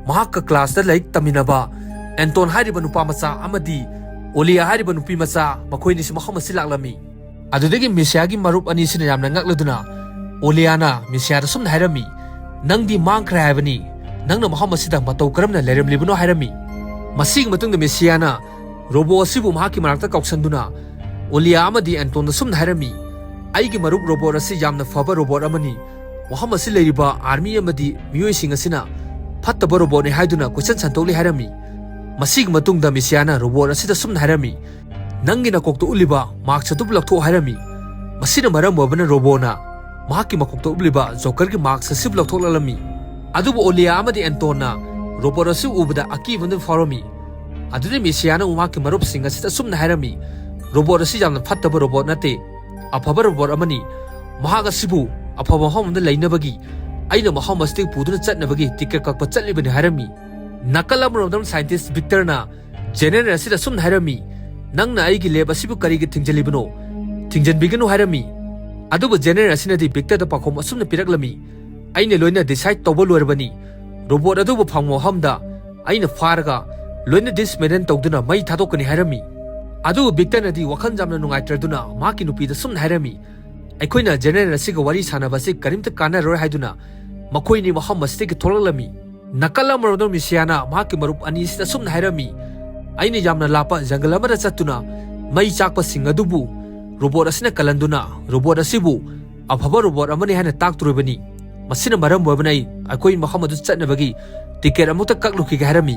ꯃꯍꯥꯛꯀ ꯀ꯭ꯂꯥꯁꯇ ꯂꯥꯏꯔꯤꯛ ꯇꯝꯃꯤꯟꯅꯕ ꯑꯦꯟꯇꯣꯟ ꯍꯥꯏꯔꯤꯕ ꯅꯨꯄꯥ ꯃꯆꯥ ꯑꯃꯗꯤ ꯑꯣꯂꯤꯌꯥ ꯍꯥꯏꯔꯤꯕ ꯅꯨꯄꯤ ꯃꯆꯥ ꯃꯈꯣꯏ ꯑꯅꯤꯁꯤ ꯃꯐꯝ ꯑꯁꯤ ꯂꯥꯛꯂꯝꯃꯤ꯫ ꯑꯗꯨꯗꯒꯤ ꯃꯤꯁꯤꯌꯥꯒꯤ ꯃꯔꯨꯞ ꯑꯅꯤꯁꯤꯅ ꯌꯥꯝꯅ ꯉꯛꯂꯗꯨꯅ ꯑꯣꯂꯤꯌꯥꯅ ꯃꯤꯁꯤꯌꯥꯗ ꯁꯨꯝꯅ ꯍꯥꯏꯔꯝꯃꯤ, "ꯅꯪꯗꯤ ꯃꯥꯡꯈ꯭ꯔꯦ ꯍꯥꯏꯕꯅꯤ, ꯅꯪꯅ ꯃꯐꯝ ꯑꯁꯤꯗ ꯃꯇꯧ ꯀꯔꯝꯅ ꯂꯩꯔꯝꯂꯤꯕꯅꯣ?" ꯍꯥꯏꯔꯝꯃꯤ꯫ ꯃꯁꯤꯒꯤ ꯃꯇꯨꯡꯗ ꯃꯤꯁꯤꯌꯥꯅ ꯔꯣꯕꯣꯠ ꯑꯁꯤꯕꯨ ꯃꯍꯥꯛꯀꯤ ꯃꯅꯥꯛꯇ ꯀꯧꯁꯟꯗꯨꯅ ꯑꯣꯂꯤꯌꯥ ꯑꯃꯗꯤ ꯑꯦꯟꯇꯣꯟꯗ ꯁꯨꯝꯅ ꯍꯥꯏꯔꯝꯃꯤ, "ꯑꯩꯒꯤ ꯃꯔꯨꯞ ꯔꯣꯕꯣꯠ ꯑꯁꯤ ꯌꯥꯝꯅ ꯐꯕ ꯔꯣꯕꯣꯠ ꯑꯃꯅꯤ꯫ ꯃꯐꯝ ꯑꯁꯤ ꯂꯩꯔꯤꯕ ꯑꯥꯔꯃꯤ ꯑꯃꯗꯤ ꯃꯤꯑꯣꯏꯁꯤꯡ ꯑꯁꯤꯅ ꯐꯠꯇꯕ ꯔꯣꯕꯣꯠꯅꯤ ꯍꯥꯏꯗꯨꯅ ꯀꯣꯏꯁꯟ ꯁꯟꯗꯣꯛꯂꯤ" ꯍꯥꯏꯔꯝꯃꯤ꯫ ꯃꯁꯤꯒꯤ ꯃꯇꯨꯡꯗ ꯃꯤꯁꯤꯌꯥꯅ ꯔꯣꯕꯣꯠ ꯑꯁꯤꯗ ꯁꯨꯝꯅ ꯍꯥꯏꯔꯝꯃꯤ, "ꯅꯪꯒꯤ ꯅꯀꯣꯛꯇ ꯎꯠꯂꯤꯕ ꯃꯥꯛꯁ ꯑꯗꯨꯕꯨ ꯂꯧꯊꯣꯛꯎ" ꯍꯥꯏꯔꯝꯃꯤ꯫ ꯃꯁꯤꯅ ꯃꯔꯝ ꯑꯣꯏꯕꯅ ꯔꯣꯕꯣꯠꯅ ꯃꯍꯥꯛꯀꯤ ꯃꯀꯣꯛꯇ ꯎꯞꯂꯤꯕ ꯖꯣꯀꯔꯒꯤ ꯃꯥꯛꯁ ꯑꯁꯤꯕꯨ ꯂꯧꯊꯣꯛꯂꯛꯂꯝꯃꯤ꯫ ꯑꯗꯨꯕꯨ ꯑꯣꯂꯤꯌꯥ ꯑꯃꯗꯤ ꯑꯦꯟꯇꯣꯟꯅ ꯔꯣꯕꯣꯠ ꯑꯁꯤ ꯎꯕꯗ ꯑꯀꯤꯕ ꯑꯃ ꯐꯥꯎꯔꯝꯃꯤ꯫ ꯑꯗꯨꯗ ꯃꯤꯁꯤꯌꯥꯅ ꯃꯍꯥꯛꯀꯤ ꯃꯔꯨꯞꯁꯤꯡ ꯑꯁꯤꯗ ꯑꯁꯨꯝꯅ ꯍꯥꯏꯔꯝꯃꯤ, "ꯔꯣꯕꯣꯠ ꯑꯁꯤ ꯌꯥꯝꯅ ꯐꯠꯇꯕ ꯔꯣꯕꯣꯠ ꯅꯠꯇꯦ, ꯑꯐꯕ ꯔꯣꯕꯣꯠ ꯑꯃꯅꯤ꯫ ꯃꯍꯥꯛ ꯑꯁꯤꯕꯨ ꯑꯐꯕ ꯃꯐꯝ ꯑꯃꯗ ꯂꯩꯅꯕꯒꯤ ꯑꯩꯅ ꯃꯐꯝ ꯑꯁꯤꯗꯒꯤ ꯄꯨꯗꯨꯅ ꯆꯠꯅꯕꯒꯤ ꯇꯤꯀꯦꯠ ꯀꯛꯄ ꯆꯠꯂꯤꯕꯅꯤ" ꯍꯥꯏꯔꯝꯃꯤ꯫ ꯅꯥꯀꯜ ꯑꯃꯔꯣꯝꯗ ꯁꯥꯏꯟꯇꯤꯁ ꯕꯤꯛꯇꯔꯅ ꯖꯦꯅꯦꯔꯦꯜ ꯑꯁꯤꯗ ꯑꯁꯨꯝꯅ ꯍꯥꯏꯔꯝꯃꯤ, "ꯅꯪꯅ ꯑꯩꯒꯤ ꯂꯦꯕ ꯑꯁꯤꯕꯨ ꯀꯔꯤꯒꯤ ꯊꯤꯡꯖꯤꯜꯂꯤꯕꯅꯣ? ꯊꯤꯡꯖꯤꯟꯕꯤꯒꯅꯨ" ꯍꯥꯏꯔꯝꯃꯤ꯫ ꯑꯗꯨꯕꯨ ꯖꯦꯅꯦꯔꯦꯜ ꯑꯁꯤꯅꯗꯤ ꯕꯤꯛꯇꯔꯗ ꯄꯥꯎꯈꯨꯝ ꯑꯁꯨꯝꯅ ꯄꯤꯔꯛꯂꯝꯃꯤ, "ꯑꯩꯅ ꯂꯣꯏꯅ ꯗꯤꯁꯥꯏꯗ ꯇꯧꯕ ꯂꯣꯏꯔꯕꯅꯤ꯫ ꯔꯣꯕꯣꯠ ꯑꯗꯨꯕꯨ ꯐꯪꯕ ꯃꯐꯝꯗ ꯑꯩꯅ ꯐꯥꯔꯒ ꯂꯣꯏꯅ ꯗꯤꯁꯃꯦꯟꯇꯜ ꯇꯧꯗꯨꯅ ꯃꯩ ꯊꯥꯗꯣꯛꯀꯅꯤ" ꯍꯥꯏꯔꯝꯃꯤ꯫ ꯑꯗꯨꯕꯨ ꯕꯤꯛꯇꯔꯅꯗꯤ ꯋꯥꯈꯜ ꯌꯥꯝꯅ ꯅꯨꯡꯉꯥꯏꯇ꯭ꯔꯗꯨꯅ ꯃꯍꯥꯛꯀꯤ ꯅꯨꯄꯤꯗ ꯁꯨꯝꯅ ꯍꯥꯏꯔꯝꯃꯤ, "ꯑꯩꯈꯣꯏꯅ ꯖꯦꯅꯦꯔꯦꯜ ꯑꯁꯤꯒ ꯋꯥꯔꯤ ꯁꯥꯟꯅꯕ ꯑꯁꯤ ꯀꯔꯤꯝꯇ ꯀꯥꯟꯅꯔꯣꯏ" ꯍꯥꯏꯗꯨꯅ ꯃꯈꯣꯏꯅꯤ ꯃꯐꯝ ꯑꯁꯤꯗꯒꯤ ꯊꯣꯛꯂꯛꯂꯝꯃꯤ꯫ ꯅꯥꯀꯜ ꯑꯃꯔꯣꯝꯗ ꯃꯤꯁꯤꯌꯥꯅ ꯃꯍꯥꯛꯀꯤ ꯃꯔꯨꯞ ꯑꯅꯤ ꯑꯁꯤꯗ ꯑꯁꯨꯝꯅ ꯍꯥꯏꯔꯝꯃꯤ, "ꯑꯩꯅ ꯌꯥꯝꯅ ꯂꯥꯞꯄ ꯖꯪꯒꯜ ꯑꯃꯗ ꯆꯠꯇꯨꯅ ꯃꯩ ꯆꯥꯛꯄꯁꯤꯡ ꯑꯗꯨꯕꯨ ꯔꯣꯕꯣꯠ ꯑꯁꯤꯅ ꯀꯜꯍꯟꯗꯨꯅ ꯔꯣꯕꯣꯠ ꯑꯁꯤꯕꯨ ꯑꯐꯕ ꯔꯣꯕꯣꯠ ꯑꯃꯅꯤ ꯍꯥꯏꯅ ꯇꯥꯛꯇꯣꯔꯤꯕꯅꯤ꯫ ꯃꯁꯤꯅ ꯃꯔꯝ ꯑꯣꯏꯕꯅ ꯑꯩ ꯑꯩꯈꯣꯏ ꯃꯐꯝ ꯑꯗꯨ ꯆꯠꯅꯕꯒꯤ ꯇꯤꯀꯦꯠ ꯑꯃꯨꯛꯇ ꯀꯛꯂꯨꯈꯤꯒꯦ" ꯍꯥꯏꯔꯝꯃꯤ꯫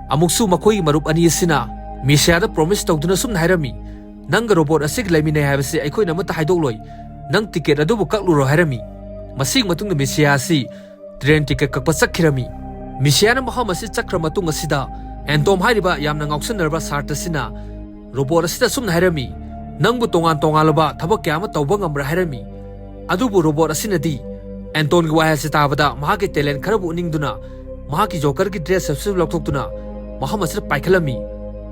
ꯑꯃꯨꯛꯁꯨ ꯃꯈꯣꯏꯒꯤ ꯃꯔꯨꯞ ꯑꯅꯤ ꯑꯁꯤꯅ ꯃꯤꯁꯤꯌꯥꯗ ꯄ꯭ꯔꯣꯃꯤꯁ ꯇꯧꯗꯨꯅ ꯁꯨꯝꯅ ꯍꯥꯏꯔꯝꯃꯤ, "ꯅꯪꯒ ꯔꯣꯕꯣꯠ ꯑꯁꯤꯒ ꯂꯩꯃꯤꯟꯅꯩ ꯍꯥꯏꯕꯁꯤ ꯑꯩꯈꯣꯏꯅ ꯑꯃꯠꯇ ꯍꯥꯏꯗꯣꯛꯂꯣꯏ꯫ ꯅꯪ ꯇꯤꯀꯦꯠ ꯑꯗꯨꯕꯨ ꯀꯛꯂꯨꯔꯣ" ꯍꯥꯏꯔꯝꯃꯤ꯫ ꯃꯁꯤꯒꯤ ꯃꯇꯨꯡꯗ ꯃꯤꯁꯤꯌꯥ ꯑꯁꯤ ꯇ꯭ꯔꯦꯟ ꯇꯤꯀꯦꯠ ꯀꯛꯄ ꯆꯠꯈꯤꯔꯝꯃꯤ꯫ ꯃꯤꯁꯤꯌꯥꯅ ꯃꯐꯝ ꯑꯁꯤ ꯆꯠꯈ꯭ꯔ ꯃꯇꯨꯡ ꯑꯁꯤꯗ ꯑꯦꯟꯇꯣꯝ ꯍꯥꯏꯔꯤꯕ ꯌꯥꯝꯅ ꯉꯥꯎꯁꯟꯅꯔꯕ ꯁꯥꯇ꯭ꯔꯁꯤꯅ ꯔꯣꯕꯣꯠ ꯑꯁꯤꯗ ꯑꯁꯨꯝꯅ ꯍꯥꯏꯔꯝꯃꯤ, "ꯅꯪꯕꯨ ꯇꯣꯉꯥꯟ ꯇꯣꯉꯥꯟꯂꯕ ꯊꯕꯛ ꯀꯌꯥ ꯑꯃ ꯇꯧꯕ ꯉꯝꯕ꯭ꯔꯥ?" ꯍꯥꯏꯔꯝꯃꯤ꯫ ꯑꯗꯨꯕꯨ ꯔꯣꯕꯣꯠ ꯑꯁꯤꯅꯗꯤ ꯑꯦꯟꯇꯣꯟꯒꯤ ꯋꯥꯍꯩ ꯑꯁꯤ ꯇꯥꯕꯗ ꯃꯍꯥꯛꯀꯤ ꯇꯦꯂꯦꯟ ꯈꯔꯕꯨ ꯎꯠꯅꯤꯡꯗꯨꯅ ꯃꯍꯥꯛꯀꯤ ꯖꯣꯀꯔꯒꯤ ꯗ꯭ꯔꯦꯁ ꯑꯁꯤ ꯂꯧꯊꯣꯛꯇꯨꯅ ꯃꯐꯝ ꯑꯁꯤꯗ ꯄꯥꯏꯈꯠꯂꯝꯃꯤ꯫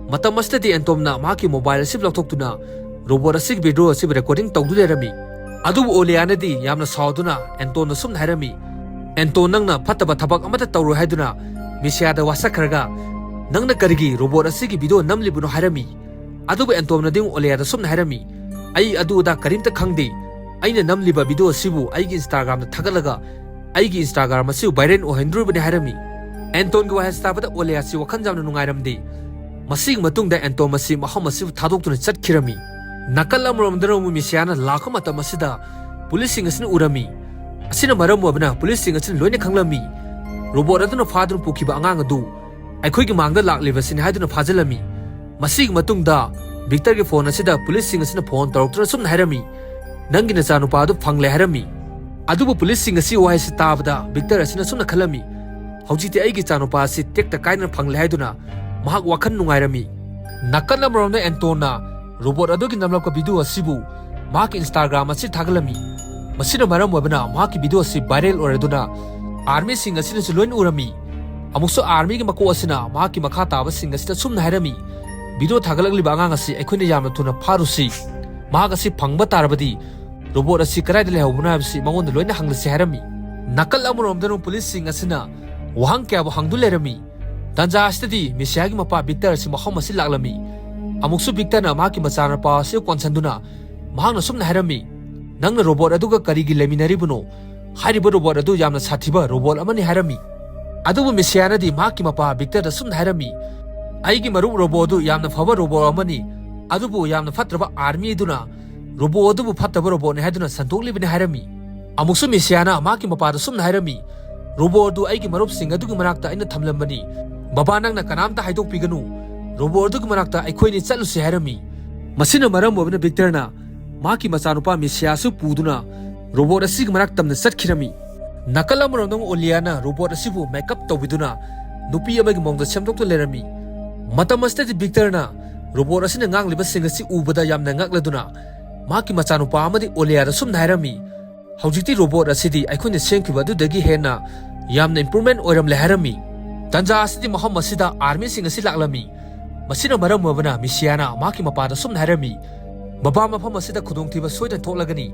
ꯃꯇꯝ ꯑꯁꯤꯗꯗꯤ ꯑꯦꯟꯇꯣꯝꯅ ꯃꯍꯥꯛꯀꯤ ꯃꯣꯕꯥꯏꯜ ꯑꯁꯤ ꯂꯧꯊꯣꯛꯇꯨꯅ ꯔꯣꯕꯣꯠ ꯑꯁꯤꯒꯤ ꯚꯤꯗꯤꯑꯣ ꯑꯁꯤꯕꯨ ꯔꯦꯀꯣꯔꯗꯤꯡ ꯇꯧꯗꯨꯅ ꯂꯩꯔꯝꯃꯤ꯫ ꯑꯗꯨꯕꯨ ꯑꯣꯂꯤꯌꯥꯅꯗꯤ ꯌꯥꯝꯅ ꯁꯥꯎꯗꯨꯅ ꯑꯦꯟꯇꯣꯟꯗ ꯁꯨꯝꯅ ꯍꯥꯏꯔꯝꯃꯤ, "ꯑꯦꯟꯇꯣꯟ, ꯅꯪꯅ ꯐꯠꯇꯕ ꯊꯕꯛ ꯑꯃꯠꯇ ꯇꯧꯔꯣꯏ" ꯍꯥꯏꯗꯨꯅ ꯃꯤꯁꯤꯌꯥꯗ ꯋꯥꯁꯛꯈ꯭ꯔꯒ, "ꯅꯪꯅ ꯀꯔꯤꯒꯤ ꯔꯣꯕꯣꯠ ꯑꯁꯤꯒꯤ ꯚꯤꯗꯤꯑꯣ ꯅꯝꯂꯤꯕꯅꯣ?" ꯍꯥꯏꯔꯝꯃꯤ꯫ ꯑꯗꯨꯕꯨ ꯑꯦꯟꯇꯣꯝꯅꯗꯤ ꯑꯃꯨꯛ ꯑꯣꯂꯤꯌꯥꯗ ꯁꯨꯝꯅ ꯍꯥꯏꯔꯝꯃꯤ, "ꯑꯩ ꯑꯗꯨ ꯑꯗꯥ ꯀꯔꯤꯝꯇ ꯈꯪꯗꯦ꯫ ꯑꯩꯅ ꯅꯝꯂꯤꯕ ꯚꯤꯗꯤꯑꯣ ꯑꯁꯤꯕꯨ ꯑꯩꯒꯤ ꯏꯟꯁꯇꯥꯒ꯭ꯔꯥꯝꯗ ꯊꯥꯒꯠꯂꯒ ꯑꯩꯒꯤ ꯏꯟꯁꯇꯥꯒ꯭ꯔꯥꯝ ꯑꯁꯤꯕꯨ ꯚꯥꯏꯔꯦꯜ ꯑꯣꯏꯍꯟꯗꯣꯔꯤꯕꯅꯤ" ꯍꯥꯏꯔꯝꯃꯤ꯫ ꯑꯦꯟꯇꯣꯟꯒꯤ ꯋꯥꯍꯩ ꯑꯁꯤ ꯇꯥꯕꯗ ꯑꯣꯂꯤꯌꯥꯁꯤ ꯋꯥꯈꯜ ꯌꯥꯝꯅ ꯅꯨꯡꯉꯥꯏꯔꯝꯗꯦ꯫ ꯃꯁꯤꯒꯤ ꯃꯇꯨꯡꯗ ꯑꯦꯟꯇꯣꯝ ꯑꯁꯤ ꯃꯐꯝ ꯑꯁꯤꯕꯨ ꯊꯥꯗꯣꯛꯇꯨꯅ ꯆꯠꯈꯤꯔꯝꯃꯤ꯫ ꯅꯥꯀꯜ ꯑꯃꯔꯣꯝꯗ ꯔꯣꯃꯨ ꯃꯤꯁꯤꯌꯥꯅ ꯂꯥꯛꯄ ꯃꯇꯝ ꯑꯁꯤꯗ ꯄꯨꯂꯤꯁꯁꯤꯡ ꯑꯁꯤꯅ ꯎꯔꯝꯃꯤ꯫ ꯑꯁꯤꯅ ꯃꯔꯝ ꯑꯣꯏꯕꯅ ꯄꯨꯂꯤꯁꯁꯤꯡ ꯑꯁꯤꯅ ꯂꯣꯏꯅ ꯈꯪꯂꯝꯃꯤ꯫ ꯔꯣꯕꯣꯠ ꯑꯗꯨꯅ ꯐꯥꯗꯨꯅ ꯄꯨꯈꯤꯕ ꯑꯉꯥꯡ ꯑꯗꯨ ꯑꯩꯈꯣꯏꯒꯤ ꯃꯥꯡꯗ ꯂꯥꯛꯂꯤꯕꯁꯤꯅꯤ ꯍꯥꯏꯗꯨꯅ ꯐꯥꯖꯤꯜꯂꯝꯃꯤ꯫ ꯃꯁꯤꯒꯤ ꯃꯇꯨꯡꯗ ꯚꯤꯛꯇꯔꯒꯤ ꯐꯣꯟ ꯑꯁꯤꯗ ꯄꯨꯂꯤꯁꯁꯤꯡ ꯑꯁꯤꯅ ꯐꯣꯟ ꯇꯧꯔꯛꯇꯨꯅ ꯁꯨꯝꯅ ꯍꯥꯏꯔꯝꯃꯤ, "ꯅꯪꯒꯤ ꯅꯆꯥꯅꯨꯄꯥ ꯑꯗꯨ ꯐꯪꯂꯦ" ꯍꯥꯏꯔꯝꯃꯤ꯫ ꯑꯗꯨꯕꯨ ꯄꯨꯂꯤꯁꯁꯤꯡ ꯑꯁꯤ ꯋꯥꯍꯩꯁꯤ ꯇꯥꯕꯗ ꯚꯤꯛꯇꯔ ꯑꯁꯤꯅ ꯁꯨꯝꯅ ꯈꯜꯂꯝꯃꯤ, "ꯍꯧꯖꯤꯛꯇꯤ ꯑꯩꯒꯤ ꯏꯆꯥꯅꯨꯄꯥ ꯑꯁꯤ ꯇꯦꯛꯇ ꯀꯥꯏꯗꯅ ꯐꯪꯂꯦ" ꯍꯥꯏꯗꯨꯅ ꯃꯍꯥꯛ ꯋꯥꯈꯜ ꯅꯨꯡꯉꯥꯏꯔꯝꯃꯤ꯫ ꯅꯥꯀꯜ ꯑꯃꯔꯣꯝꯗ ꯑꯦꯟꯇꯣꯟꯅ ꯔꯣꯕꯣꯠ ꯑꯗꯨꯒꯤ ꯅꯝꯂꯛꯄ ꯚꯤꯗꯤꯑꯣ ꯑꯁꯤꯕꯨ ꯃꯍꯥꯛꯀꯤ ꯏꯟꯁꯇꯥꯒ꯭ꯔꯥꯝ ꯑꯁꯤ ꯊꯥꯒꯠꯂꯝꯃꯤ꯫ ꯃꯁꯤꯅ ꯃꯔꯝ ꯑꯣꯏꯕꯅ ꯃꯍꯥꯛꯀꯤ ꯚꯤꯗꯤꯑꯣ ꯑꯁꯤ ꯚꯥꯏꯔꯦꯜ ꯑꯣꯏꯔꯗꯨꯅ ꯑꯥꯔꯃꯤꯁꯤꯡ ꯑꯁꯤꯅꯁꯨ ꯂꯣꯏꯅ ꯎꯔꯝꯃꯤ꯫ ꯑꯃꯨꯛꯁꯨ ꯑꯥꯔꯃꯤꯒꯤ ꯃꯀꯣꯛ ꯑꯁꯤꯅ ꯃꯍꯥꯛꯀꯤ ꯃꯈꯥ ꯇꯥꯕꯁꯤꯡ ꯑꯁꯤꯗ ꯁꯨꯝꯅ ꯍꯥꯏꯔꯝꯃꯤ, "ꯚꯤꯗꯤꯑꯣ ꯊꯥꯒꯠꯂꯛꯂꯤꯕ ꯑꯉꯥꯡ ꯑꯁꯤ ꯑꯩꯈꯣꯏꯅ ꯌꯥꯝꯅ ꯊꯨꯅ ꯐꯥꯔꯨꯁꯤ꯫ ꯃꯍꯥꯛ ꯑꯁꯤ ꯐꯪꯕ ꯇꯥꯔꯕꯗꯤ ꯔꯣꯕꯣꯠ ꯑꯁꯤ ꯀꯗꯥꯏꯗ ꯂꯩꯍꯧꯕꯅꯣ ꯍꯥꯏꯕꯁꯤ ꯃꯉꯣꯟꯗ ꯂꯣꯏꯅ ꯍꯪꯂꯁꯤ" ꯍꯥꯏꯔꯝꯃꯤ꯫ ꯅꯥꯀꯜ ꯑꯃꯔꯣꯝꯗꯅ ꯄꯨꯂꯤꯁꯁꯤꯡ ꯑꯁꯤꯅ ꯋꯥꯍꯪ ꯀꯌꯥꯕꯨ ꯍꯪꯗꯨꯅ ꯂꯩꯔꯝꯃꯤ꯫ ꯇꯥꯟꯖꯥ ꯑꯁꯤꯗꯗꯤ ꯃꯤꯁꯤꯌꯥꯒꯤ ꯃꯄꯥ ꯚꯤꯛꯇꯔ ꯑꯁꯤ ꯃꯐꯝ ꯑꯁꯤ ꯂꯥꯛꯂꯝꯃꯤ꯫ ꯑꯃꯨꯛꯁꯨ ꯚꯤꯛꯇꯔꯅ ꯃꯍꯥꯛꯀꯤ ꯃꯆꯥꯅꯨꯄꯥ ꯑꯁꯤ ꯀꯣꯟꯁꯤꯟꯗꯨꯅ ꯃꯍꯥꯛꯅ ꯁꯨꯝꯅ ꯍꯥꯏꯔꯝꯃꯤ, "ꯅꯪꯅ ꯔꯣꯕꯣꯠ ꯑꯗꯨꯒ ꯀꯔꯤꯒꯤ ꯂꯩꯃꯤꯟꯅꯔꯤꯕꯅꯣ? ꯍꯥꯏꯔꯤꯕ ꯔꯣꯕꯣꯠ ꯑꯗꯨ ꯌꯥꯝꯅ ꯁꯥꯊꯤꯕ ꯔꯣꯕꯣꯠ ꯑꯃꯅꯤ ꯍꯥꯏꯔꯝꯃꯤ꯫ ꯑꯗꯨꯕꯨ ꯃꯤꯁꯤꯌꯥꯅꯗꯤ ꯃꯍꯥꯛꯀꯤ ꯃꯄꯥ ꯚꯤꯛꯇꯔꯗ ꯁꯨꯝꯅ ꯍꯥꯏꯔꯝꯃꯤ, "ꯑꯩꯒꯤ ꯃꯔꯨꯞ ꯔꯣꯕꯣꯠ ꯑꯗꯨ ꯌꯥꯝꯅ ꯐꯕ ꯔꯣꯕꯣꯠ ꯑꯃꯅꯤ, ꯑꯗꯨꯕꯨ ꯌꯥꯝꯅ ꯐꯠꯇ꯭ꯔꯕ ꯑꯥꯔꯃꯤ ꯑꯗꯨꯅ ꯔꯣꯕꯣꯠ ꯑꯗꯨꯕꯨ ꯐꯠꯇꯕ ꯔꯣꯕꯣꯠꯅꯤ ꯍꯥꯏꯗꯨꯅ ꯁꯟꯗꯣꯛꯂꯤꯕꯅꯤ" ꯍꯥꯏꯔꯝꯃꯤ꯫ ꯑꯃꯨꯛꯁꯨ ꯃꯤꯁꯤꯌꯥꯅ ꯃꯍꯥꯛꯀꯤ ꯃꯄꯥꯗ ꯁꯨꯝꯅ ꯍꯥꯏꯔꯝꯃꯤ, "ꯔꯣꯕꯣꯠ ꯑꯗꯨ ꯑꯩꯒꯤ ꯃꯔꯨꯞꯁꯤꯡ ꯑꯗꯨꯒꯤ ꯃꯅꯥꯛꯇ ꯑꯩꯅ ꯊꯝꯂꯝꯕꯅꯤ꯫ ꯕꯕꯥ, ꯅꯪꯅ ꯀꯅꯥꯝꯇ ꯍꯥꯏꯗꯣꯛꯄꯤꯒꯅꯨ꯫ ꯔꯣꯕꯣꯠ ꯑꯗꯨꯒꯤ ꯃꯅꯥꯛꯇ ꯑꯩꯈꯣꯏꯅꯤ ꯆꯠꯂꯨꯁꯤ" ꯍꯥꯏꯔꯝꯃꯤ꯫ ꯃꯁꯤꯅ ꯃꯔꯝ ꯑꯣꯏꯕꯅ ꯚꯤꯛꯇꯔꯅ ꯃꯍꯥꯛꯀꯤ ꯃꯆꯥꯅꯨꯄꯥ ꯃꯤꯁꯤꯌꯥꯁꯨ ꯄꯨꯗꯨꯅ ꯔꯣꯕꯣꯠ ꯑꯁꯤꯒꯤ ꯃꯅꯥꯛ ꯇꯝꯅ ꯆꯠꯈꯤꯔꯝꯃꯤ꯫ ꯅꯥꯀꯜ ꯑꯃꯔꯣꯝꯗ ꯑꯃꯨꯛ ꯑꯣꯂꯤꯌꯥꯅ ꯔꯣꯕꯣꯠ ꯑꯁꯤꯕꯨ ꯃꯦꯀꯞ ꯇꯧꯕꯤꯗꯨꯅ ꯅꯨꯄꯤ ꯑꯃꯒꯤ ꯃꯑꯣꯡꯗ ꯁꯦꯝꯗꯣꯛꯇꯨꯅ ꯂꯩꯔꯝꯃꯤ꯫ ꯃꯇꯝ ꯑꯁꯤꯗꯗꯤ ꯚꯤꯛꯇꯔꯅ ꯔꯣꯕꯣꯠ ꯑꯁꯤꯅ ꯉꯥꯡꯂꯤꯕꯁꯤꯡ ꯑꯁꯤ ꯎꯕꯗ ꯌꯥꯝꯅ ꯉꯛꯂꯗꯨꯅ ꯃꯍꯥꯛꯀꯤ ꯃꯆꯥꯅꯨꯄꯥ ꯑꯃꯗꯤ ꯑꯣꯂꯤꯌꯥꯗ ꯁꯨꯝꯅ ꯍꯥꯏꯔꯝꯃꯤ, "ꯍꯧꯖꯤꯛꯇꯤ ꯔꯣꯕꯣꯠ ꯑꯁꯤꯗꯤ ꯑꯩꯈꯣꯏꯅ ꯁꯦꯝꯈꯤꯕ ꯑꯗꯨꯗꯒꯤ ꯍꯦꯟꯅ ꯌꯥꯝꯅ ꯏꯝꯄ꯭ꯔꯨꯚꯃꯦꯟ ꯑꯣꯏꯔꯝꯂꯦ" ꯍꯥꯏꯔꯝꯃꯤ꯫ ꯇꯟꯖꯥ ꯑꯁꯤꯗꯤ ꯃꯐꯝ ꯑꯁꯤꯗ ꯑꯥꯔꯃꯤꯁꯤꯡ ꯑꯁꯤ ꯂꯥꯛꯂꯝꯃꯤ꯫ ꯃꯁꯤꯅ ꯃꯔꯝ ꯑꯣꯏꯕꯅ ꯃꯤꯁꯤꯌꯥꯅ ꯃꯍꯥꯛꯀꯤ ꯃꯄꯥꯗ ꯁꯨꯝꯅ ꯍꯥꯏꯔꯝꯃꯤ, "ꯕꯕꯥ, ꯃꯐꯝ ꯑꯁꯤꯗ ꯈꯨꯗꯣꯡꯊꯤꯕ ꯁꯣꯏꯗꯅ ꯊꯣꯛꯂꯒꯅꯤ꯫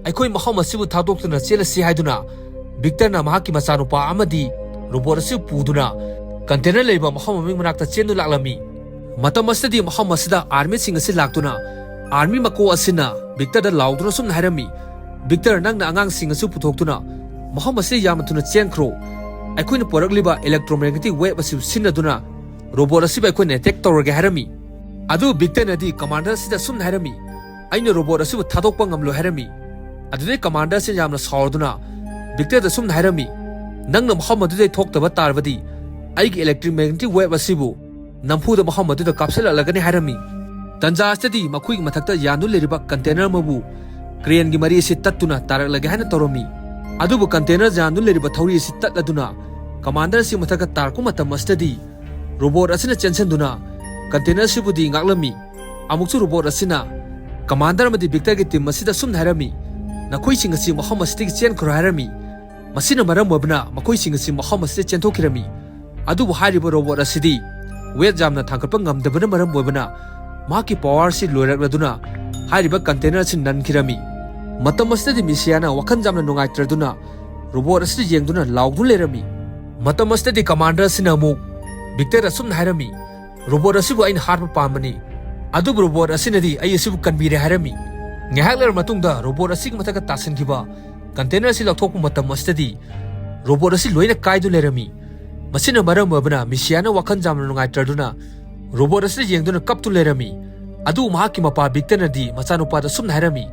ꯑꯩꯈꯣꯏ ꯃꯐꯝ ꯑꯁꯤꯕꯨ ꯊꯥꯗꯣꯛꯇꯨꯅ ꯆꯦꯜꯂꯁꯤ" ꯍꯥꯏꯗꯨꯅ ꯚꯤꯛꯇꯔꯅ ꯃꯍꯥꯛꯀꯤ ꯃꯆꯥꯅꯨꯄꯥ ꯑꯃꯗꯤ ꯔꯣꯕꯣꯠ ꯑꯁꯤ ꯄꯨꯗꯨꯅ ꯀꯟꯇꯦꯅꯔ ꯂꯩꯕ ꯃꯐꯝ ꯑꯃꯒꯤ ꯃꯅꯥꯛꯇ ꯆꯦꯟꯗꯨꯅ ꯂꯥꯛꯂꯝꯃꯤ꯫ ꯃꯇꯝ ꯑꯁꯤꯗꯗꯤ ꯃꯐꯝ ꯑꯁꯤꯗ ꯑꯥꯔꯃꯤꯁꯤꯡ ꯑꯁꯤ ꯂꯥꯛꯇꯨꯅ ꯑꯥꯔꯃꯤ ꯃꯀꯣꯛ ꯑꯁꯤꯅ ꯚꯤꯛꯇꯔꯗ ꯂꯥꯎꯗꯨꯅ ꯁꯨꯝꯅ ꯍꯥꯏꯔꯝꯃꯤ, "ꯚꯤꯛꯇꯔ, ꯅꯪꯅ ꯑꯉꯥꯡꯁꯤꯡ ꯑꯁꯤ ꯄꯨꯊꯣꯛꯇꯨꯅ ꯃꯐꯝ ꯑꯁꯤꯗ ꯌꯥꯝꯅ ꯊꯨꯅ ꯆꯦꯟꯈ꯭ꯔꯣ꯫ ꯑꯩꯈꯣꯏꯅ ꯄꯨꯔꯛꯂꯤꯕ ꯏꯂꯦꯛꯇ꯭ꯔꯣꯃꯦꯒꯅꯦꯇꯤꯛ ꯋꯦꯕ ꯑꯁꯤ ꯁꯤꯖꯤꯟꯅꯗꯨꯅ ꯔꯣꯕꯣꯠ ꯑꯁꯤꯕꯨ ꯑꯩꯈꯣꯏꯅ ꯑꯦꯇꯦꯛ ꯇꯧꯔꯒꯦ" ꯍꯥꯏꯔꯝꯃꯤ꯫ ꯑꯗꯨ ꯚꯤꯛꯇꯔꯅꯗꯤ ꯀꯃꯥꯟꯗꯔ ꯑꯁꯤꯗ ꯁꯨꯝꯅ ꯍꯥꯏꯔꯝꯃꯤ, "ꯑꯩꯅ ꯔꯣꯕꯣꯠ ꯑꯁꯤꯕꯨ ꯊꯥꯗꯣꯛꯄ ꯉꯝꯂꯣꯏ" ꯍꯥꯏꯔꯝꯃꯤ꯫ ꯑꯗꯨꯗꯩ ꯀꯃꯥꯟꯗꯔ ꯑꯁꯤꯅ ꯌꯥꯝꯅ ꯁꯥꯎꯔꯗꯨꯅ ꯚꯤꯛꯇꯔꯗ ꯁꯨꯝꯅ ꯍꯥꯏꯔꯝꯃꯤ, "ꯅꯪꯅ ꯃꯐꯝ ꯑꯗꯨꯗꯩ ꯊꯣꯛꯇꯕ ꯇꯥꯔꯕꯗꯤ ꯑꯩꯒꯤ ꯏꯂꯦꯛꯇ꯭ꯔꯤꯛ ꯃꯦꯒꯅꯦꯇꯤꯛ ꯋꯦꯕ ꯑꯁꯤꯕꯨ ꯅꯝꯐꯨꯗ ꯃꯐꯝ ꯑꯗꯨꯗ ꯀꯥꯞꯁꯤꯜꯂꯛꯂꯒꯅꯤ" ꯍꯥꯏꯔꯝꯃꯤ꯫ ꯇꯟꯖꯥ ꯑꯁꯤꯗꯗꯤ ꯃꯈꯣꯏꯒꯤ ꯃꯊꯛꯇ ꯌꯥꯟꯗꯨꯅ ꯂꯩꯔꯤꯕ ꯀꯟꯇꯦꯅꯔ ꯑꯃꯕꯨ ꯀ꯭ꯔꯦꯟꯒꯤ ꯃꯔꯤ ꯑꯁꯤ ꯇꯠꯇꯨꯅ ꯇꯥꯔꯛꯂꯒꯦ ꯍꯥꯏꯅ ꯇꯧꯔꯝꯃꯤ꯫ ꯑꯗꯨꯕꯨ ꯀꯟꯇꯦꯅꯔ ꯌꯥꯟꯗꯨꯅ ꯂꯩꯔꯤꯕ ꯊꯧꯔꯤ ꯑꯁꯤ ꯇꯠꯂꯗꯨꯅ ꯀꯃꯥꯟꯗꯔ ꯑꯁꯤ ꯃꯊꯛꯇ ꯇꯥꯔꯛꯄ ꯃꯇꯝ ꯑꯁꯤꯗꯗꯤ ꯔꯣꯕꯣꯠ ꯑꯁꯤꯅ ꯆꯦꯟꯁꯤꯟꯗꯨꯅ ꯀꯟꯇꯦꯅꯔ ꯑꯁꯤꯕꯨꯗꯤ ꯉꯥꯛꯂꯝꯃꯤ꯫ ꯑꯃꯨꯛꯁꯨ ꯔꯣꯕꯣꯠ ꯑꯁꯤꯅ ꯀꯃꯥꯟꯗꯔ ꯑꯃꯗꯤ ꯚꯤꯛꯇꯔꯒꯤ ꯇꯤꯝ ꯑꯁꯤꯗ ꯁꯨꯝꯅ ꯍꯥꯏꯔꯝꯃꯤ, "ꯅꯈꯣꯏꯁꯤꯡ ꯑꯁꯤ ꯃꯐꯝ ꯑꯁꯤꯗꯒꯤ ꯆꯦꯟꯈ꯭ꯔꯣ" ꯍꯥꯏꯔꯝꯃꯤ꯫ ꯃꯁꯤꯅ ꯃꯔꯝ ꯑꯣꯏꯕꯅ ꯃꯈꯣꯏꯁꯤꯡ ꯑꯁꯤ ꯃꯐꯝ ꯑꯁꯤꯗ ꯆꯦꯟꯊꯣꯛꯈꯤꯔꯝꯃꯤ꯫ ꯑꯗꯨꯕꯨ ꯍꯥꯏꯔꯤꯕ ꯔꯣꯕꯣꯠ ꯑꯁꯤꯗꯤ ꯋꯦꯠ ꯌꯥꯝꯅ ꯊꯥꯡꯒꯠꯄ ꯉꯝꯗꯕꯅ ꯃꯔꯝ ꯑꯣꯏꯕꯅ ꯃꯍꯥꯛꯀꯤ ꯄꯋꯥꯔ ꯑꯁꯤ ꯂꯣꯏꯔꯛꯂꯗꯨꯅ ꯍꯥꯏꯔꯤꯕ ꯀꯟꯇꯦꯅꯔ ꯑꯁꯤ ꯅꯟꯈꯤꯔꯝꯃꯤ꯫ ꯃꯇꯝ ꯑꯁꯤꯗꯗꯤ ꯃꯤꯁꯤꯌꯥꯅ ꯋꯥꯈꯜ ꯌꯥꯝꯅ ꯅꯨꯡꯉꯥꯏꯇ꯭ꯔꯗꯨꯅ ꯔꯣꯕꯣꯠ ꯑꯁꯤꯗ ꯌꯦꯡꯗꯨꯅ ꯂꯥꯎꯗꯨꯅ ꯂꯩꯔꯝꯃꯤ꯫ ꯃꯇꯝ ꯑꯁꯤꯗꯗꯤ ꯀꯃꯥꯟꯗꯔ ꯑꯁꯤꯅ ꯑꯃꯨꯛ ꯚꯤꯛꯇꯔꯗ ꯑꯁꯨꯝꯅ ꯍꯥꯏꯔꯝꯃꯤ, "ꯔꯣꯕꯣꯠ ꯑꯁꯤꯕꯨ ꯑꯩꯅ ꯍꯥꯠꯄ ꯄꯥꯝꯕꯅꯤ, ꯑꯗꯨꯕꯨ ꯔꯣꯕꯣꯠ ꯑꯁꯤꯅꯗꯤ ꯑꯩ ꯑꯁꯤꯕꯨ ꯀꯟꯕꯤꯔꯦ" ꯍꯥꯏꯔꯝꯃꯤ꯫ ꯉꯥꯏꯍꯥꯛ ꯂꯩꯔꯕ ꯃꯇꯨꯡꯗ ꯔꯣꯕꯣꯠ ꯑꯁꯤꯒꯤ ꯃꯊꯛꯇ ꯇꯥꯁꯤꯟꯈꯤꯕ ꯀꯟꯇꯦꯅꯔ ꯑꯁꯤ ꯂꯧꯊꯣꯛꯄ ꯃꯇꯝ ꯑꯁꯤꯗꯗꯤ ꯔꯣꯕꯣꯠ ꯑꯁꯤ ꯂꯣꯏꯅ ꯀꯥꯏꯗꯨꯅ ꯂꯩꯔꯝꯃꯤ꯫ ꯃꯁꯤꯅ ꯃꯔꯝ ꯑꯣꯏꯕꯅ ꯃꯤꯁꯤꯌꯥꯅ ꯋꯥꯈꯜ ꯌꯥꯝꯅ ꯅꯨꯡꯉꯥꯏꯇ꯭ꯔꯗꯨꯅ ꯔꯣꯕꯣꯠ ꯑꯁꯤꯗ ꯌꯦꯡꯗꯨꯅ ꯀꯞꯇꯨꯅ ꯂꯩꯔꯝꯃꯤ꯫ ꯑꯗꯨꯕꯨ ꯃꯍꯥꯛꯀꯤ ꯃꯄꯥ ꯚꯤꯛꯇꯔꯅꯗꯤ ꯃꯆꯥꯅꯨꯄꯥꯗ ꯁꯨꯝꯅ ꯍꯥꯏꯔꯝꯃꯤ,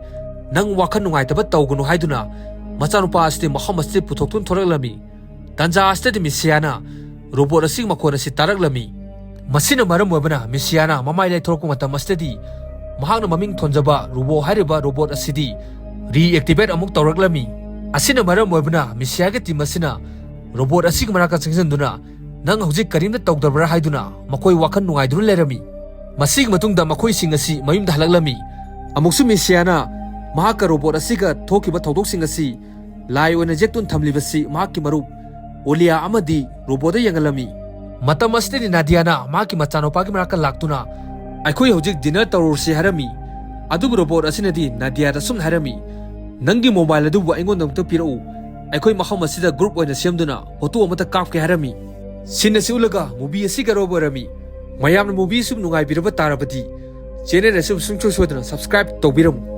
"ꯅꯪ ꯋꯥꯈꯜ ꯅꯨꯡꯉꯥꯏꯇꯕ ꯇꯧꯒꯅꯨ" ꯍꯥꯏꯗꯨꯅ ꯃꯆꯥꯅꯨꯄꯥ ꯑꯁꯤꯗꯤ ꯃꯐꯝ ꯑꯁꯤꯗ ꯄꯨꯊꯣꯛꯇꯨꯅ ꯊꯣꯔꯛꯂꯝꯃꯤ꯫ ꯇꯥꯟꯖꯥ ꯑꯁꯤꯗꯗꯤ ꯃꯤꯁꯤꯌꯥꯅ ꯔꯣꯕꯣꯠ ꯑꯁꯤꯒꯤ ꯃꯈꯣꯟ ꯑꯁꯤ ꯇꯥꯔꯛꯂꯝꯃꯤ꯫ ꯃꯁꯤꯅ ꯃꯔꯝ ꯑꯣꯏꯕꯅ ꯃꯤꯁꯤꯌꯥꯅ ꯃꯃꯥꯏ ꯂꯩꯊꯣꯔꯛꯄ ꯃꯇꯝ ꯑꯁꯤꯗꯗꯤ ꯃꯍꯥꯛꯅ ꯃꯃꯤꯡ ꯊꯣꯟꯖꯕ ꯔꯨꯕꯣ ꯍꯥꯏꯔꯤꯕ ꯔꯣꯕꯣꯠ ꯑꯁꯤꯗꯤ ꯔꯤꯑꯦꯛꯇꯤꯚꯦꯠ ꯑꯃꯨꯛ ꯇꯧꯔꯛꯂꯝꯃꯤ꯫ ꯑꯁꯤꯅ ꯃꯔꯝ ꯑꯣꯏꯕꯅ ꯃꯤꯁꯤꯌꯥꯒꯤ ꯇꯤꯝ ꯑꯁꯤꯅ ꯔꯣꯕꯣꯠ ꯑꯁꯤꯒꯤ ꯃꯅꯥꯛꯇ ꯆꯪꯁꯤꯟꯗꯨꯅ, "ꯅꯪ ꯍꯧꯖꯤꯛ ꯀꯔꯤꯝꯇ ꯇꯧꯗꯕ꯭ꯔꯥ?" ꯍꯥꯏꯗꯨꯅ ꯃꯈꯣꯏ ꯋꯥꯈꯜ ꯅꯨꯡꯉꯥꯏꯗꯨꯅ ꯂꯩꯔꯝꯃꯤ꯫ ꯃꯁꯤꯒꯤ ꯃꯇꯨꯡꯗ ꯃꯈꯣꯏꯁꯤꯡ ꯑꯁꯤ ꯃꯌꯨꯝꯗ ꯍꯜꯂꯛꯂꯝꯃꯤ꯫ ꯑꯃꯨꯛꯁꯨ ꯃꯤꯁꯤꯌꯥꯅ ꯃꯍꯥꯛꯀ ꯔꯣꯕꯣꯠ ꯑꯁꯤꯒ ꯊꯣꯛꯈꯤꯕ ꯊꯧꯗꯣꯛꯁꯤꯡ ꯑꯁꯤ ꯂꯥꯏ ꯑꯣꯏꯅ ꯌꯦꯛꯇꯨꯅ ꯊꯝꯂꯤꯕꯁꯤ ꯃꯍꯥꯛꯀꯤ ꯃꯔꯨꯞ ꯑꯣꯂꯤꯌꯥ ꯑꯃꯗꯤ ꯔꯣꯕꯣꯠꯇ ꯌꯦꯡꯍꯜꯂꯝꯃꯤ꯫ ꯃꯇꯝ ꯑꯁꯤꯗꯗꯤ ꯅꯥꯗꯤꯌꯥꯅ ꯃꯍꯥꯛꯀꯤ ꯃꯆꯥꯅꯨꯄꯥꯒꯤ ꯃꯅꯥꯛꯇ ꯂꯥꯛꯇꯨꯅ, "ꯑꯩꯈꯣꯏ ꯍꯧꯖꯤꯛ ꯗꯤꯅꯔ ꯇꯧꯔꯨꯔꯁꯤ" ꯍꯥꯏꯔꯝꯃꯤ꯫ ꯑꯗꯨꯕꯨ ꯔꯣꯕꯣꯠ ꯑꯁꯤꯅꯗꯤ ꯅꯥꯗꯤꯌꯥꯗ ꯁꯨꯝꯅ ꯍꯥꯏꯔꯝꯃꯤ, "ꯅꯪꯒꯤ ꯃꯣꯕꯥꯏꯜ ꯑꯗꯨꯕꯨ ꯑꯩꯉꯣꯟꯗ ꯑꯃꯨꯛꯇ ꯄꯤꯔꯛꯎ, ꯑꯩꯈꯣꯏ ꯃꯐꯝ ꯑꯁꯤꯗ ꯒ꯭ꯔꯨꯞ ꯑꯣꯏꯅ ꯁꯦꯝꯗꯨꯅ ꯐꯣꯇꯣ ꯑꯃꯠꯇ ꯀꯥꯞꯀꯦ" ꯍꯥꯏꯔꯝꯃꯤ꯫ ꯁꯤꯟ ꯑꯁꯤ ꯎꯠꯂꯒ ꯃꯨꯚꯤ ꯑꯁꯤꯒꯤ ꯑꯔꯣꯏꯕ ꯑꯣꯏꯔꯝꯃꯤ꯫ ꯃꯌꯥꯝꯅ ꯃꯨꯚꯤ ꯑꯁꯤ ꯅꯨꯡꯉꯥꯏꯕꯤꯔꯕ ꯇꯥꯔꯕꯗꯤ ꯆꯦꯅꯦꯜ ꯑꯁꯤꯕꯨ ꯁꯨꯡꯁꯣꯏ ꯁꯣꯏꯗꯅ ꯁꯕꯁꯀ꯭ꯔꯥꯏꯕ ꯇꯧꯕꯤꯔꯝꯃꯨ꯫